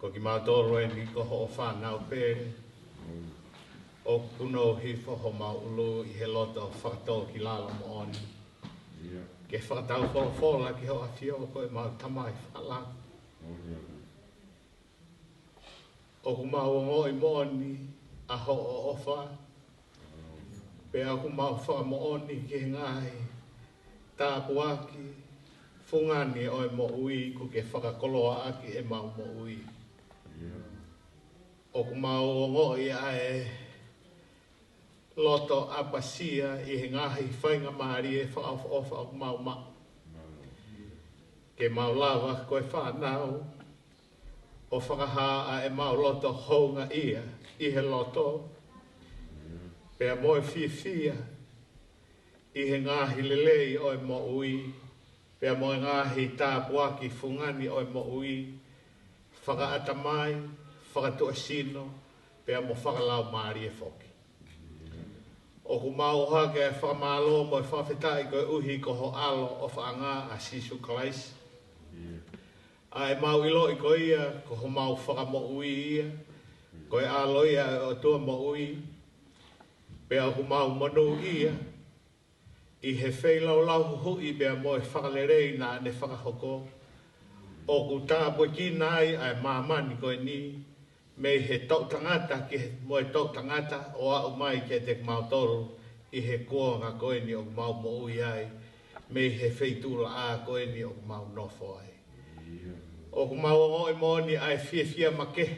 Ko kimautolu eni ko hoʻo fānau pē. ʻOku nau hifo homau ʻulu ʻi he loto fakatōkilalo moʻoni. Ke fakatau folofola ki hoʻo ʻAfio ko ʻemau Tamai Fakalangi. ʻOku mau ongoʻi moʻoni ʻa hoʻo ʻofa, pea ʻoku mau fakamoʻoni ki he ngaahi tāpuaki, fungani ʻo e moʻui, kuo ke fakakoloaʻaki ʻemau moʻui. ʻOku mau ongoʻi ʻa e loto ʻapasia ʻi he ngaahi faingamālie fakaʻofoʻofa ʻoku mau maʻu. Ke mau lava ko e fānau ʻo fakahā ʻa ʻemau loto houngaʻia ʻi he loto, pea mo e fiefia ʻi he ngaahi lelei ʻo e moʻui, pea mo e ngaahi tāpuaki fungani ʻo e moʻui, fakaʻatamai, fakatuʻasino, pea mo fakalaumālie foki. ʻOku mau ʻohake ʻa e fakamālō mo e fakafetaʻi koeʻuhi ko ho ʻAlo ʻofaʻanga ʻa Sīsū Kalaisi. ʻA ʻemau ʻiloʻi ko ia ko homau Fakamoʻui ia, ko e ʻAlo ia ʻo e ʻOtua moʻui, pea ʻoku mau monūʻia ʻi he feilaulau huhuʻi pea mo e fakalelei naʻa ne fakahoko, ʻoku tāpuekina ai ʻa e māmani ko eni, mei he toʻutangata ki he, mo e toʻutangata ʻo aʻu mai kiate kimautolu ʻi he kuonga ko eni ʻoku mau moʻui ai, mei he feituʻulaʻā ko eni ʻoku mau nofo ai. ʻOku mau ongoʻi moʻoni ʻa e fiefia makehe,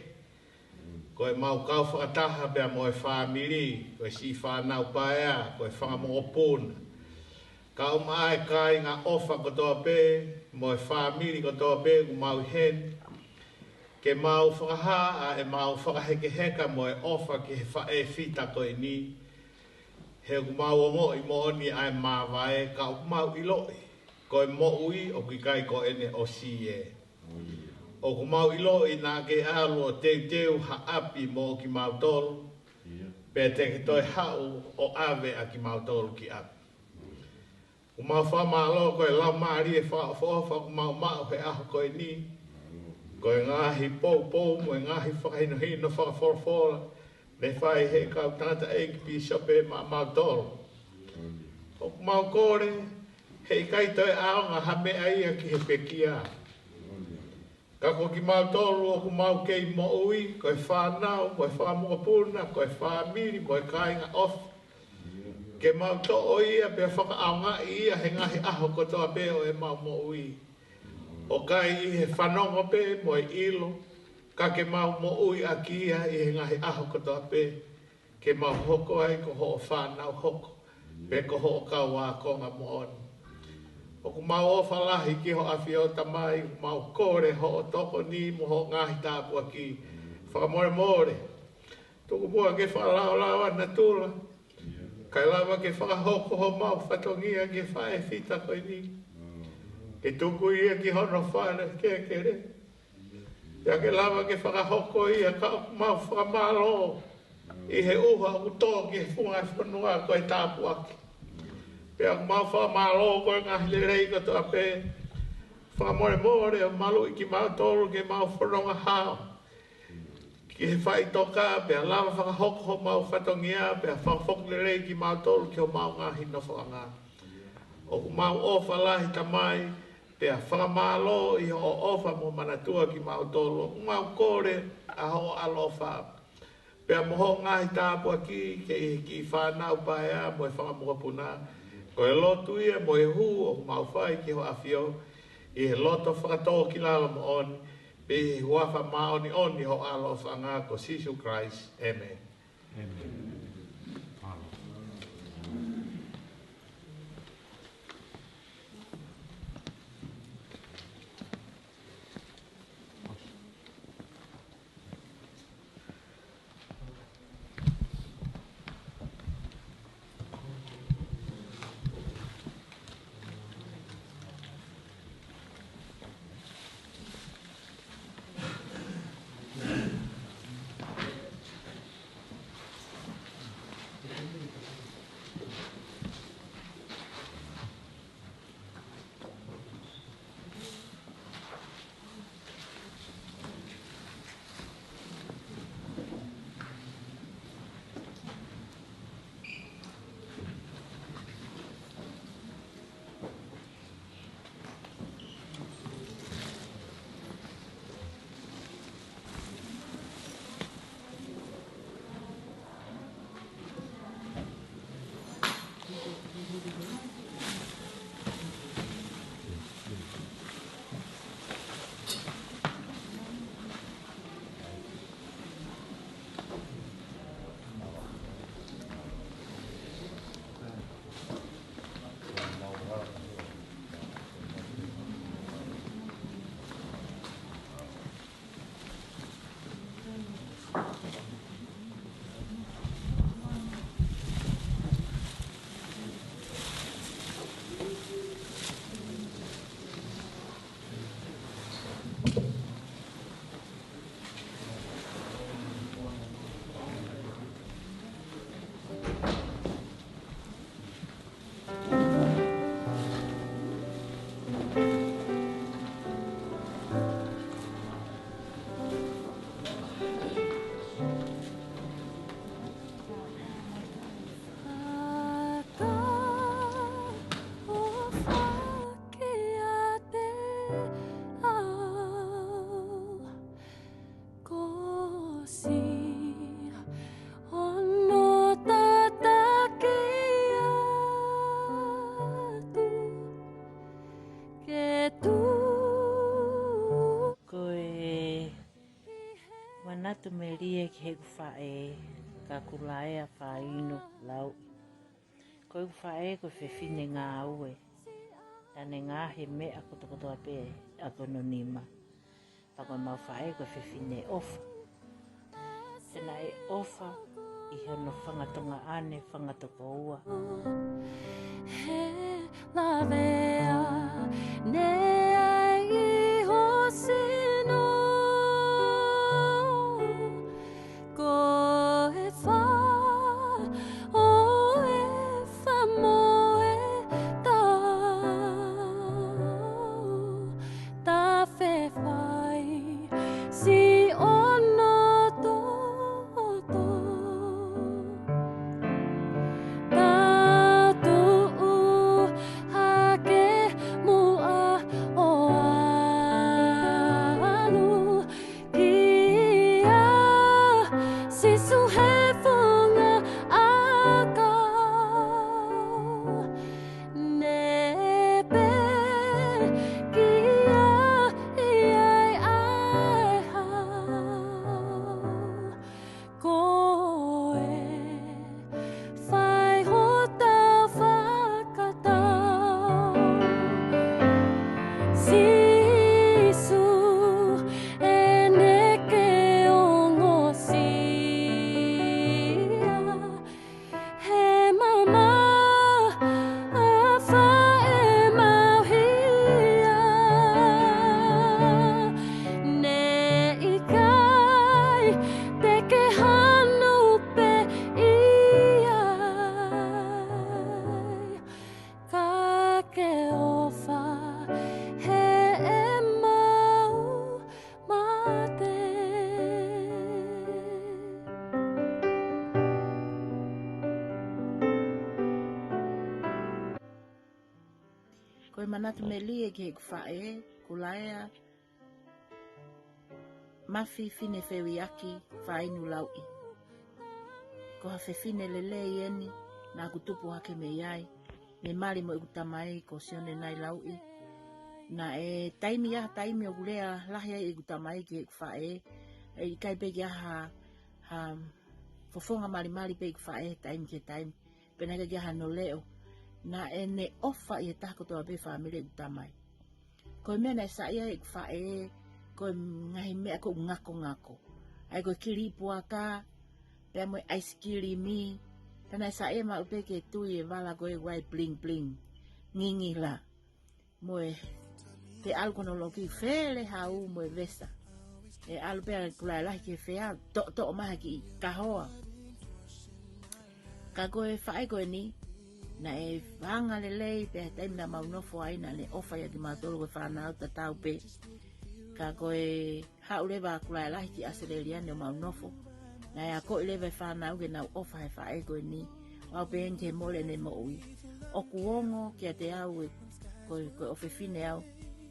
ko ʻemau kau fakataha pea mo e fāmili, ko e siʻi fānau paea, ko e fanga mokopuna, kae ʻumaʻā e kāinga ʻofa kotoa pē, mo e fāmili kotoa pē ʻoku mau ʻi heni, ke mau fakahā ʻa ʻemau fakahekeheka mo e ʻofa ki he faʻē fita ko eni. He ʻoku mau ongoʻi moʻoni ʻa e māvae, ka ʻoku mau ʻiloʻi ko e moʻui ʻoku ʻikai ko ʻene ʻosi ē. ʻOku mau ʻiloʻi naʻa ke ʻalu ʻo teuteu ha ʻapi moʻo kimautolu, pea te ke toe haʻu ʻo ʻave ʻa kimautolu ki ʻapi. ʻOku mau fakamālō ko e laumālie fakaʻofoʻofa ʻoku mau maʻu he ʻaho ko eni, ko e ngaahi poupou mo e ngaahi fakahinohino fakafolofola ne fai he kau tangataʻeiki pīsope maʻamautolu. ʻOku mau kole, heʻikai toe ʻaonga ha meʻa ia ki he pekia. Ka ko kimautolu ʻoku mau kei moʻui, ko e fānau, ko e fanga mokopuna, ko e fāmili, mo e kāinga ʻofa, ke mau toʻo ia pea fakaʻaongaʻi ia he ngaahi ʻaho kotoa pē ʻo ʻemau moʻui. ʻOku ʻikai ʻi he fanongo pē mo e ʻilo, ka ke mau moʻui ʻaki ia ʻi he ngaahi ʻaho kotoa pē, ke mau hoko ai ko hoʻo fānau hoko, pe ko hoʻo kau ākonga moʻoni. ʻOku mau ʻofa lahi ki hoʻo ʻAfio Tamai, ʻoku mau kole hoʻo tokoni mo hoʻo ngaahi tāpuaki. Fakamolemole, tuku muʻa ke fakalaolao ʻa natula, kae lava ke fakahoko homau fatongia ki he faʻē fita ko eni. Ke tuku ia ki hono fale ke kele. Pea ke lava ke fakahoko ia, ka ʻoku mau fakamālō ʻi he ʻuha ʻoku tō ki he funga e fonua ko e tāpuaki. Pea ʻoku mau fakamālō ko e ngaahi lelei kotoa pē. Fakamolemole ʻo maluʻi kimautolu ke mau fononga hao ki he faʻitoka, pea lava fakahoko homau fatongia, pea fakafoki lelei kimautolu ki homau ngaahi nofoʻanga. ʻOku mau ʻofa lahi Tamai, pea fakamālō ʻi hoʻo ʻofa mo manatua kimautolu. ʻOku mau kole ʻa hoʻo ʻaloʻofa, pea mo hoʻo ngaahi tāpuaki ki he kiʻi fānau paea mo e fanga mokopuna. Ko e lotu ia mo e hū ʻoku mau fai ki hoʻo ʻAfio, ʻi he loto fakatōkilalo moʻoni, pea ʻi he huafa māʻoniʻoni hoʻo ʻAlo ʻofaʻanga ko Sīsū Kalaisi. ʻĒmeni. Siʻono tataki atu ke tuʻu. Ko e manatu melie ki heʻeku faʻē, ko Kulaea Fainu Lauʻi. Ko ʻeku faʻē ko e fefine ngāue. Naʻa ne ngaahi e meʻa kotokotoa pē ʻi hono nima. Pea ko ʻemau faʻē ko e fefine ʻofa. Te naʻe ʻofa ʻi hono fanga Tonga ʻane, fanga tokoua. He lavea ne ai ʻi ho sino. Ko e fā ʻo e fā mo e tau. Tafe fai siʻono toto. Ta tuʻu hake muʻa ʻo ʻalu kia Sīsū he funga ʻakau. Ne pekia ia ʻi ai ʻa e hau. Ko e fai hotau fakatau. Sīsū ʻene ke ongosia. He mamaʻo ʻa e faʻē mau hia. Ne ʻikai te ke hanu pē ia. Ka ke ʻofa heʻemau mate. Ko e manatu melie ki heʻeku faʻē, Kulaea Mafi Finefeuiaki Fainu Lauʻi. Ko ha fefine lelei eni naʻa ku tupu hake mei ai, ne mali mo ʻeku tamai ko Sione Nai Lauʻi. Naʻe taimi ʻi ha taimi ʻoku lea lahi ai ʻeku tamai ki heʻeku faʻē, ʻe ʻikai pē ke ʻi ai ha, ha fofonga malimali pē ʻeku faʻē taimi ki he taimi. Pea naʻe ʻikai ke ʻi ai hano leʻo. Naʻa ne ʻofa ʻi he taha kotoa pē fāmili ʻeku tamai. Ko e meʻa naʻe saiʻia ai ʻeku faʻē, ko e ngaahi meʻa ko e ngakongako. ʻA ia ko e kilipuaka, pea mo e ʻaisikilimi, pea naʻe saiʻia maʻu pē ke tui e vala ko e vai bling bling, ngingila. Mo e te ʻalu ko hono loki fele hau mo e vesa. ʻE ʻalu pē ʻa Kulaea lahi ki he fea, toʻotoʻo mai ha kiʻi kahoa. Ka ko e faʻē ko eni, naʻe anga lelei pē he taimi naʻa mau nofo ai, naʻa ne ʻofa ʻia kimautolu ko e fānau tatau pē. Ka ko e haʻu leva ʻa Kulaea lahi ki ʻAositelēlia ne mau nofo. Naʻe akoʻi leva e fānau ke nau ʻofa he faʻē ko eni. ʻO aʻu pē heni ki he mole ʻene moʻui. ʻOku ongo kiate au ē, ko e, ko e ʻofefine au.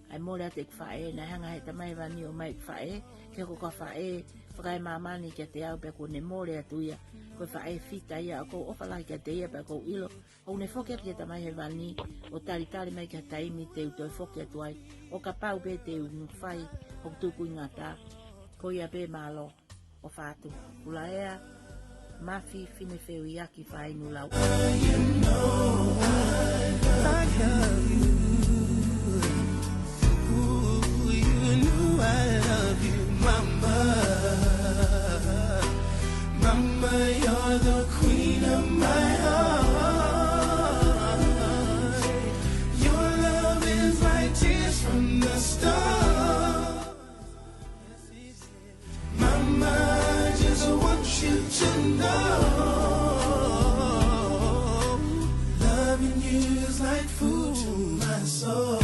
ʻA e mole atu ʻeku faʻē, naʻe hanga he Tamai Hēvani ʻo ʻomai ʻeku faʻē, ke hoko ko ha faʻē fakaemāmani kiate au pea kuo ne mole atu ia. Ko e faʻē fita ia, ʻoku ou ʻofa lahi kiate ia pea ʻoku ou ʻilo ʻoku ne foki atu ki he Tamai Hēvani, ʻo talitali mai ki ha taimi te u toe foki atu ai. ʻO kapau pē te u fai hoku tukuingata. Ko ia pē, mālō. ʻOfa atu. Kulaea Mafi Finefeuiaki Fainu Lauʻi. Ooh, you know I love you, Mama. Mama, you're the queen of my heart. Your love is like tears from the stars. Mama, I just want you to know, loving you is like food to my soul.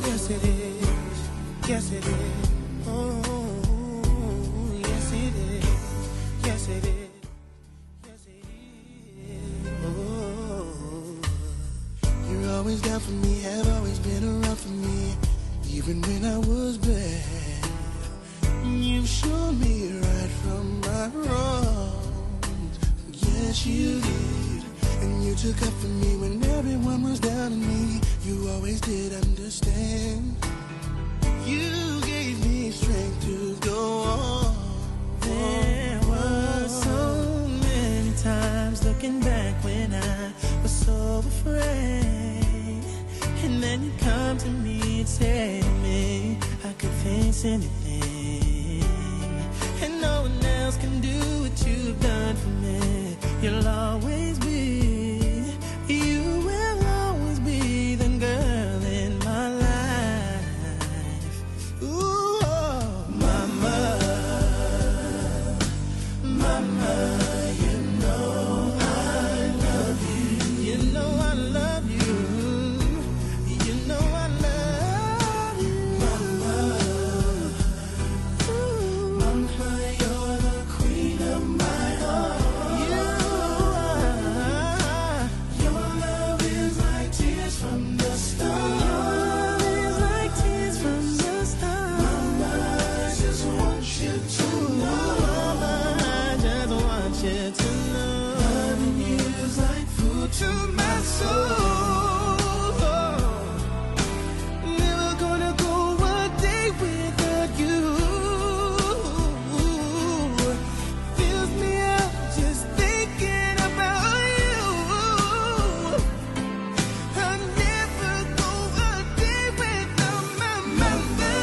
Yes, it is. Yes, it is. Oh, yes, it is. Yes, it is. Yes, it is. Oh, you're always down for me, have always been around for me, even when I was bad. You've shown me right from When I was so afraid, and then you come to me and say to me, "I could face anything, and no one else can do what you've done for me. You'll always be, you will always be the girl in my life." Ooh, oh, mama, mama, you know I love you. You know I love you. You know I love you. Mama, ooh, mama, you're the queen of my heart. You are. Your love is like tears from the stars. Your love is like tears from the stars. Mama, I just want you to know. Mama, I just want you to know. Loving you is like food to my soul. Never gonna go a day without you. Fills me up just thinking about you. I never go a day without my mama.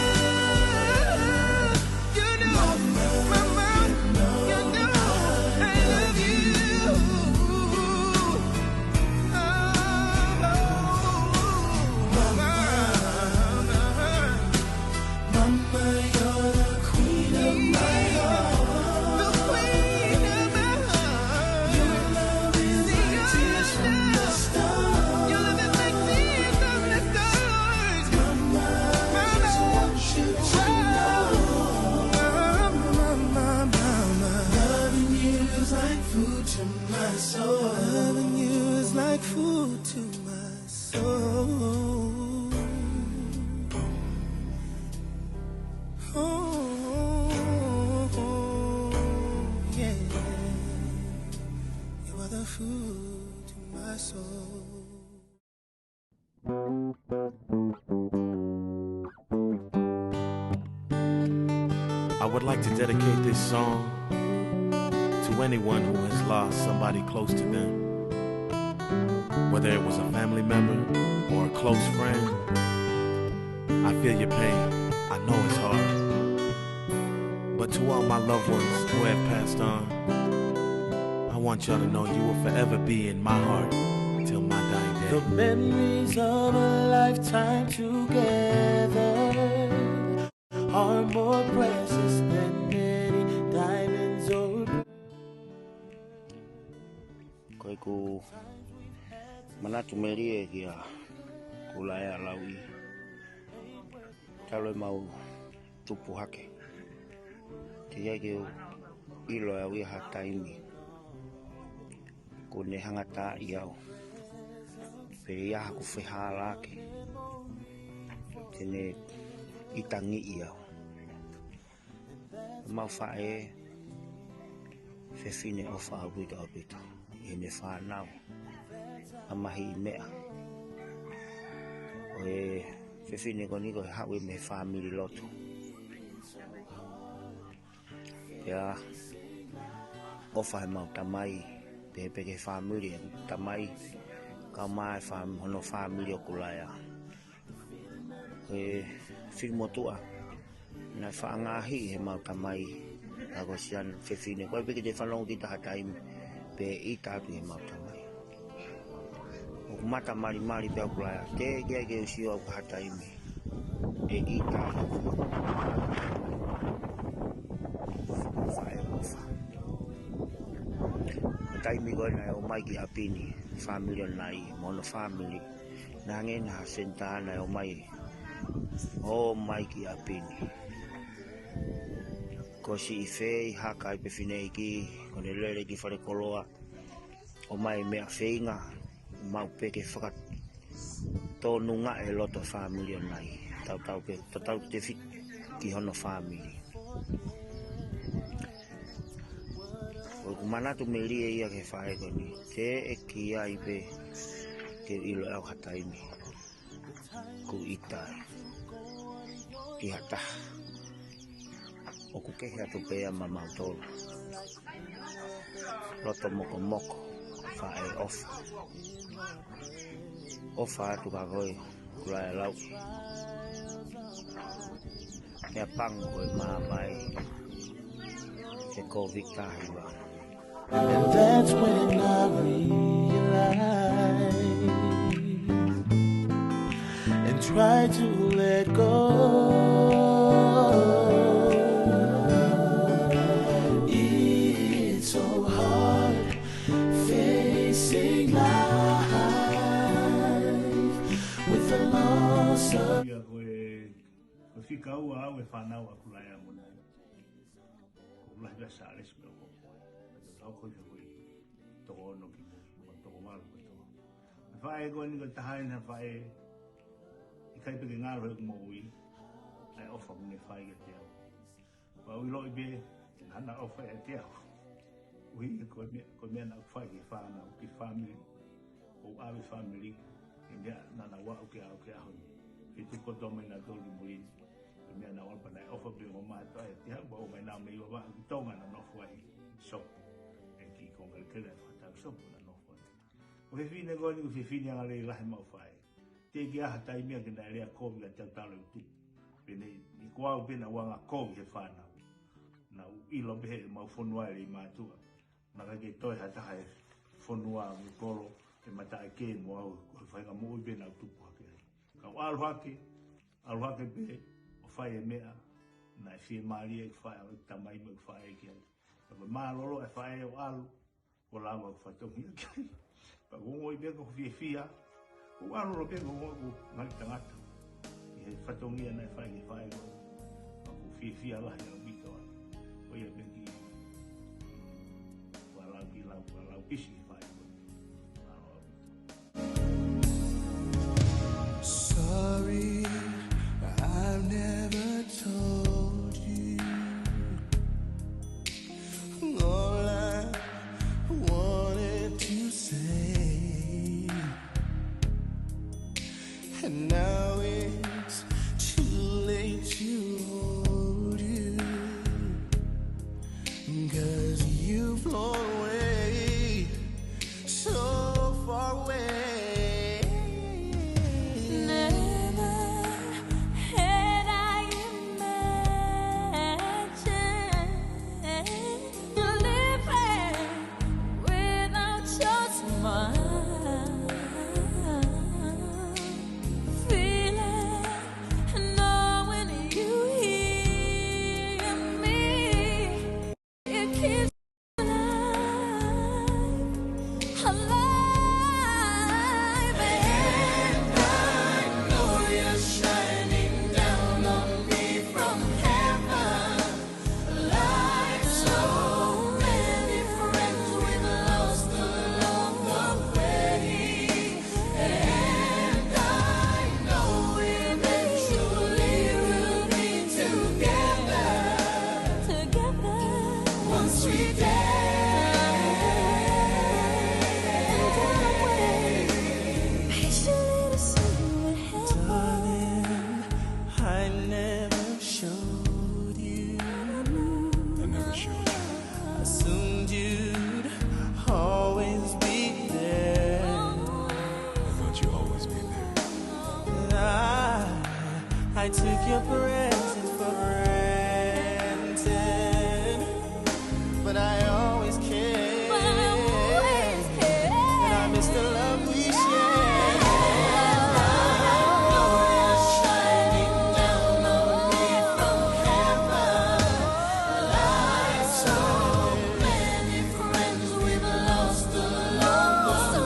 You know, mama, you know I love you. Oh, mama. Mama, you're the queen of my heart. The queen of my heart. Your love is like tears from the stars. Your love is like tears from the stars. Mama, I just want you to know. Mama, mama, mama. Loving you is like food to my soul. Loving you is like food to my soul. Oh, yeah. You are the food to my soul. I would like to dedicate this song to anyone who has lost somebody close to them. Whether it was a family member or a close friend, I feel your pain. I know it's hard. But to all my loved ones who have passed on, I want y'all to know you will forever be in my heart till my dying day. The memories of a lifetime together are more precious than many diamonds or pearls. Ko ʻeku manatu melie kia Kulaea Lauʻi. Talu ʻemau tupu hake, teʻeki ai ke u ʻilo ʻe au ia ha taimi kuo ne hangataaʻi au, pe ʻi ai haʻaku fehālaaki te ne ʻitangiʻi au. Mau faʻē, fefine ʻofa ʻaupito ʻaupito ʻi heʻene fānau, ʻa Mahiʻimeʻa. Ko e fefine ko eni ko e haʻu ia mei he fāmili lotu. Pea ʻofa heʻemau tamai, pehē pē ki he fāmili ʻeku tamai, kae ʻumaʻā e fām-, hono fāmili ʻo Kulaea. Ko e fili motuʻa naʻe faʻa ngaahi heʻemau tamai, ka ko siana fefine, ʻikai pē ke te fanongo ki ha taimi pe ʻita atu heʻemau tamai. ʻOku mata malimali pē ʻa Kulaea, teʻeki ai ke u sio au ki ha taimi ʻe ʻita atu. Faʻē ʻofa. Taimi ko ē naʻe ō mai ki ʻapi ni, fāmili ʻo Nai mo hono fāmili, naʻe hangē naʻe ha senitā naʻe ō mai, ō mai ki ʻapi ni. Ko siʻi fei haka ʻi he fineʻeiki, ko ʻene lele ki falekoloa, ō mai meʻa feinga, mau pē ke fakatonunga e loto fāmili ʻo Nai. Tautau pē, tautau te fit ki hono fāmili. ʻOku ou manatu melie ia ki he faʻē ko eni. Teʻeki ai pē ke u ʻilo ʻe au ha taimi kuo ʻita ai ha taha. ʻOku kehe atu pē ia maʻamautolu. Loto mokomoko. Faʻē ʻofa. ʻOfa atu ka ko e kula e lau. Meʻapango ko e māmani he Covid taha hiva. And that's when I realized and try to let go. It's so hard facing life with the loss of. Ia ko e, ko e fika ua au e fānau ʻa Kulaea mo Nai. Ko Kulaea pea Sālesi pea ko au. Ko au ko ia ko e toko ono ki mui, ko toko valu ko toko. Faʻē ko eni ko e taha eni faʻē ʻikai pē ke ngalo he moʻui, ʻa e ʻofa mo ne fai kiate au. Pea u ʻiloʻi pē, hana ʻofa ʻiate au. ʻUhi ko e meʻa, ko e meʻa naʻa ku fai ki he fānau, ki he fāmili. ʻO ʻave fāmili, he meʻa naʻa nau aʻu ki he ʻaho ni. He tuku kotoa mai nautolu ki muli ni. He meʻa naʻa nau ʻalu pea naʻe ʻofa pē mo mātuʻa ʻiate au, pea ʻomai naʻa mei Vavaʻu ki Tonga naʻa nau nofo ai, Sopu. ʻE ki Kongalekele ʻa e fakatau Sopu naʻa nau nofo ai. Ko e fefine ko eni ko e fefine angalelei lahi maʻu faʻē. Teʻeki ai ha taimi ia ke naʻe lea kovi ʻa e tautala ʻi tupu. Pea ne, ʻi ko au pē naʻa u anga kovi he fānau. Naʻa u ʻilo pē he mau fonua ʻe lei mātuʻa. Naʻe ʻikai ke toe ha taha he fonua mo e kolo ʻe mataʻi ke mo au, ko e faʻahinga moʻui pē naʻa u tupu hake ai. Ka u ʻalu hake, ʻalu hake pē, ʻo fai e meʻa, naʻe fiemālie ʻeku faʻē, ʻeku tamai mo ʻeku faʻē ki ai. Ka ko e mālōlō e faʻē ʻo ʻalu, ʻo lava ʻeku fatongia ki ai. Pea ko e ongoʻi pē ko e fiefia, ko e ʻalu lō pē ko e ongoʻi ko e ngali tangata. ʻI he fatongia naʻe fai ki he faʻē ko ē. Pea ko e fiefia lahi ʻaupito ai. Ko ia pē ki, ko e lau ki lau, ko e lau pisi ki he faʻē ko ē. Mālō ʻaupito. Sorry, I never told you all I wanted to say. And now it's too late to hold you. 'Cause you've flown away, so far away. Never had I imagined you leaving without your smile. Feeling, knowing you hear me. It keeps alive, alive. And I know you're shining down on me from heaven. Like so many friends, we've lost along the way. And I know eventually we'll be together. Together. Once we dare. Patiently to see what happens. Darling, I never showed you. I never showed you. Assumed you'd always be there. I thought you'd always be there. I, I took your presence for granted. But I always care. But I always care. And I miss the love we shared. I know you're shining down on me from heaven. Like so many friends we've lost along the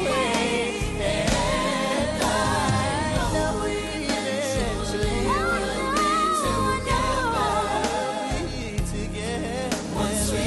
way. And I know eventually we'll be together. Together. Once we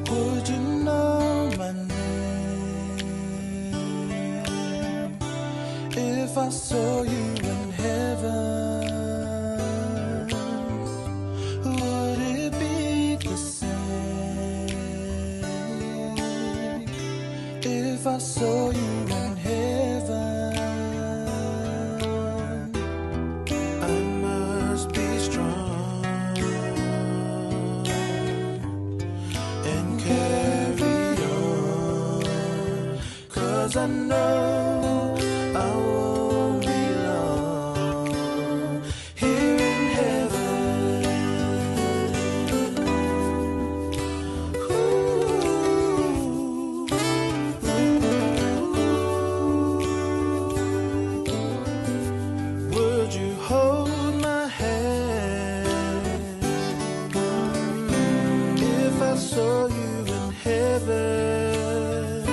Would you know my name if I saw you in heaven? Would it be the same if I saw you in heaven? I must be strong and carry on, 'cause I know I won't be long here in heaven. Ooh. Would you hold my hand if I saw you in heaven?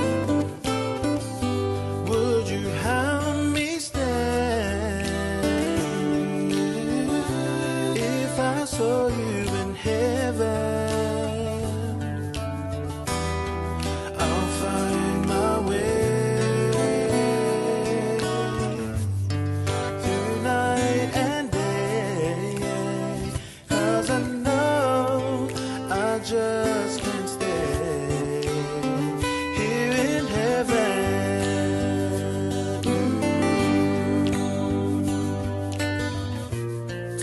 Would you help me stand if I saw you in heaven? I'll find my way through night and day, 'cause I know I just can't stay here in heaven.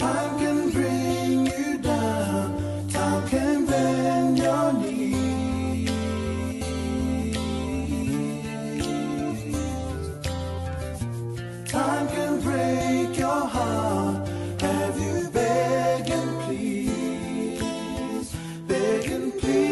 Time can bring you down, time can bend your knees. Time can break your heart. Have you begging, please, begging, please?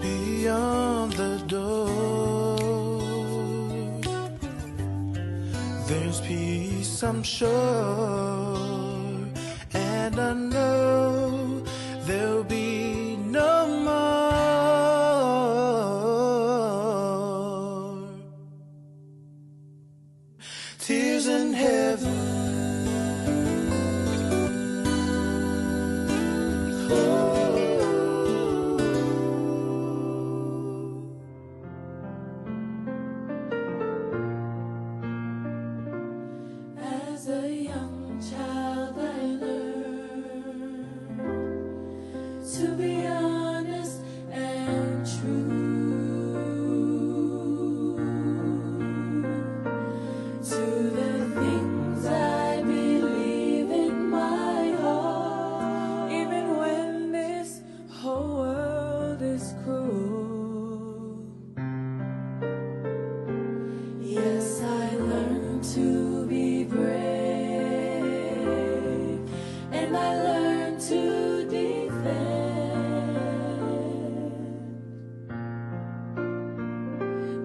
Beyond the door, there's peace, I'm sure, and I know there'll be no more tears in heaven. Oh. As a young child, I learned to be honest and true to the things I believe in my heart, even when this whole world is cruel. Yes, I learned to be brave, and I learned to defend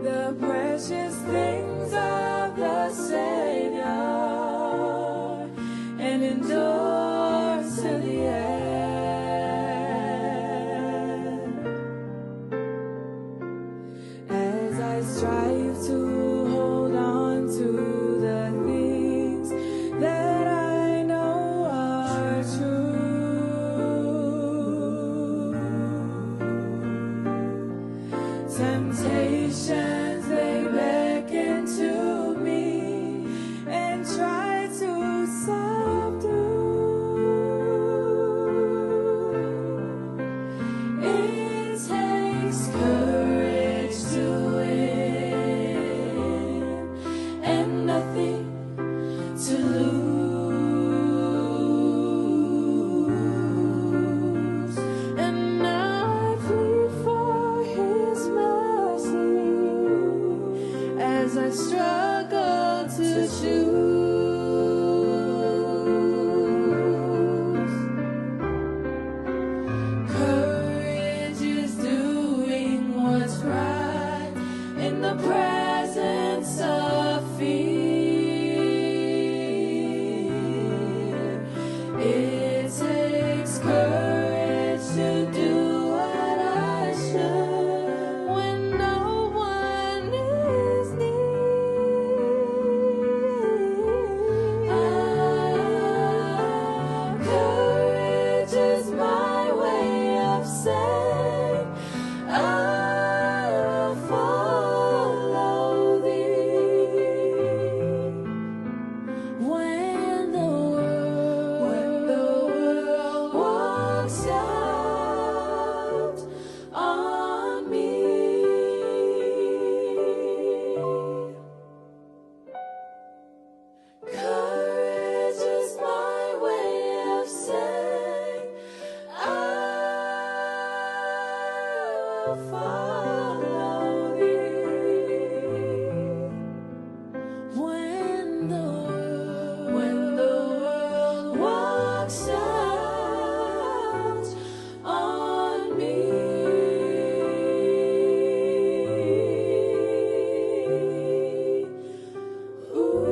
the precious things of the Savior and endure to the end. As I strive to hold on to the things that I know are true, temptations, they beckon to me and try to subdue. It takes courage to struggle to choose. Courage is doing what's right in the presence of fear. It takes courage to do what I should when no one is near. Ah, courage is my way of saying, I will follow thee. When the world, when the world walks out on me. Courage is my way of saying, I will follow thee. When the world, when the world walks out on me. Ooh.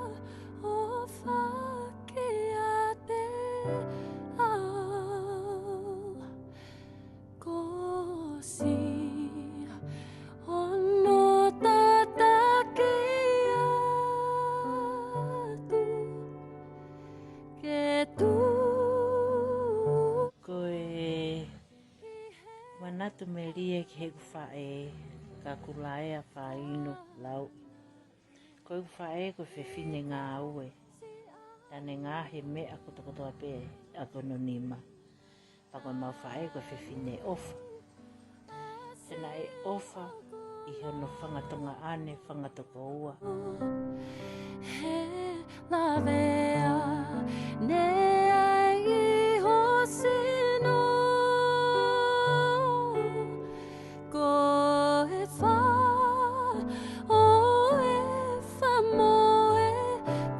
Fakaʻofa kiate au. Ko siʻono tataki atu ke tuʻu. Ko e manatu melie ki heʻeku faʻē, ka kuo laea fainu lauʻi. Ko ʻeku faʻē ko e fefine ngāue. Naʻa ne ngaahi e meʻa kotokotoa pē ʻaki hono nima. Pea ko ʻemau faʻē ko e fefine ʻofa. Te naʻe ʻofa ʻi hono fanga Tonga ʻane, fanga tokoua. He lavea ne ai ʻi ho sino. Ko e fā ʻo e fā mo e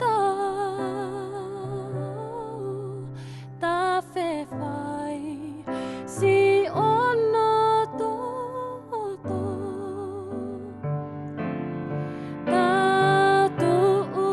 tau ta fefai siʻono toto. Ta tuʻu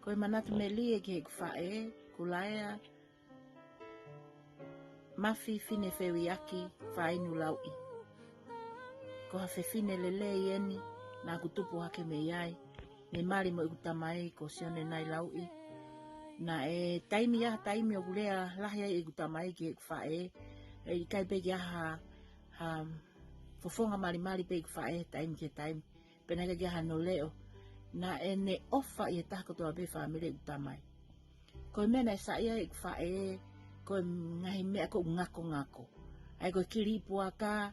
Ko e manatu melie ki heʻeku faʻē, Kulaea Mafi Finefeuiaki Fainu Lauʻi. Ko ha fefine lelei eni, naʻá ku tupu hake mei ai. Ne mali mo ʻeku tamai ko Sione Nai Lauʻi. Naʻe taimi ʻa ha taimi ʻoku lea lahi ai ʻeku tamai ki heʻeku faʻē. ʻE ʻikai pē ke ʻi ai ha, ha fofonga malimali pē ʻeku faʻē taimi ki he taimi. Pea naʻe ʻikai ke ʻi ai hano leʻo. Naʻá ne ʻofa ʻi he taha kotoa pē fāmili ʻeku tamai. Ko e meʻa naʻe saiʻia ai ʻeku faʻē, ko e ngaahi meʻa ko e ngakongako. ʻA ia ko e kili puaka,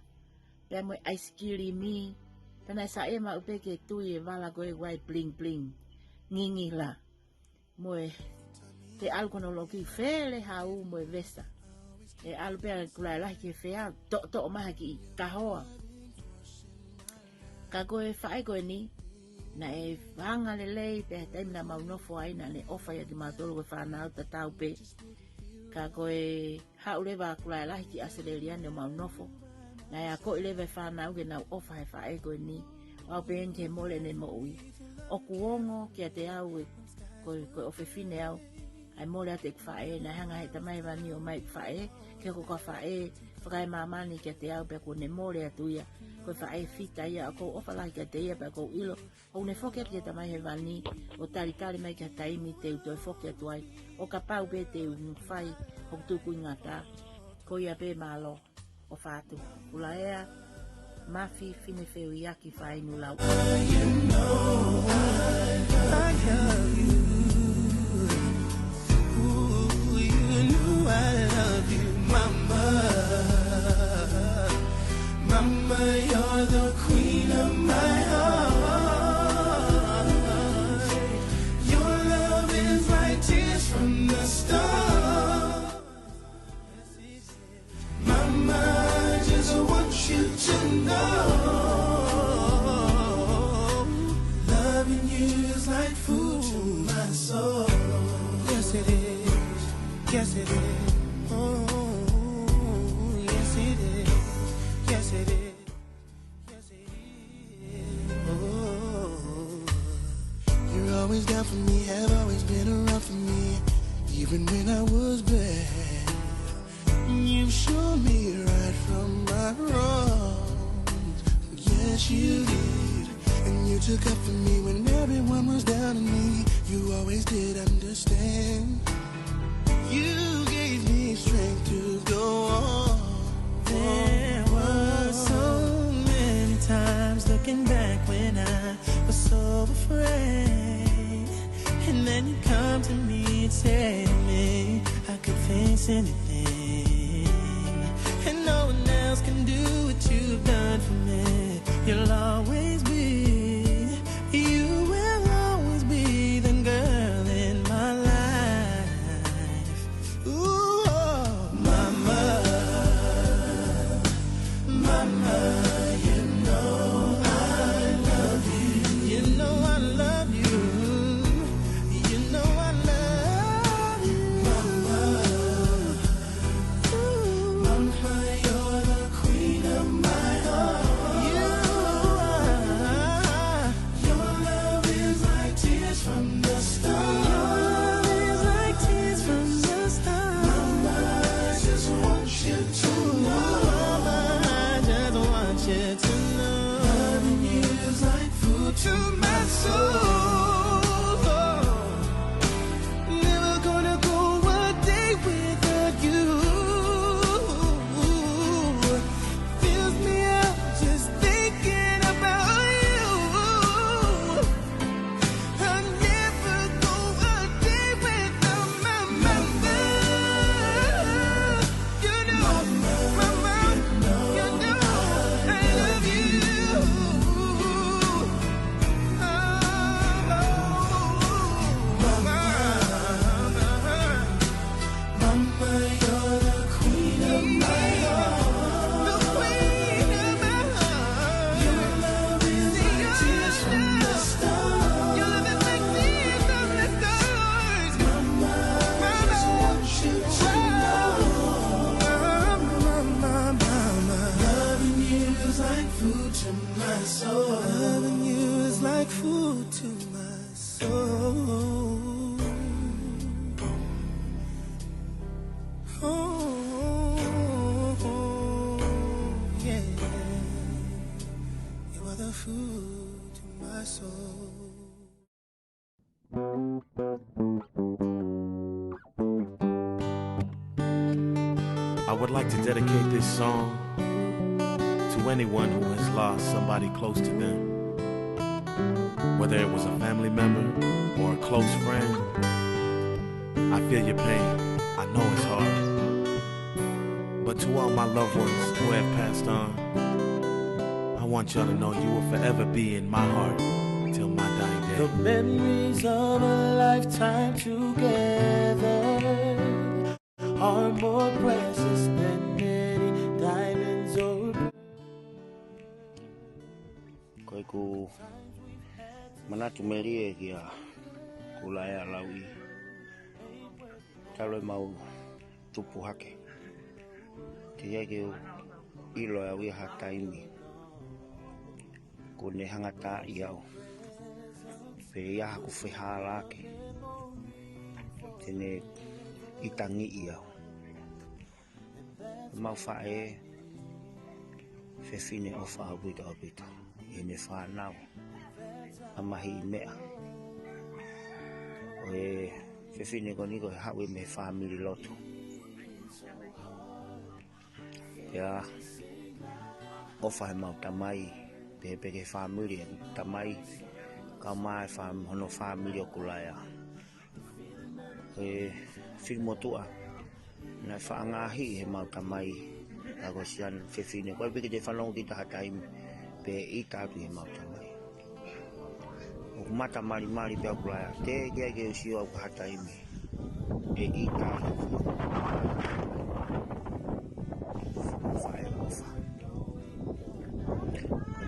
pea mo e ʻaisikilimi. Pea naʻe saiʻia maʻu pē ke tui e vala ko ē ʻoku ʻi ai e bling bling. Ngingila. Mo e, te ʻalu ko hono loki fele hau mo e vesa. ʻE ʻalu pē ʻa Kulaea lahi ki he fea, toʻotoʻo mai ha kiʻi kahoa. Ka ko e faʻē ko eni, naʻe anga lelei pē he taimi naʻa mau nofo ai, naʻá ne ʻofa ʻiate kimautolu ko e fānau tatau pē. Ka ko e haʻu leva ʻa Kulaea lahi ki ʻAositelēlia ne mau nofo. Naʻe akoʻi leva e fānau ke nau ʻofa he faʻē ko eni. ʻO aʻu pē eni ki he mole ʻene moʻui. ʻOku ongo kiate au ē, ko e, ko e ʻofefine au. ʻA e mole atu ʻeku faʻē, naʻe hanga he Tamai Hēvani ʻo ʻomai ʻeku faʻē, ke hoko ko ha faʻē fakaemāmani kiate au pea kuo ne mole atu ia. Ko e faʻē fita ia, ʻoku ou ʻofa lahi kiate ia pea ʻoku ou ʻilo ʻoku ne foki atu ki he Tamai Hēvani ʻo talitali mai ki ha taimi te u toe foki atu ai. ʻO kapau pē te u fai hoku tukuingata. Ko ia pē, mālō. ʻOfa atu. Kulaea Mafi Finefeuiaki Fainu Lauʻi. You know I love you. Ooh, you know I love you, mama. Mama, you're the queen of my heart. Your love is like tears from the stars. Mama, I just want you to know, loving you is like food to my soul. Yes, it is. Yes, it is. Oh, yes, it is. Yes, it is. Yes, it is. Oh, you're always down for me, have always been around for me, even when I was bad. You've shown me right from my wrongs. Yes, you did. And you took up for me when everyone was down on me. You always did understand. You gave me strength to go on. There were so many times looking back when I was so afraid. And then you come to me and say to me, I could face anything. And no one else can do what you've done for me. You'll always be, you will always be the girl in my life. Ooh, oh, mama, mama, you know I love you. You know I love you. You know I love you. Mama, ooh, mama, you're the queen of my heart. You are. I would like to dedicate this song to anyone who has lost somebody close to them. Whether it was a family member or a close friend, I feel your pain. I know it's hard. But to all my loved ones who have passed on, I want y'all to know you will forever be in my heart till my dying day. The memories of a lifetime together are more precious than any diamonds or pearls. Ko ʻeku manatu melie kia Kulaea Lauʻi. Talu ʻemau tupu hake, teʻeki ai ke u ʻilo ʻe au ia ha taimi kuo ne hangataaʻi au, pe ʻi ai haʻaku fehālaaki te ne ʻitangiʻi au. Mau faʻē, fefine ʻofa ʻaupito ʻaupito ʻi heʻene fānau, ʻa e mahiʻi meʻa. Ko e fefine ko eni ko e haʻu ia mei he fāmili lotu. Pea ʻofa heʻemau tamai, pehē pē ki he fāmili ʻa e tamai, kae ʻumaʻā e fām-, hono fāmili ʻo Kulaea. Ko e fili motuʻa naʻe faʻa ngaahi heʻemau tamai, ka ko siana fefine, ʻoku ʻikai pē ke te fanongo ki ha taimi pe ʻita atu heʻemau tamai. ʻOku mata malimali pē ʻa Kulaea, teʻeki ai ke u sio au ki ha taimi ʻe ʻita atu. Faʻē ʻofa.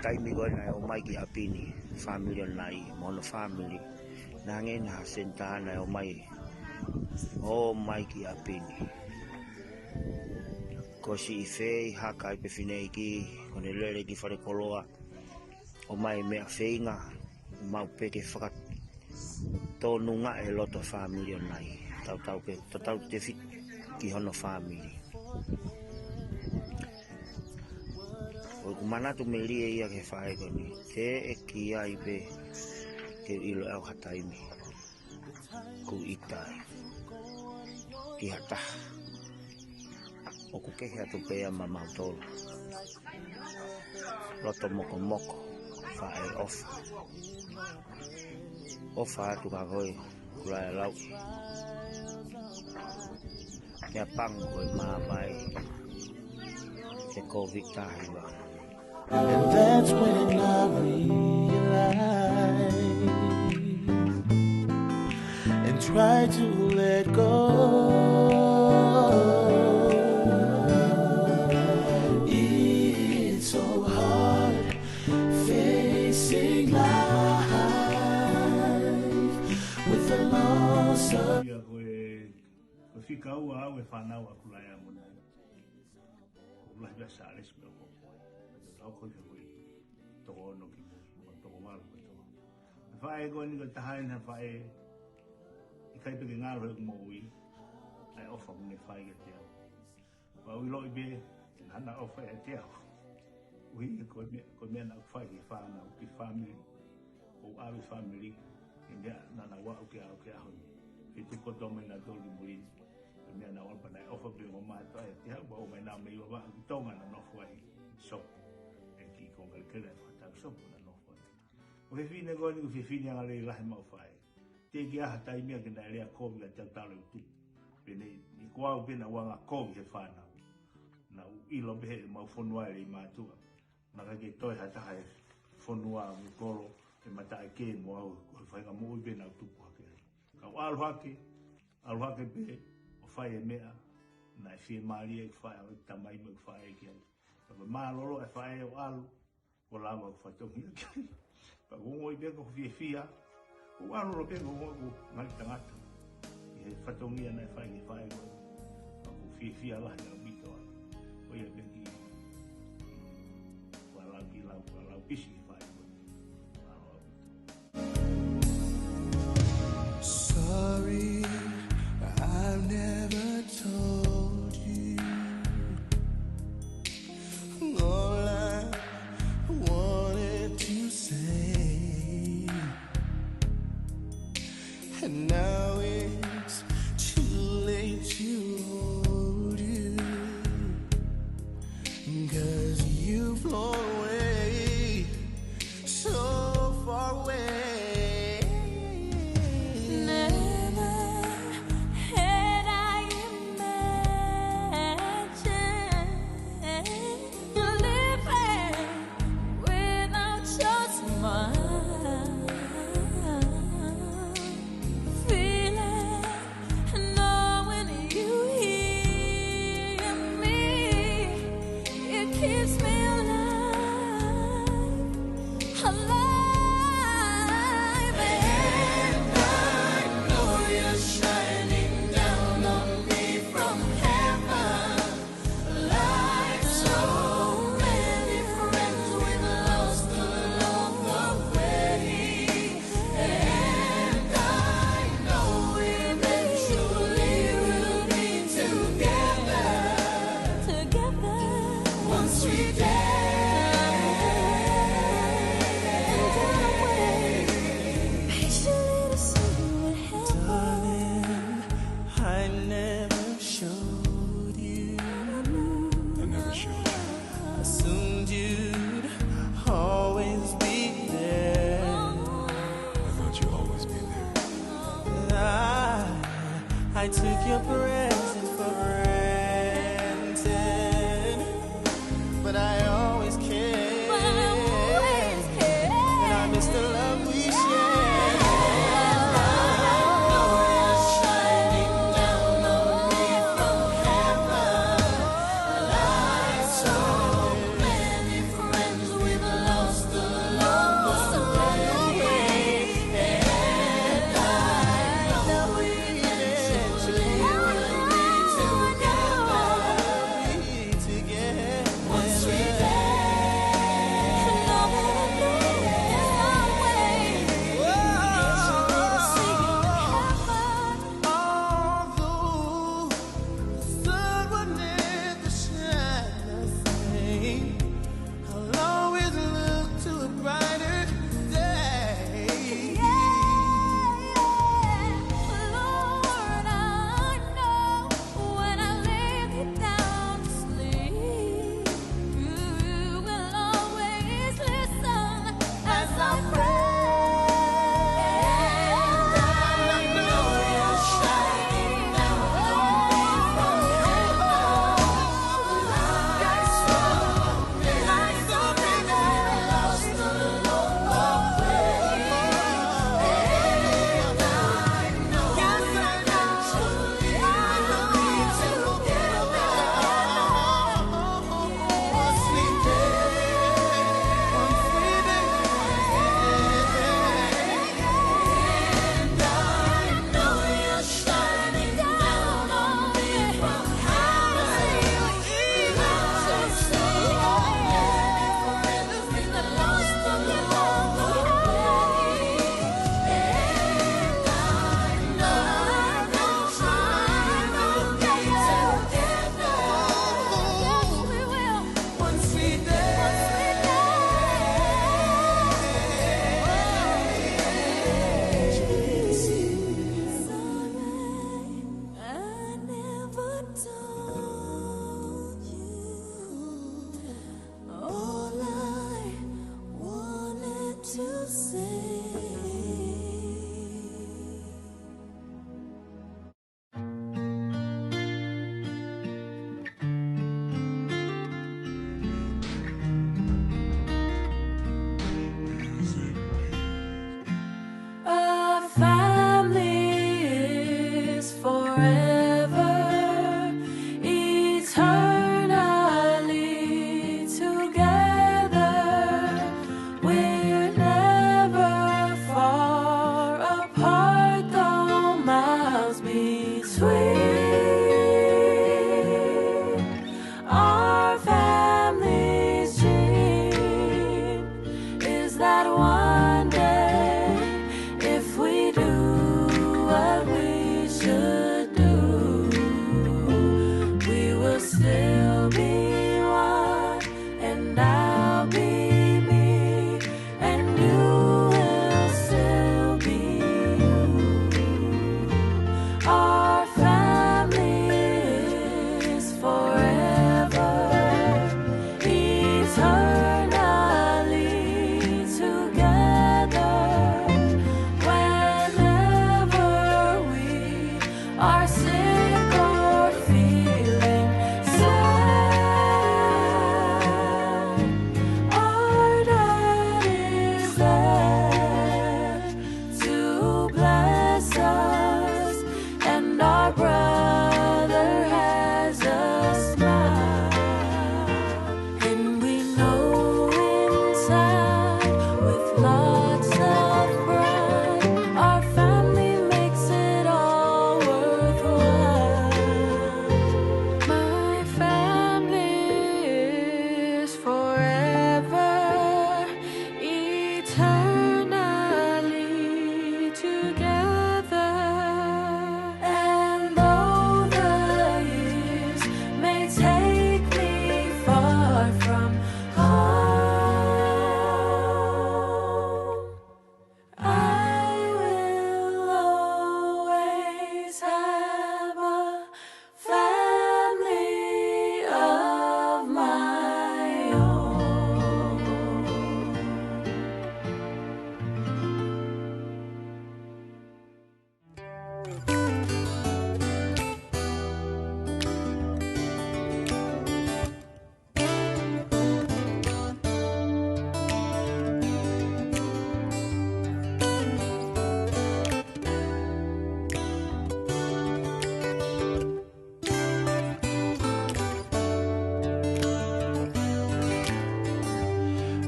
Taimi ko ē naʻe ō mai ki ʻapi ni, fāmili ʻo Nai mo hono fāmili, naʻe hangē naʻe ha senitā naʻe ō mai, ō mai ki ʻapi ni. Ko siʻi Fei Haka ʻi he fefine ʻeiki, ko ʻene lele ki falekoloa, ō mai meʻa feinga, mau pē ke fakatonunga e loto fāmili ʻo Nai. Tautau pē, tautau te fit ki hono fāmili. ʻOku ou manatu melie ia ki he faʻē ko eni. Teʻeki ai pē ke u ʻilo ʻe au ha taimi kuo ʻita ai ki ha taha. ʻOku kehe atu pē ia maʻamautolu. Loto mokomoko, faʻē ʻofa. ʻOfa atu kia koe, Kulaea Lauʻi. Meʻa pango ko e mamae ʻe he Kōviti taha hiva. And that's when I realize and try to let go. It's so hard facing life with the loss of Ia ko e, ko e fika ua au e fānau ʻa Kulaea mo Nai. Ko Kulaea Sālesi pē ko koe. Ko e tau ko e toko ono ki muʻa, toko valu ko e toko. Faʻē ko eni ko e taha eni ha faʻē ʻikai pē ke ngalo heʻeku moʻui, ʻa e ʻofa kuo ne fai kiate au. Pea u ʻiloʻi pē, naʻa na ʻofa ʻiate au. ʻUhi ko e meʻa, ko e meʻa naʻa ku fai ki he fānau, ki he fāmili. ʻO ʻave fāmili, ʻi he meʻa naʻa nau aʻu ki he ʻaho ni. Feituʻu kotoa mai naʻa tau ki muli ni. Ko e meʻa naʻa ku ʻalu pea naʻe ʻofa pē mo mātuʻa ʻiate au, pea ō mai naʻa mei Vavaʻu ki Tonga naʻa nofo ai Sopu. ʻEiki ko Ngalekele ʻa e fakatau Sopu naʻa nofo ai. Ko e fefine ko eni ko e fefine angalelei lahi maʻu faʻē. Teʻeki ai ha taimi ia ke naʻe lea kovi ʻa tautalo utu. Pea ne, ʻi ko au pē naʻa ku anga kovi he fānau. Naʻa ku ʻilo pē heʻemau fonua ʻe lei mātuʻa. Naʻe ʻikai ke toe ha taha he fonua ʻa Mukolo ʻe mataʻi ke mo au, ko e faʻahinga moʻui pē naʻa ku tupu hake ai. Ka u ʻalu hake, ʻalu hake pē, ʻo fai e meʻa naʻe fiemālie ʻeku faʻē, ʻeku tamai mo ʻeku faʻē ki ai. Ka ko e mālōlō e faʻē ʻo ʻalu, ʻo lava ʻeku fatongia ki ai. Pea ʻoku ou ongoʻi pē ʻoku ou fiefia, ʻoku ou ʻalu pē ʻoku ou ongoʻi ʻoku ou ngali tangata. ʻI he fatongia naʻe fai ki he faʻē ko ē. Pea ʻoku ou fiefia lahi ʻaupito ai. Ko ia pē ki, ʻoku ʻalu ki lau, ʻoku ʻalu pisi ki he faʻē ko ē. Mālō ʻaupito. Sorry, I've never told you all I wanted to say. And now it's too late to hold you, 'cause you've flown away, so far away. Never had I imagined living without your smile. Feeling, knowing you hear me, it keeps me alive, alive. And I know you're shining down on me from heaven. Like so many friends, we've lost along the way. And I know eventually we'll be together, together once we dare. Patiently to see what happens. Darling, I never showed you. I never showed you. Assumed you'd always be there. I thought you'd always be there. I, I took your presence for granted, but I always cared. But I always cared. And I miss the love we shared. Shining down on me from heaven, like so many friends we've lost along the way. And I know eventually we'll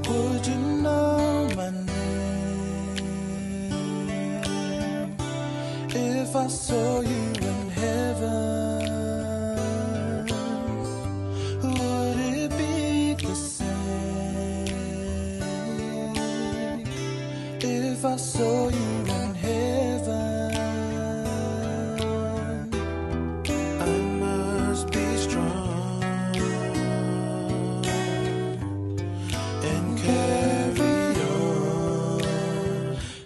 Would you know my name if I saw you in heaven? Would it be the same if I saw you in heaven? I must be strong and carry on,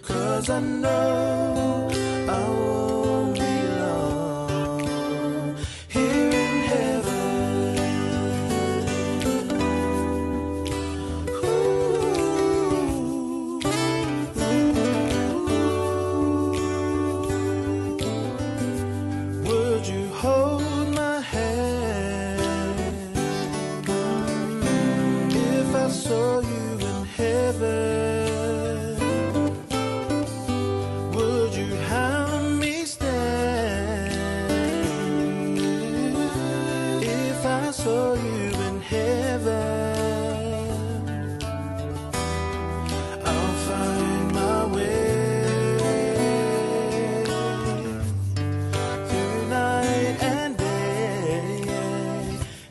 'cause I know I won't be long here in heaven. Ooh. Would you hold my hand if I saw you in heaven? Would you help me stand if I saw you in heaven? I'll find my way through night and day,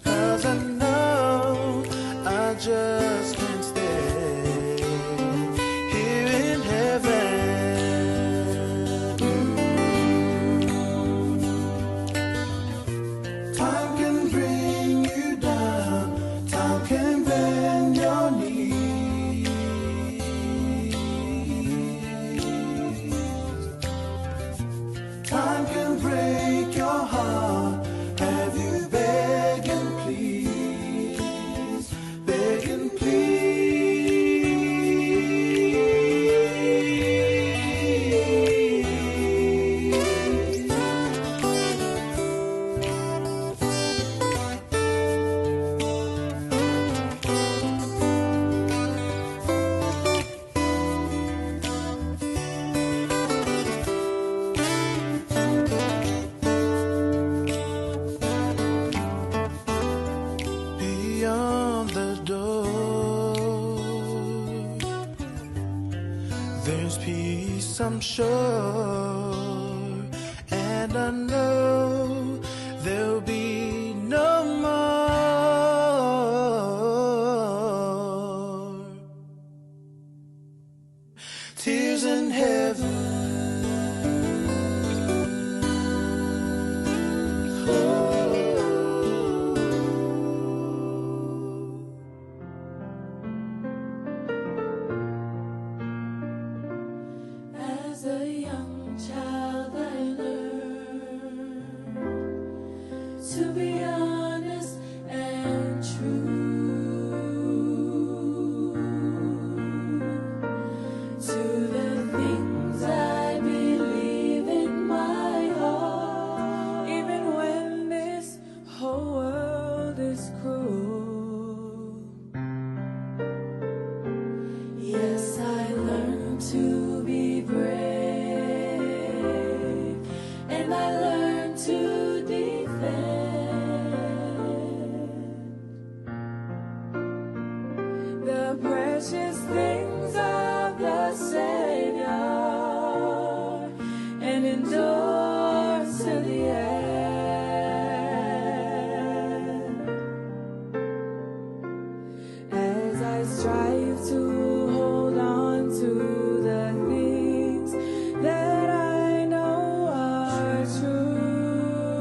'cause I know I just can't stay here in heaven. Time can bring you down, time can bend your knees. Time can break your heart, have you begging please, begging please. Beyond the door, there's peace, I'm sure, and I know there'll be no more tears in heaven. As a young child, I learned to be honest and true to the things I believe in my heart, even when this whole world is cruel. Yes, I learned to be brave, and I learned to defend the precious things of the Savior and endure to the end. As I strive to hold on to the things that I know are true,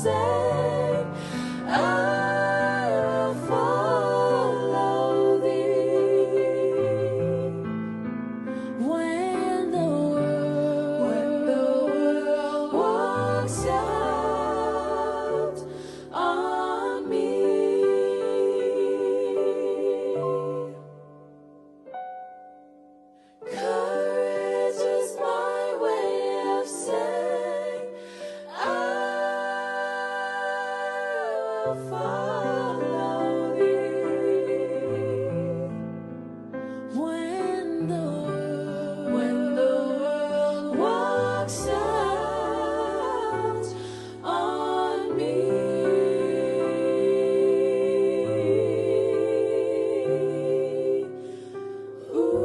say, "I will follow thee." When the world, when the world walks out on me. Courage is my way of saying, "I will follow thee." When the, when the world walks out on me. Ooh.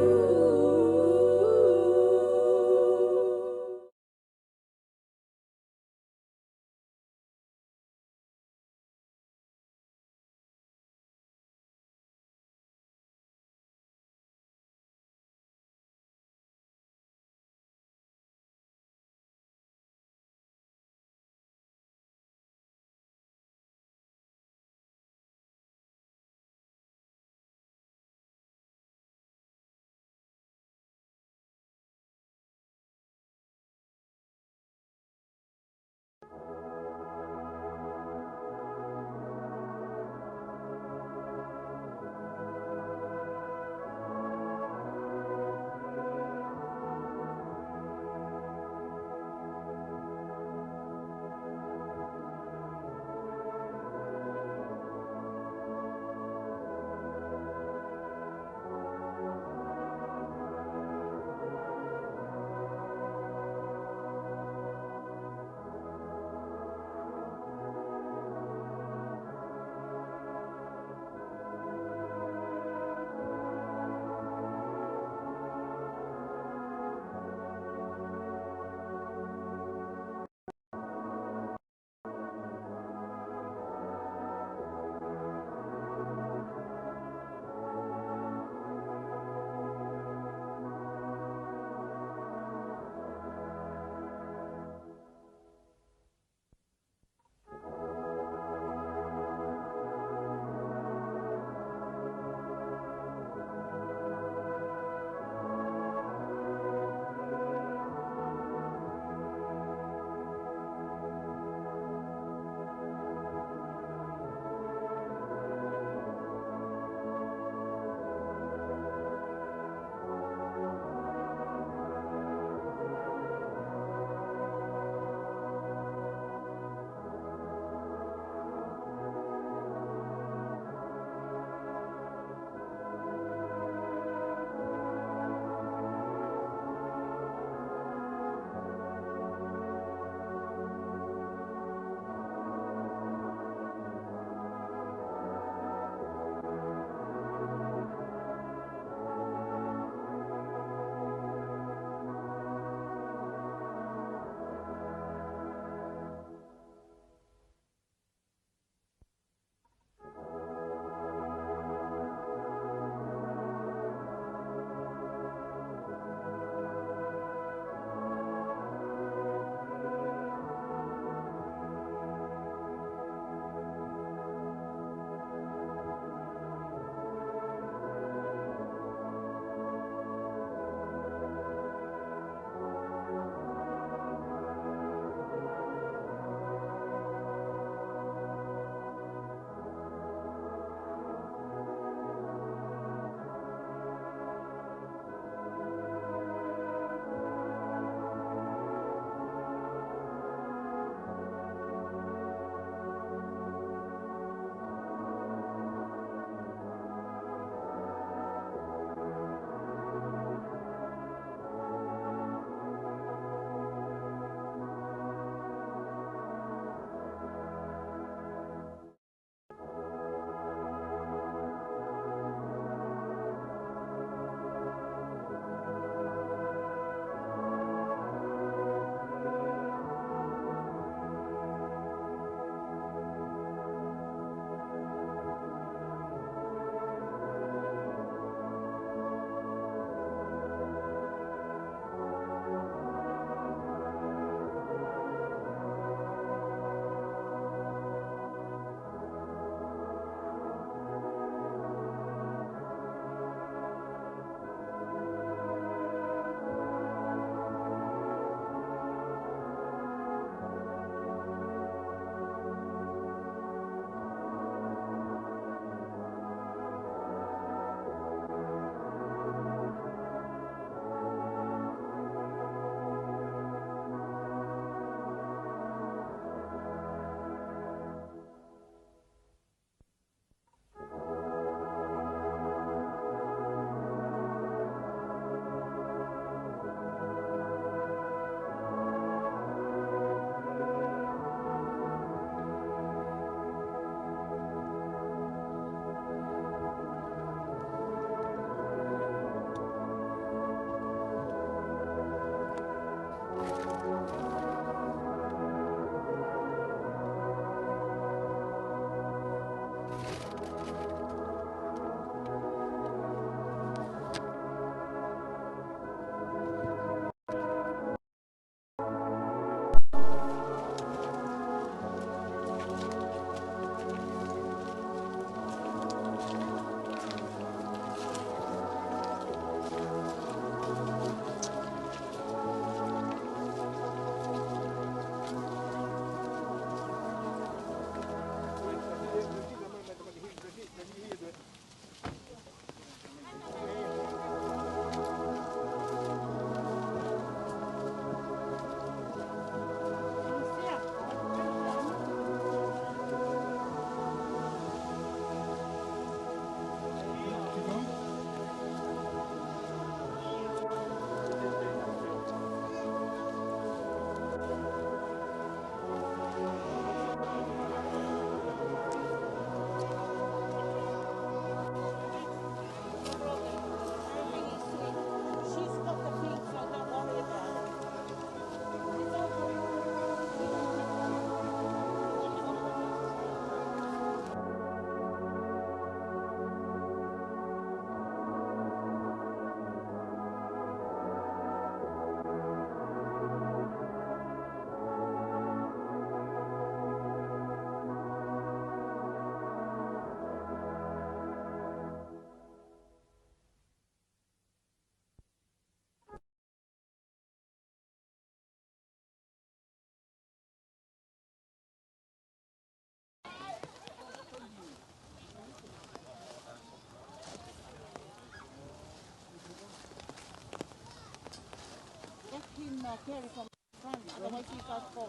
Carry from front, otherwise he can't go.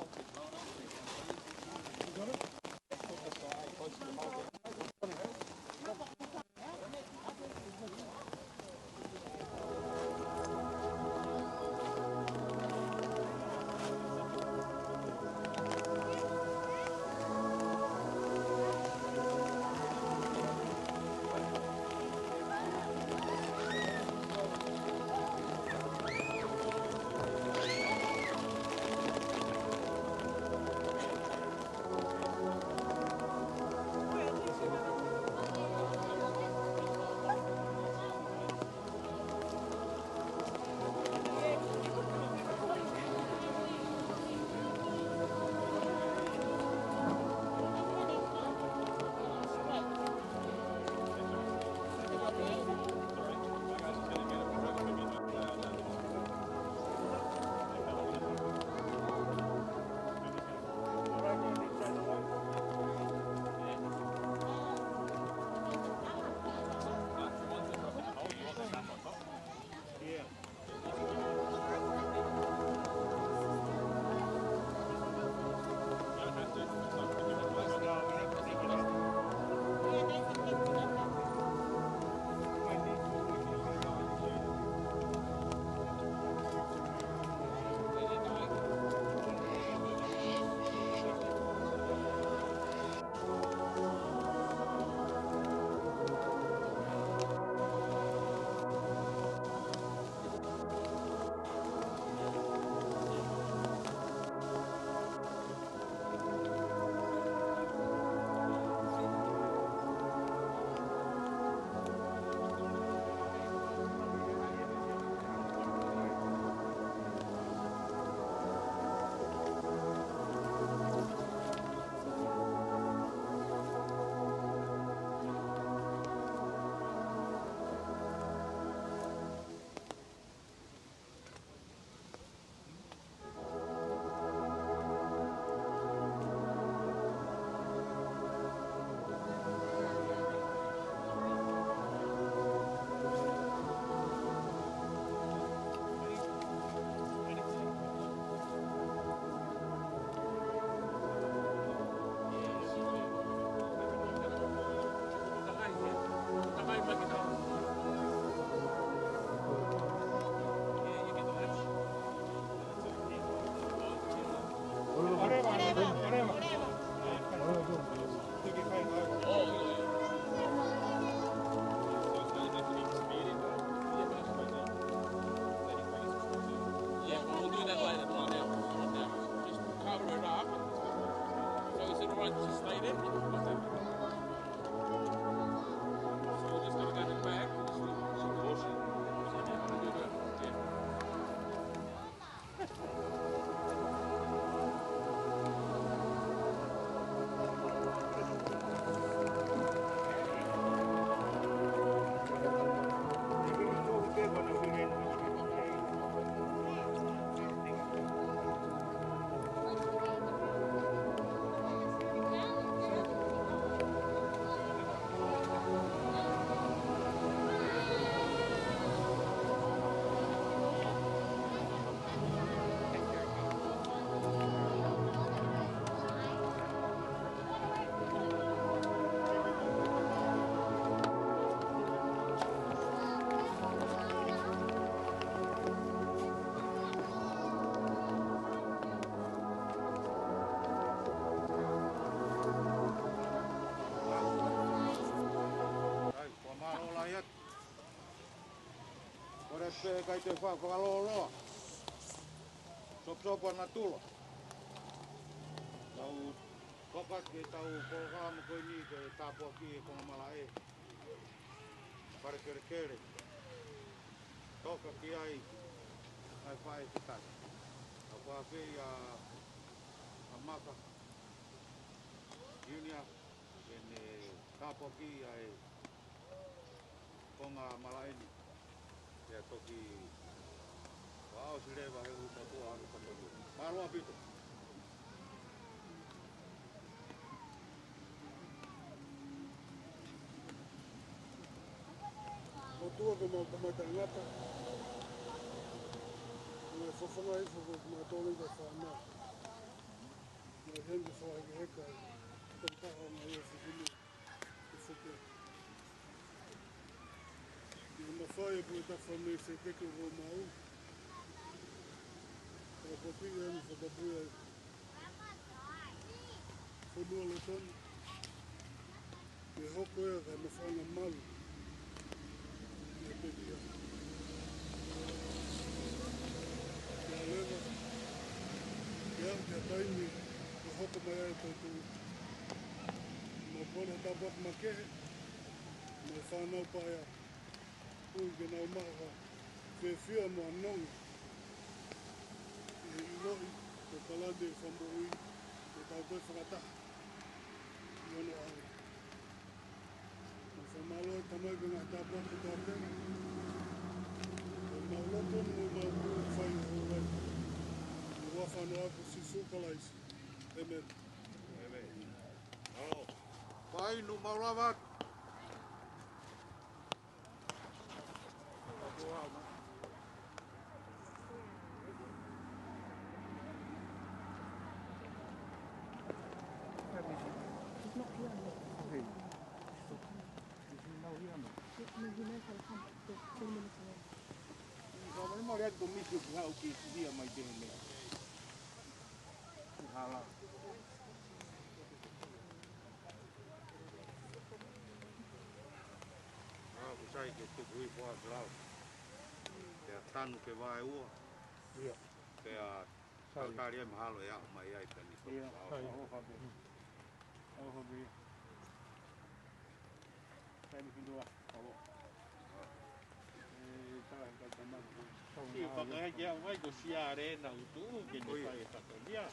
ʻAi, fakamālō lahi atu. Kole pē kae toe fakalōloa. Soposopo ʻa natula. Tau toka ke tau polokalama ko eni ke tāpuakiʻi e konga malaʻe. Fale kelekele. Toka ki ai ʻa e faʻē ki tahi. Tau fakafeʻiloaki ʻa Maka Junior, ke ne tāpuakiʻi ʻa e konga malaʻe ni. Pea toki fakaʻosi leva he ʻulumotuʻa ʻa e katoa. Mālō ʻaupito. Motuʻa ko mau kamata ngata. Ko e Ko e fanga ifo ko e matoli ka fana. Mo e hengi fo ai ke heka. Ko e taha o ngai e fukumi. E fuke. Ni mafai e pui tafa me se keke o mau. Ko e kopi e ni fakapuia. Fonua lotoni. Ke hoko ia ka mafana malu. Ia pekia. Kia leva. Kia, kia taimi. Ke hoko mai ai e toetuʻu. Mo pole tapu atu makehe. Mo e fānau paea. Ui ke nau maʻu ha fiefia mo e nonga. ʻE ʻiloʻi, ko e palani e fakamoʻui, ke tau toe fakataha. ʻI onoʻaho. Mo fakamālō e Tamai ko e ngaahi tāpuaki kotoa pē. Ko e mau loto mo e mau kū fai ʻo e. Ko e huafa ʻo Sīsū Kalaisi. ʻĒmeni. ʻĒmeni. Mālō. Fai nu mau lava atu. ʻA, ʻoku sai ke tuku hifo ʻa e lau. Pea tanu ke vaeua. Ia. Pea sai. Talitali e mahalo ʻe aʻu mai ai pea ni. Ia, sai. Aloha pē. Aloha pē. Sai ni ki lua. Aloha. E, tā, tā, tā, tā. Ia, fakaʻeke au mai ko Siarena utu ke ne fai e fakalia.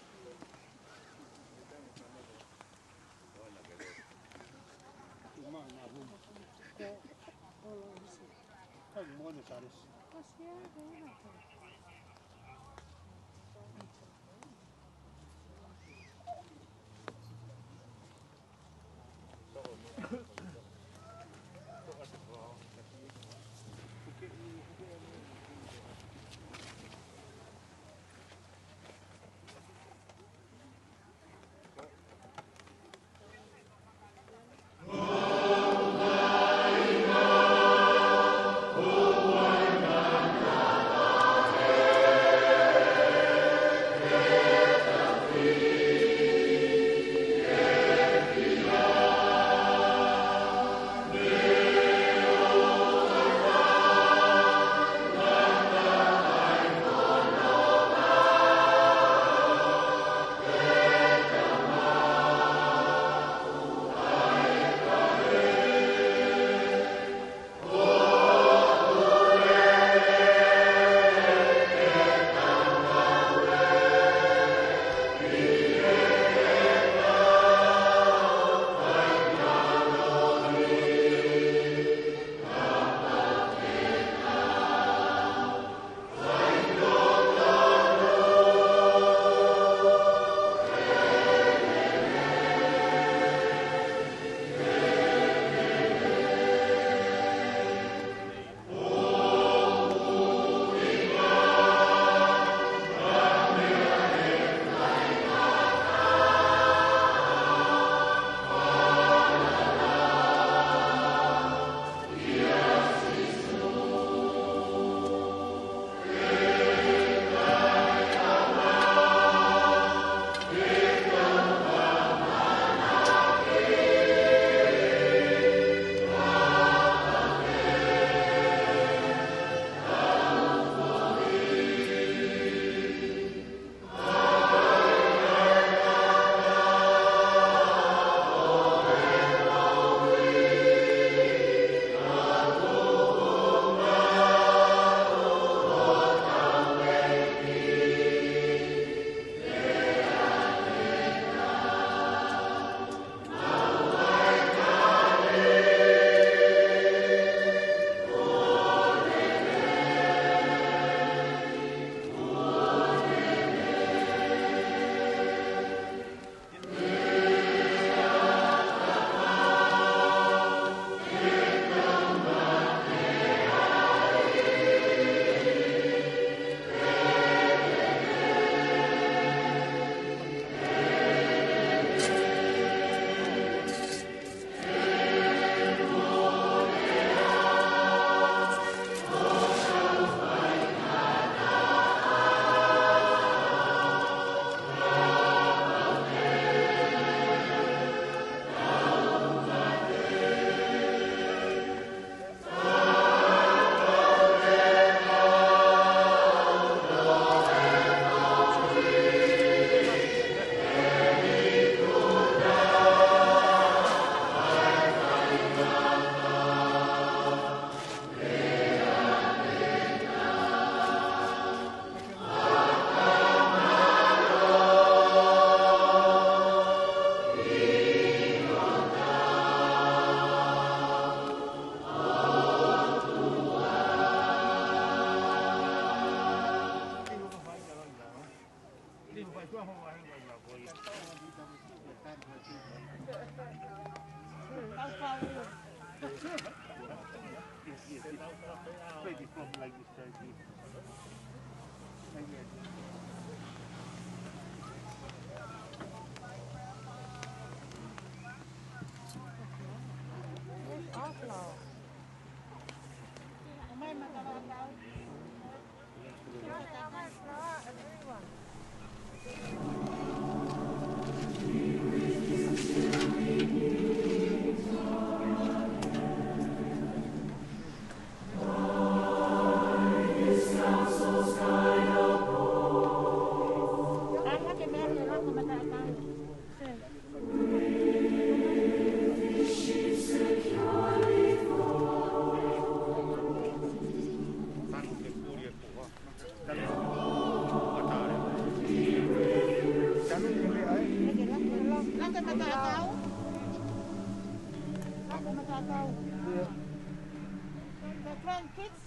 The grandkids.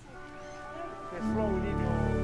They're slowly doing.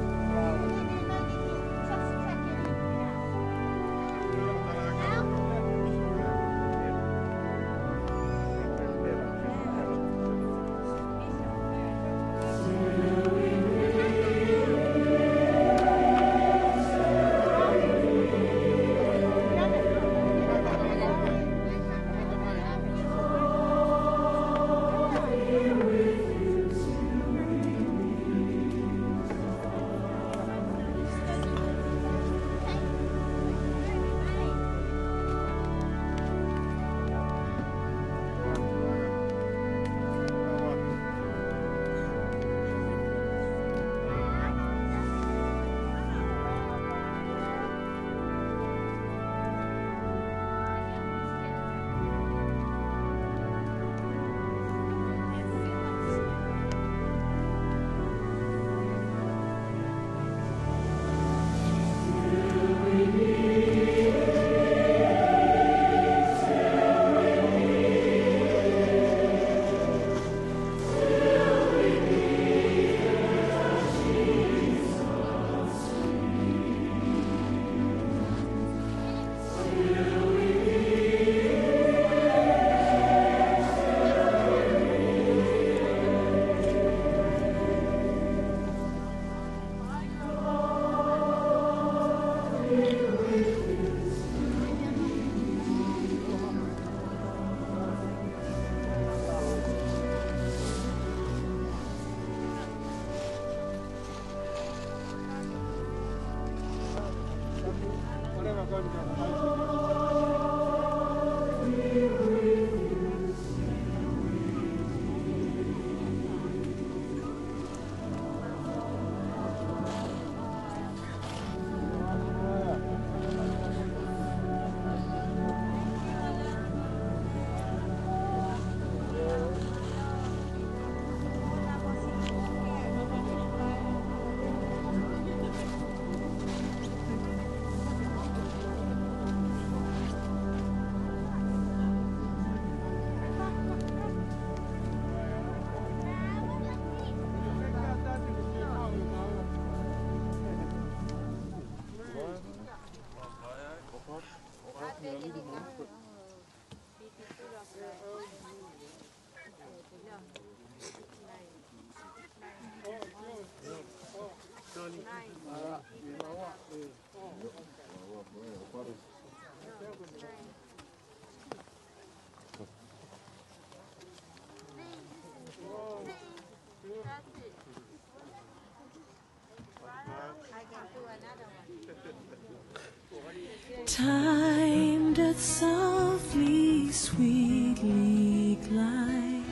Time doth softly, sweetly glide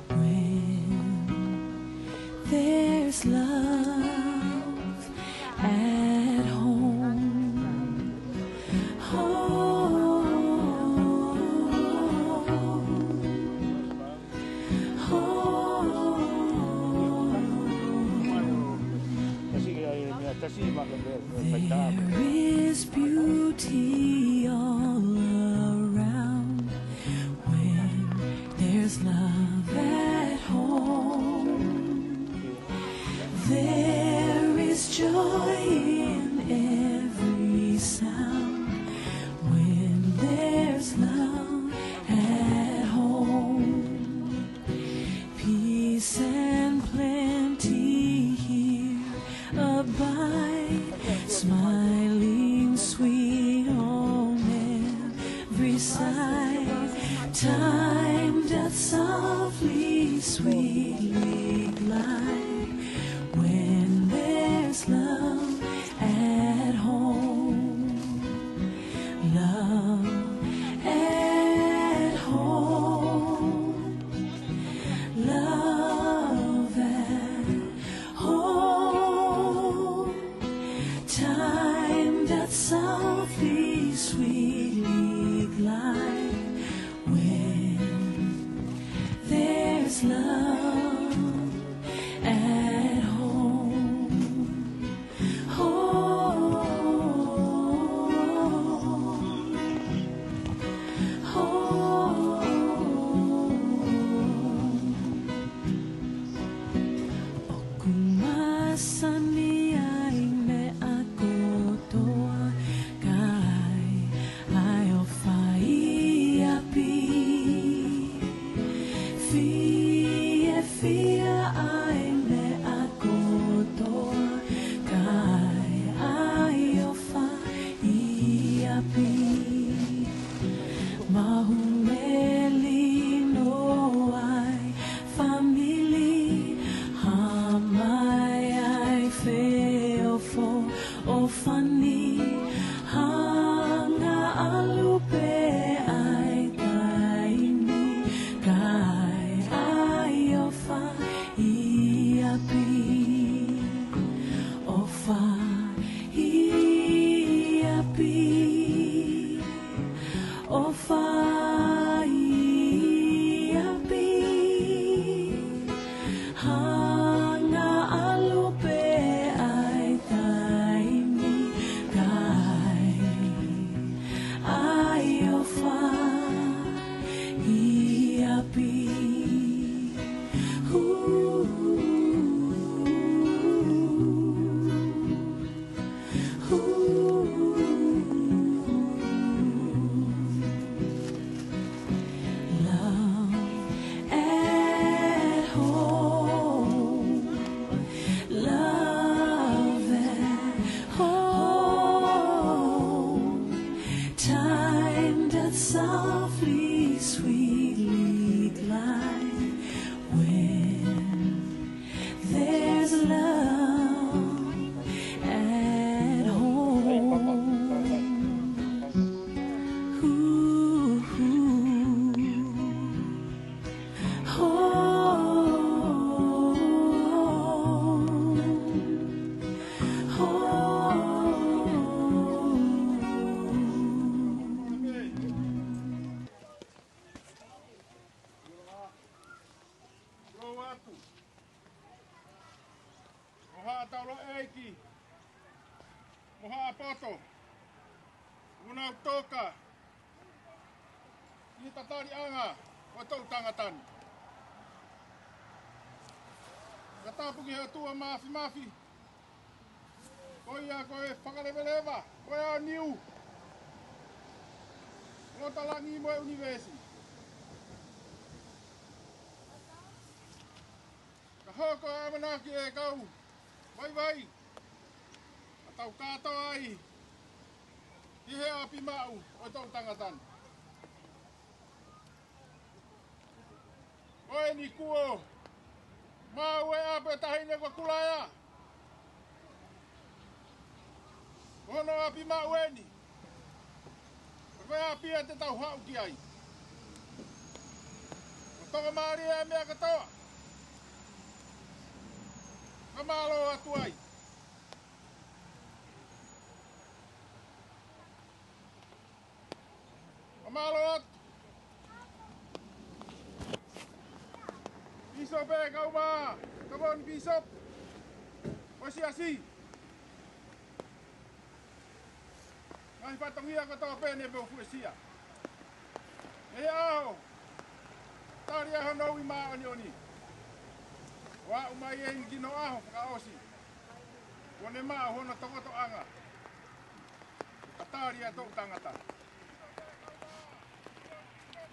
when there's love at home. Home. There is beauty all around when there's Time doth softly, sweetly glide when there's love at home. Love at home. Love at home. Time doth softly, sweetly glide when there's love at home. Home. Home. ʻOku masani ʻa e meʻa kotoa, ka ʻi ai ʻa e ʻofa ʻi ʻapi. Fiefia ʻa e meʻa kotoa, ka ʻi ai ʻa e ʻofa ʻi ʻapi. Maʻu melino ʻa e fāmili, hā mai ʻa e feʻofoʻofani, hanga ʻalu pē ʻa e taimi, ka ʻi ai ʻa e ʻofa ʻi ʻapi. ʻOfa ʻi ʻapi. ʻOfa ʻi ʻapi. Hanga ʻalu pē ʻa e taimi, ka ʻi ai ʻa e ʻofa ʻi ʻapi. Hū. Love at home, love at home. Time doth softly, sweetly glide when there's love at home. Ooh, ooh. Home. Home. Lau atu. Ko haʻa taulaʻeiki, mo haʻa poto, ʻoku nau toka ʻi he tataliʻanga ʻo e toʻu tangata ni. Ka tapu ki he ʻOtua Māfimafi, ko ia ko e fakaleveleva, ko e ʻaoniu, loto langi mo e ʻunivēsi. Ka hoko ʻa e ʻamanaki ʻa e kau vaivai, ka tau kātoa ai ki he ʻapi maʻu ʻo e toʻu tangata ni. Ko eni kuo maʻu e ʻapi ʻo e taʻahine ko Kulaea. Ko hono ʻapi maʻu eni. Ko e ʻapi ia te tau haʻu ki ai. Ko e tokamālie ʻa e meʻa kotoa. Ka mālō atu ai. Ka mālō atu. Pīsope, kau mā, kau mā ni pīsope. ʻO e siasi. Ngaahi fatongia kotoa pē ne mou fuesia. ʻI he ʻaho, tali ʻa hono ui māʻoniʻoni. ʻO aʻu mai eni ki hono ʻaho fakaʻosi. Kuo ne maʻu hono tokotoʻanga. Ka tali ʻa e toʻu tangata.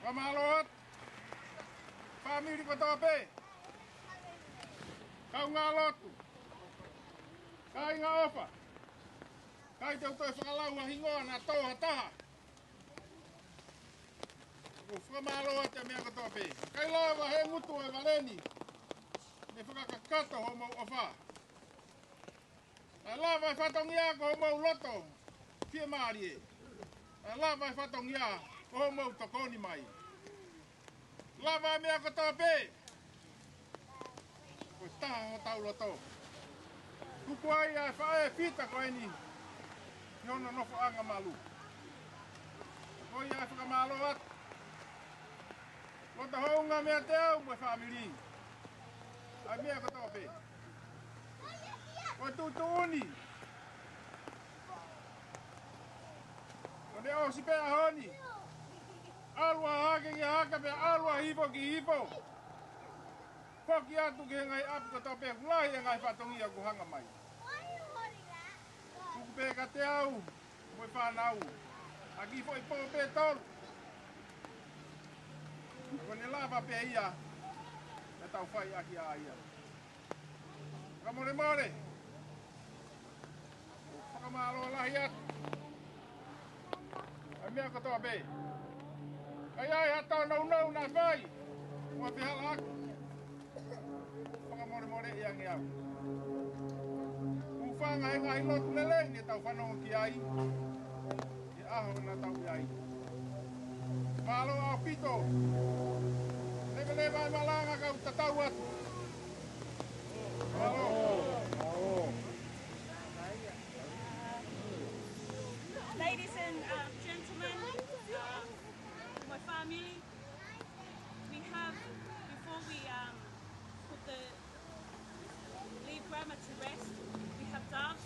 Ka mālō atu. Fāmili kotoa pē. Kaungā lotu. Kāinga ʻofa. ʻIkai te u toe fakalau ʻa e hingoa naʻa tō ha taha. ʻOku fakamālō atu e meʻa kotoa pē. Kae lava he ngutu e vale ni, ne fakakakato hoʻomou ʻofa. Kae lava e fatongia ko hoʻomou loto fiemālie. Kae lava e fatongia ko hoʻomou tokoni mai. Lava e meʻa kotoa pē. Ko e taha hotau loto. Tuku ai ʻa e faʻē fita ko eni ki hono nofoʻanga malu. Ko ia e fakamālō atu. Loto hounga meiate au mo e fāmili. ʻA e meʻa kotoa pē. Ko e tuʻutuʻuni. Ko ʻene ʻosi pē ʻaho ni. ʻAlu ʻa hake ki haka pea ʻalu ʻa hifo ki hifo. Foki atu ki he ngaahi ʻapi kotoa pē ʻoku lahi e ngaahi fatongia ʻoku hanga mai. Tuku pē kiate au mo e fānau ʻa e kiʻi foʻi pō pē tolu. Ka ko ʻene lava pē ia, naʻa tau fai ʻaki ʻa ia. Fakamolemole. Fakamālō lahi atu. ʻA e meʻa kotoa pē. ʻIkai ai ha tau nounou naʻe fai. Mo e fehālaaki. Fakamolemoleʻi ange au. Hūfanga he ngaahi lotu lelei ne tau fanongo ki ai. He ʻaho naʻa tau ʻi ai. Mālō ʻaupito. Leveleva e malanga kau tatau atu. Mālō. Ladies and, uh, gentlemen, uh, my family, we have, before we, um, put the, leave Grandma to rest, we have doves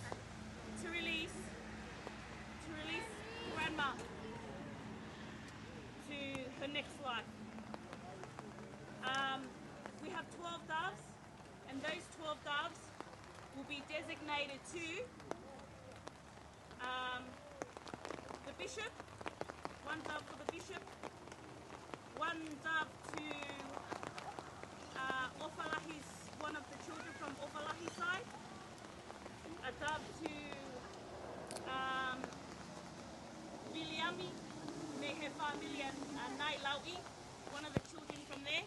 to release, to release Grandma to her next life. Um, we have twelve doves, and those twelve doves will be designated to, um, the bishop, one dove for the bishop, one dove to, uh, ʻOfalahi's, one of the children from ʻOfalahi side, a dove to, um, Viliami, mei he family ʻa, uh, Nai Lauʻi, one of the children from there.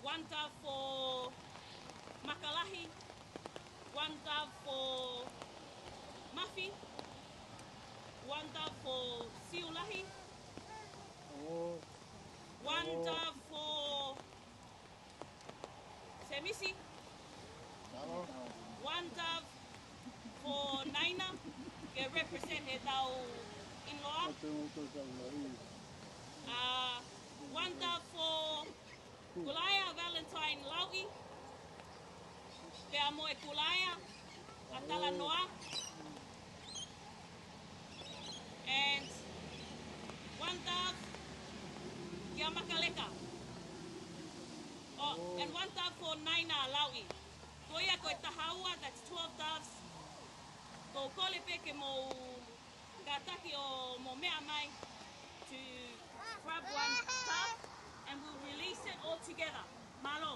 One dove for Makalahi, one dove for Mafi, one dove for Siulahi, one dove for Semisi, one dove for Naina, ke represent he tau in-law. Uh, one dove for Kulaea Valentine Lauʻi, pea mo e kulaea ʻa Talanoa. And one dove kia Makaleka. Oh, and one dove for Naina Lauʻi. Ko ia ko e taha ua, that's twelve doves. Ko e kole pē ke mou kātaki ʻo mou meʻa mai to grab one dove and we'll release it all together. Mālō.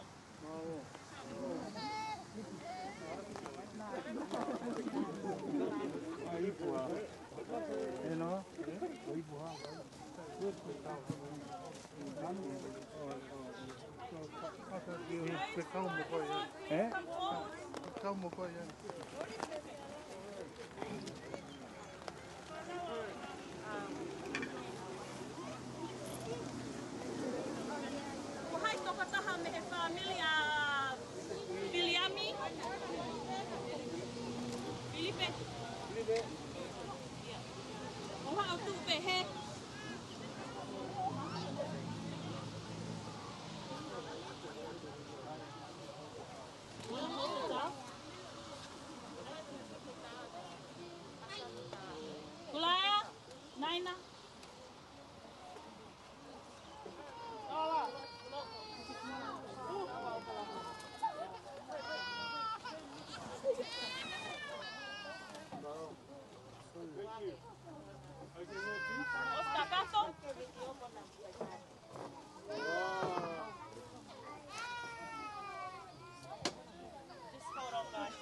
Ko hai tokotaha mei he fāmili ʻa Viliami? Filipe. Ko haʻo tuʻu pē hē. Kulaea, Naina. Oscar Kato. Just hold on, guys.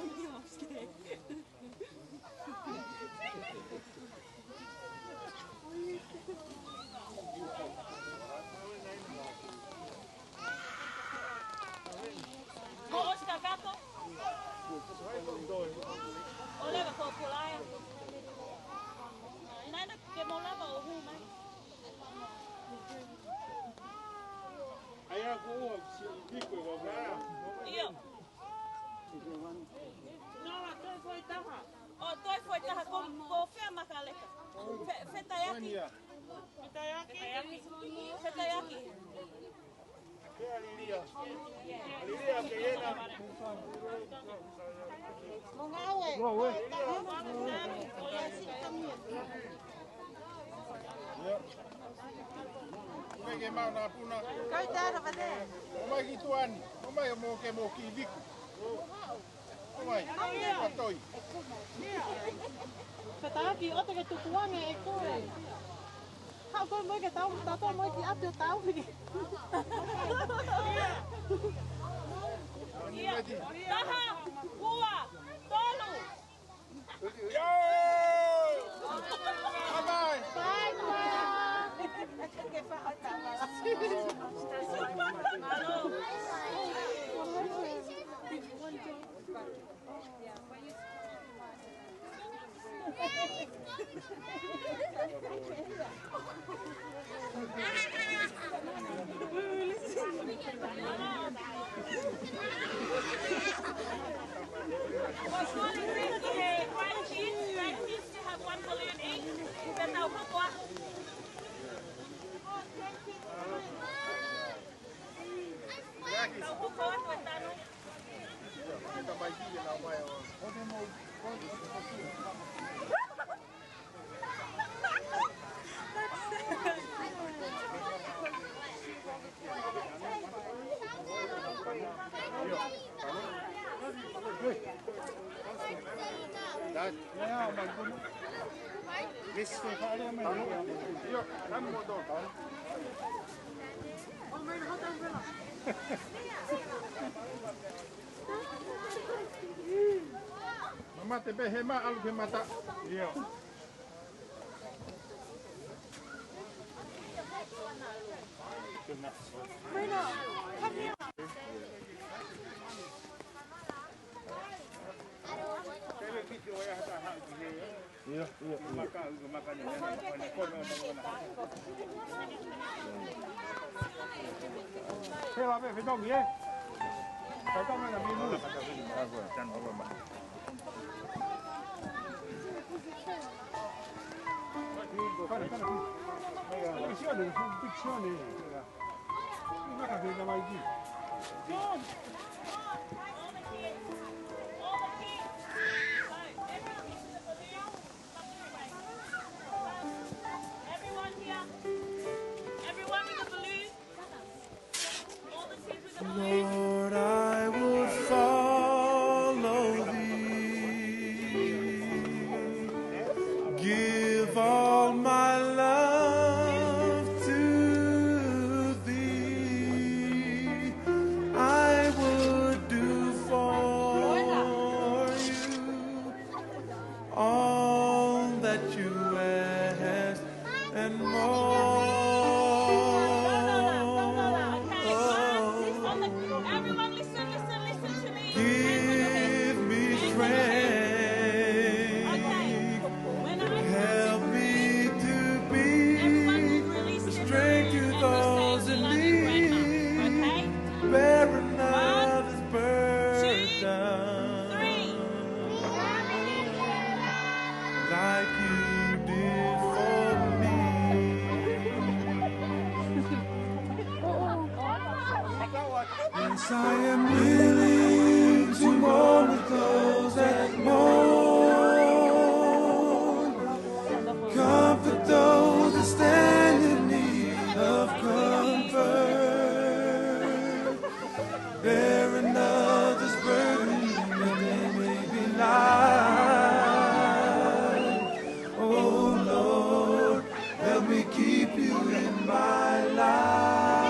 Ko e ke mau na puna. Kai tara pate. ʻOmai ki tuani. ʻOmai mo ke mo ki viku. ʻOmai. Patoi. Ka taki ʻoto ke tukuange e koe. Haʻu koe mo ke tau, tau mo ki atu tau. Taha, ua, tolu. Yo! Bye-bye. Bye, Mom. Mama te pe he ma alu ke mata. Io. Io, io, io. He wa pe, fetongi, ē? Fetongi na mi mu. Kare, kare. Kare, sione, sione. Lord, I would follow thee. Give all my love to thee. I would do for you all that you ask and more. Everyone listen, listen, listen to me. Give me strength. Help me to be the strength to those in need. Bear another's burden like you did for me. Yes, I am willing to mourn with those that mourn. Comfort those that stand in need of comfort. Bear another's burden that they may be light. Oh Lord, help me keep you in my life.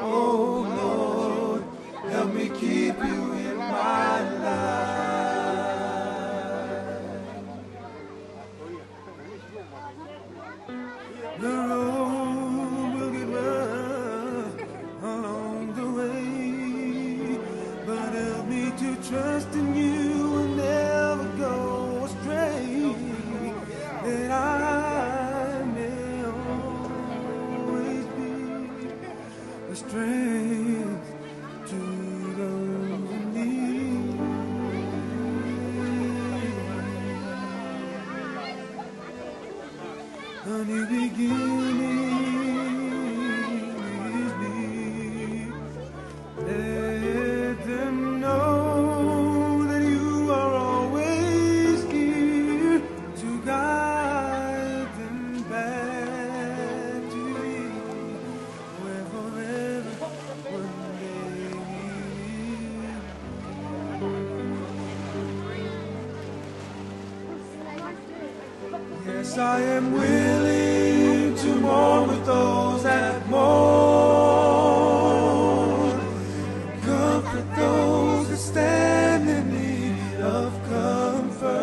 Oh Lord, help me keep you in my life. The road will get rough along the way, but help me to trust in you and never go astray, that I may always be the strength to those in need. A new beginning is near. Yes, I am willing to mourn with those that mourn. Comfort those that stand in need of comfort.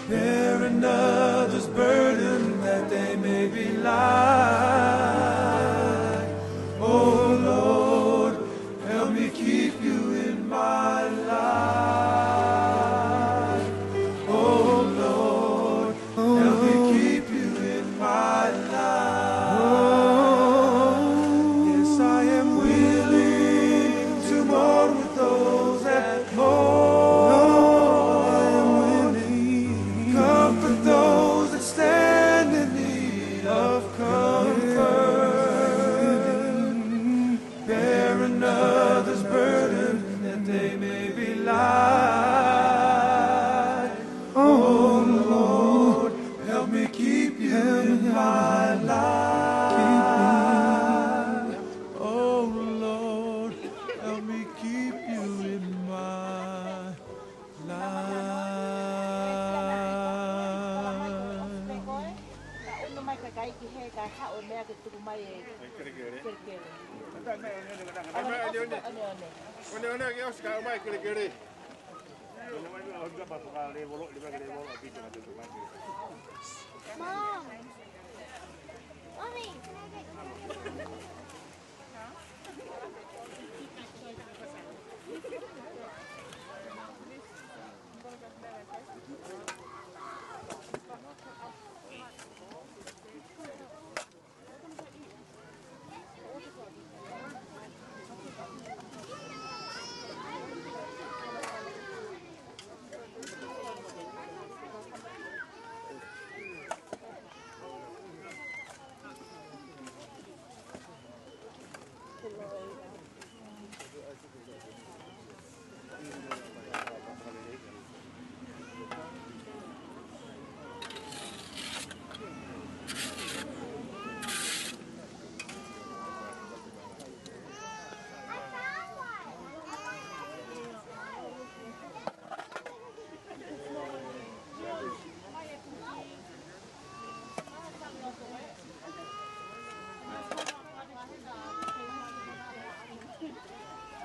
Bear another's burden that they may be light. Oh Lord, help me keep you in my life. Oh Lord, help me keep you in my life. Yes, I am willing to mourn with those that mourn. Comfort those that stand in need of comfort. Bear another's burden that they may be light. Oh Lord, help me keep you in my life. Oh Lord, help me keep you in my life. One, one, ke ʻosi kae ʻomai kelekele. Mom. Mommy.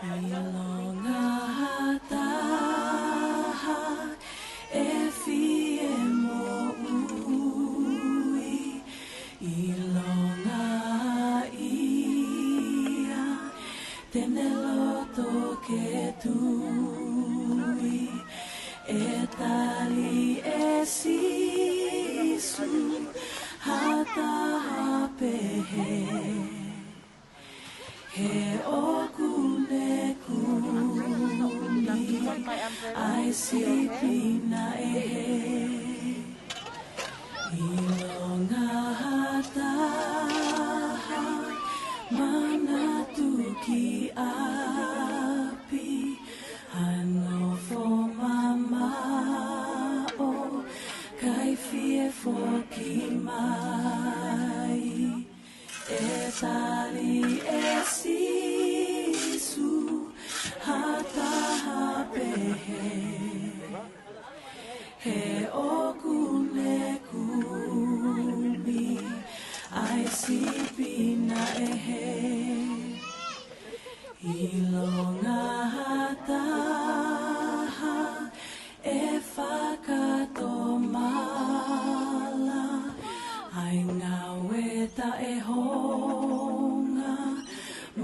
ʻIlonga ha taha ʻe fie moʻui, ʻilonga ia te ne loto ke tui, ʻe tali ʻe Sīsū ha taha pehē. He ʻoku ne kumi ʻa e sipi naʻe hē. ʻIlonga ha taha manatu ki ʻapi, ʻa e nofo mamaʻo, kae fie foki mai. ʻE tali ʻe Sīsū ha taha pehē. He ʻoku ne kumi ʻa e sipi naʻe hē. ʻIlonga ha taha ʻe fakatomala ʻa e ngāue taʻehounga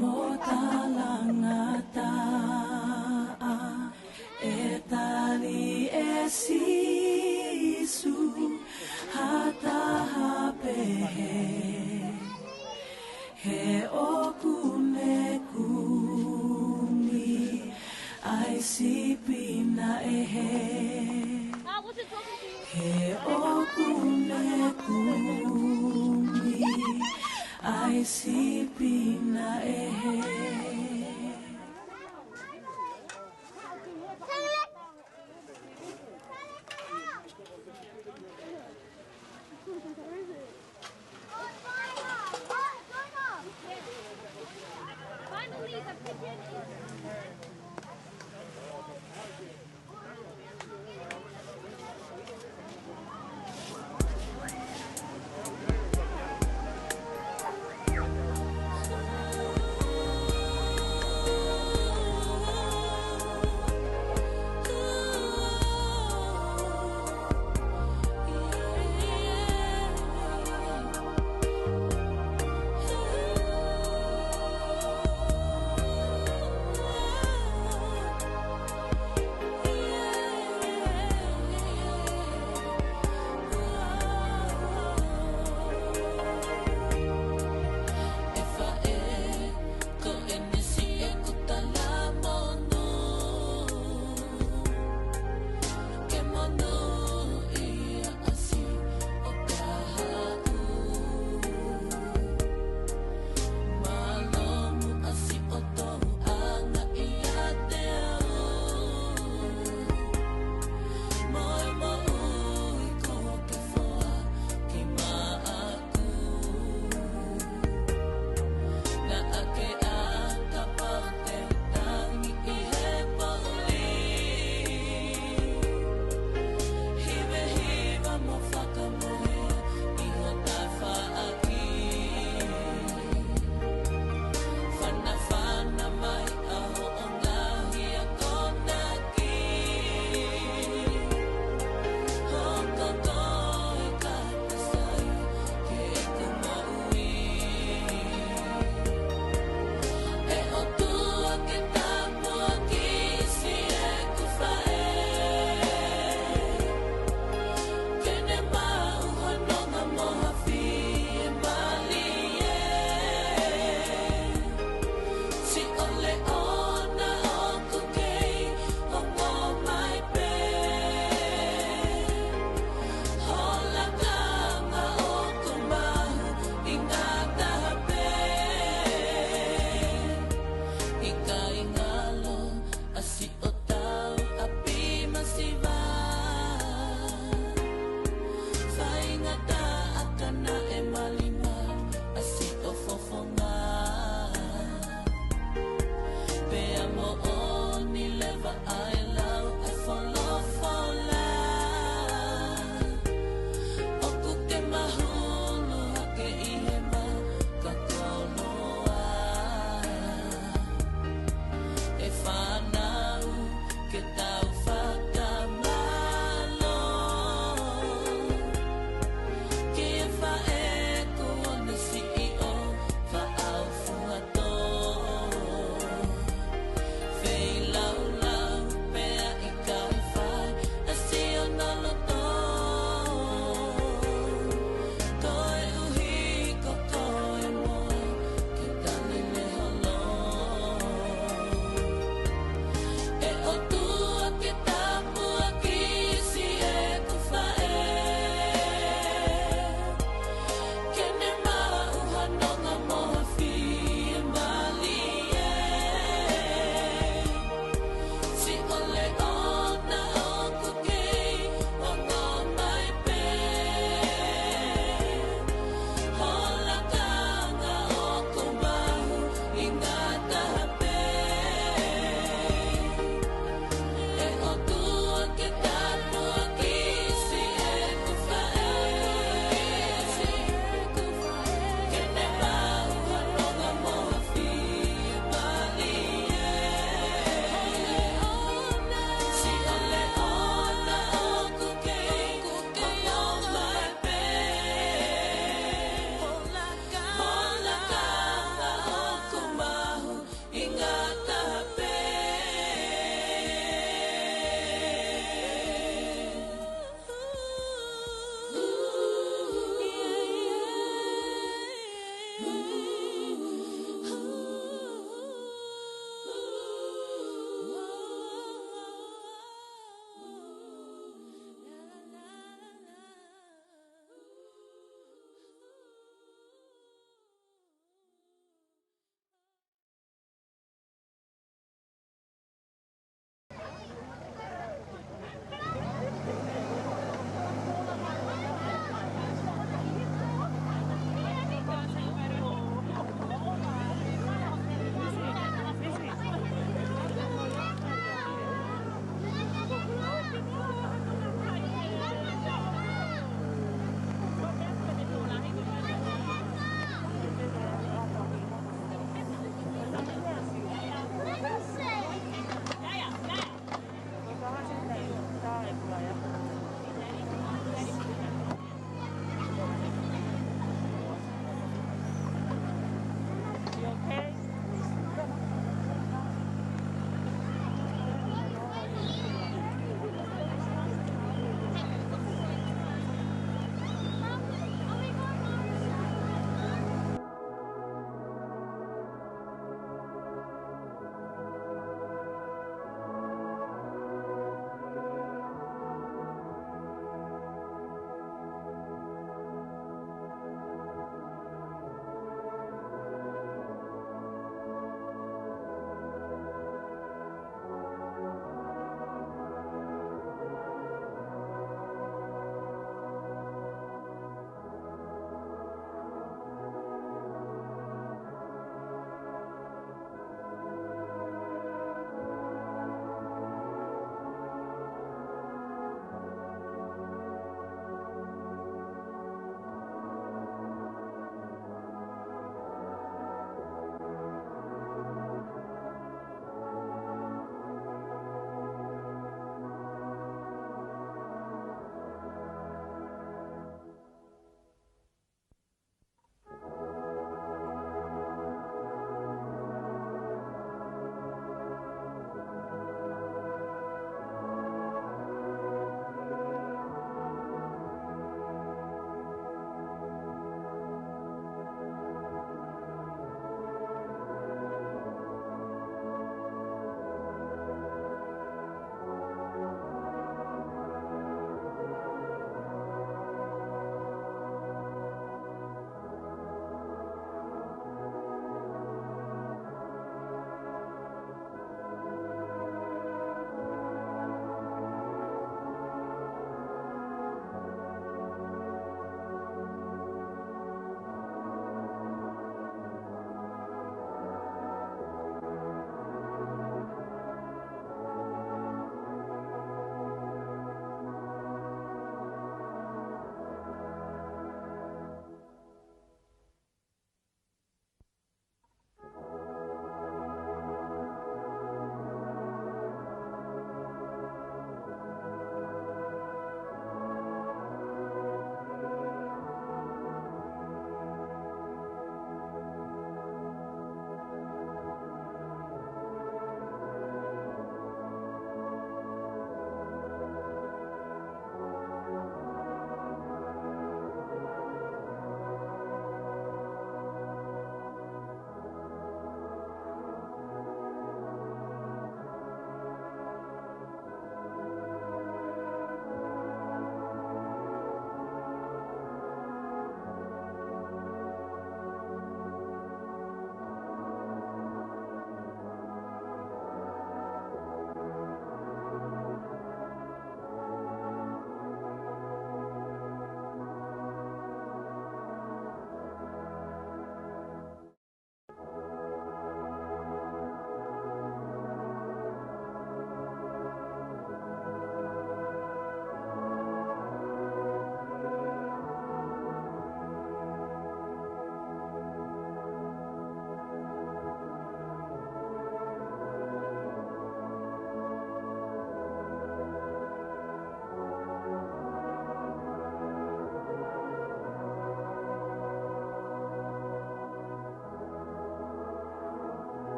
mo talangataʻa, ʻe tali ʻe Sīsū ha taha pehē. He ʻoku ne kumi ʻa e sipi naʻe hē. He ʻoku ne kumi ʻa e sipi naʻe hē.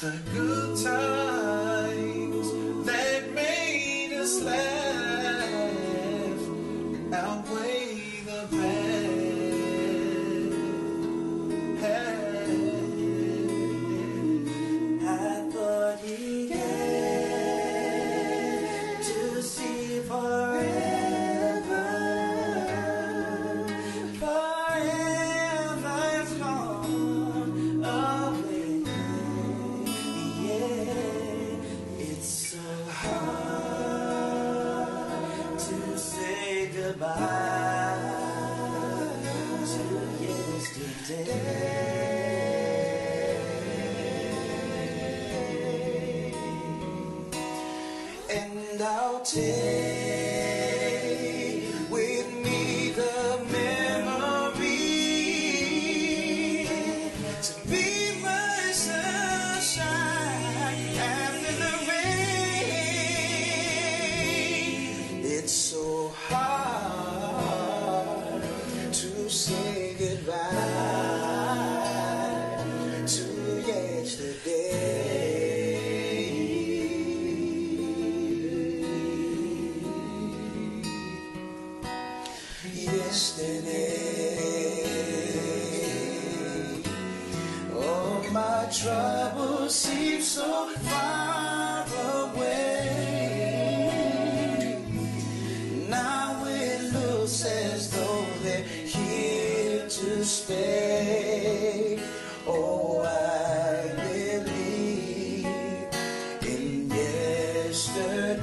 The good times that made us laugh outweigh the bad. I thought he had to see forever, forever has gone away. Yeah, it's so hard to say goodbye to yesterday. And I'll take with me the memory to be my sunshine after the rain. It's so hard to say goodbye to yesterday. Yesterday, all my troubles seem so far away. Now it looks as though they're here to stay. Oh, I believe in yesterday.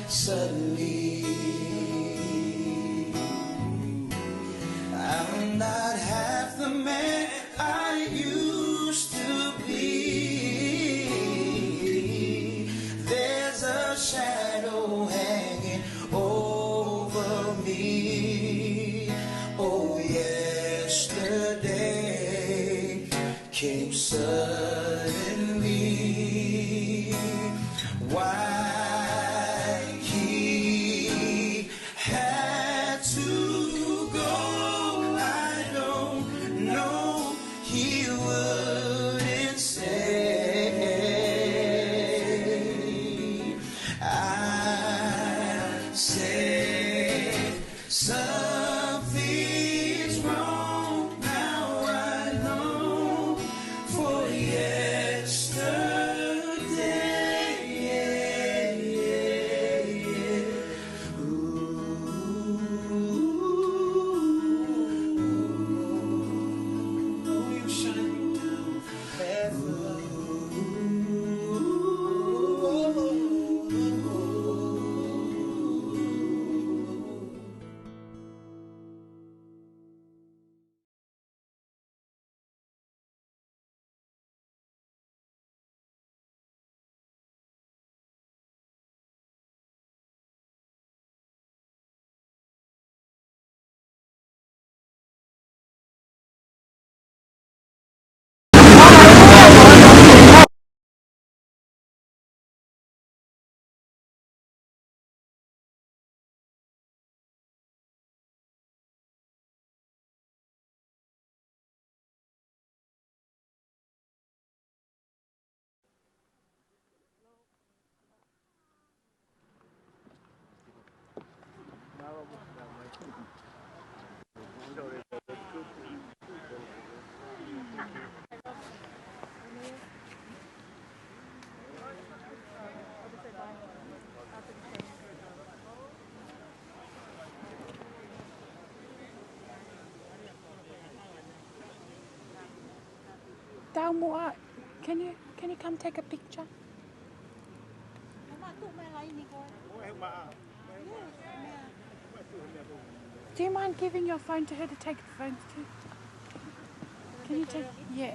Suddenly, I'm not half the man I used to be. There's a shadow hanging over me. Oh, yesterday came suddenly. Why he had to go, I don't know. He wouldn't say. I said, something's wrong now. I long for yesterday. Ooh, you shine down from heaven. Taumuʻa, can you, can you come take a picture? Do you mind giving your phone to her to take the phones too? Can you take, yeah.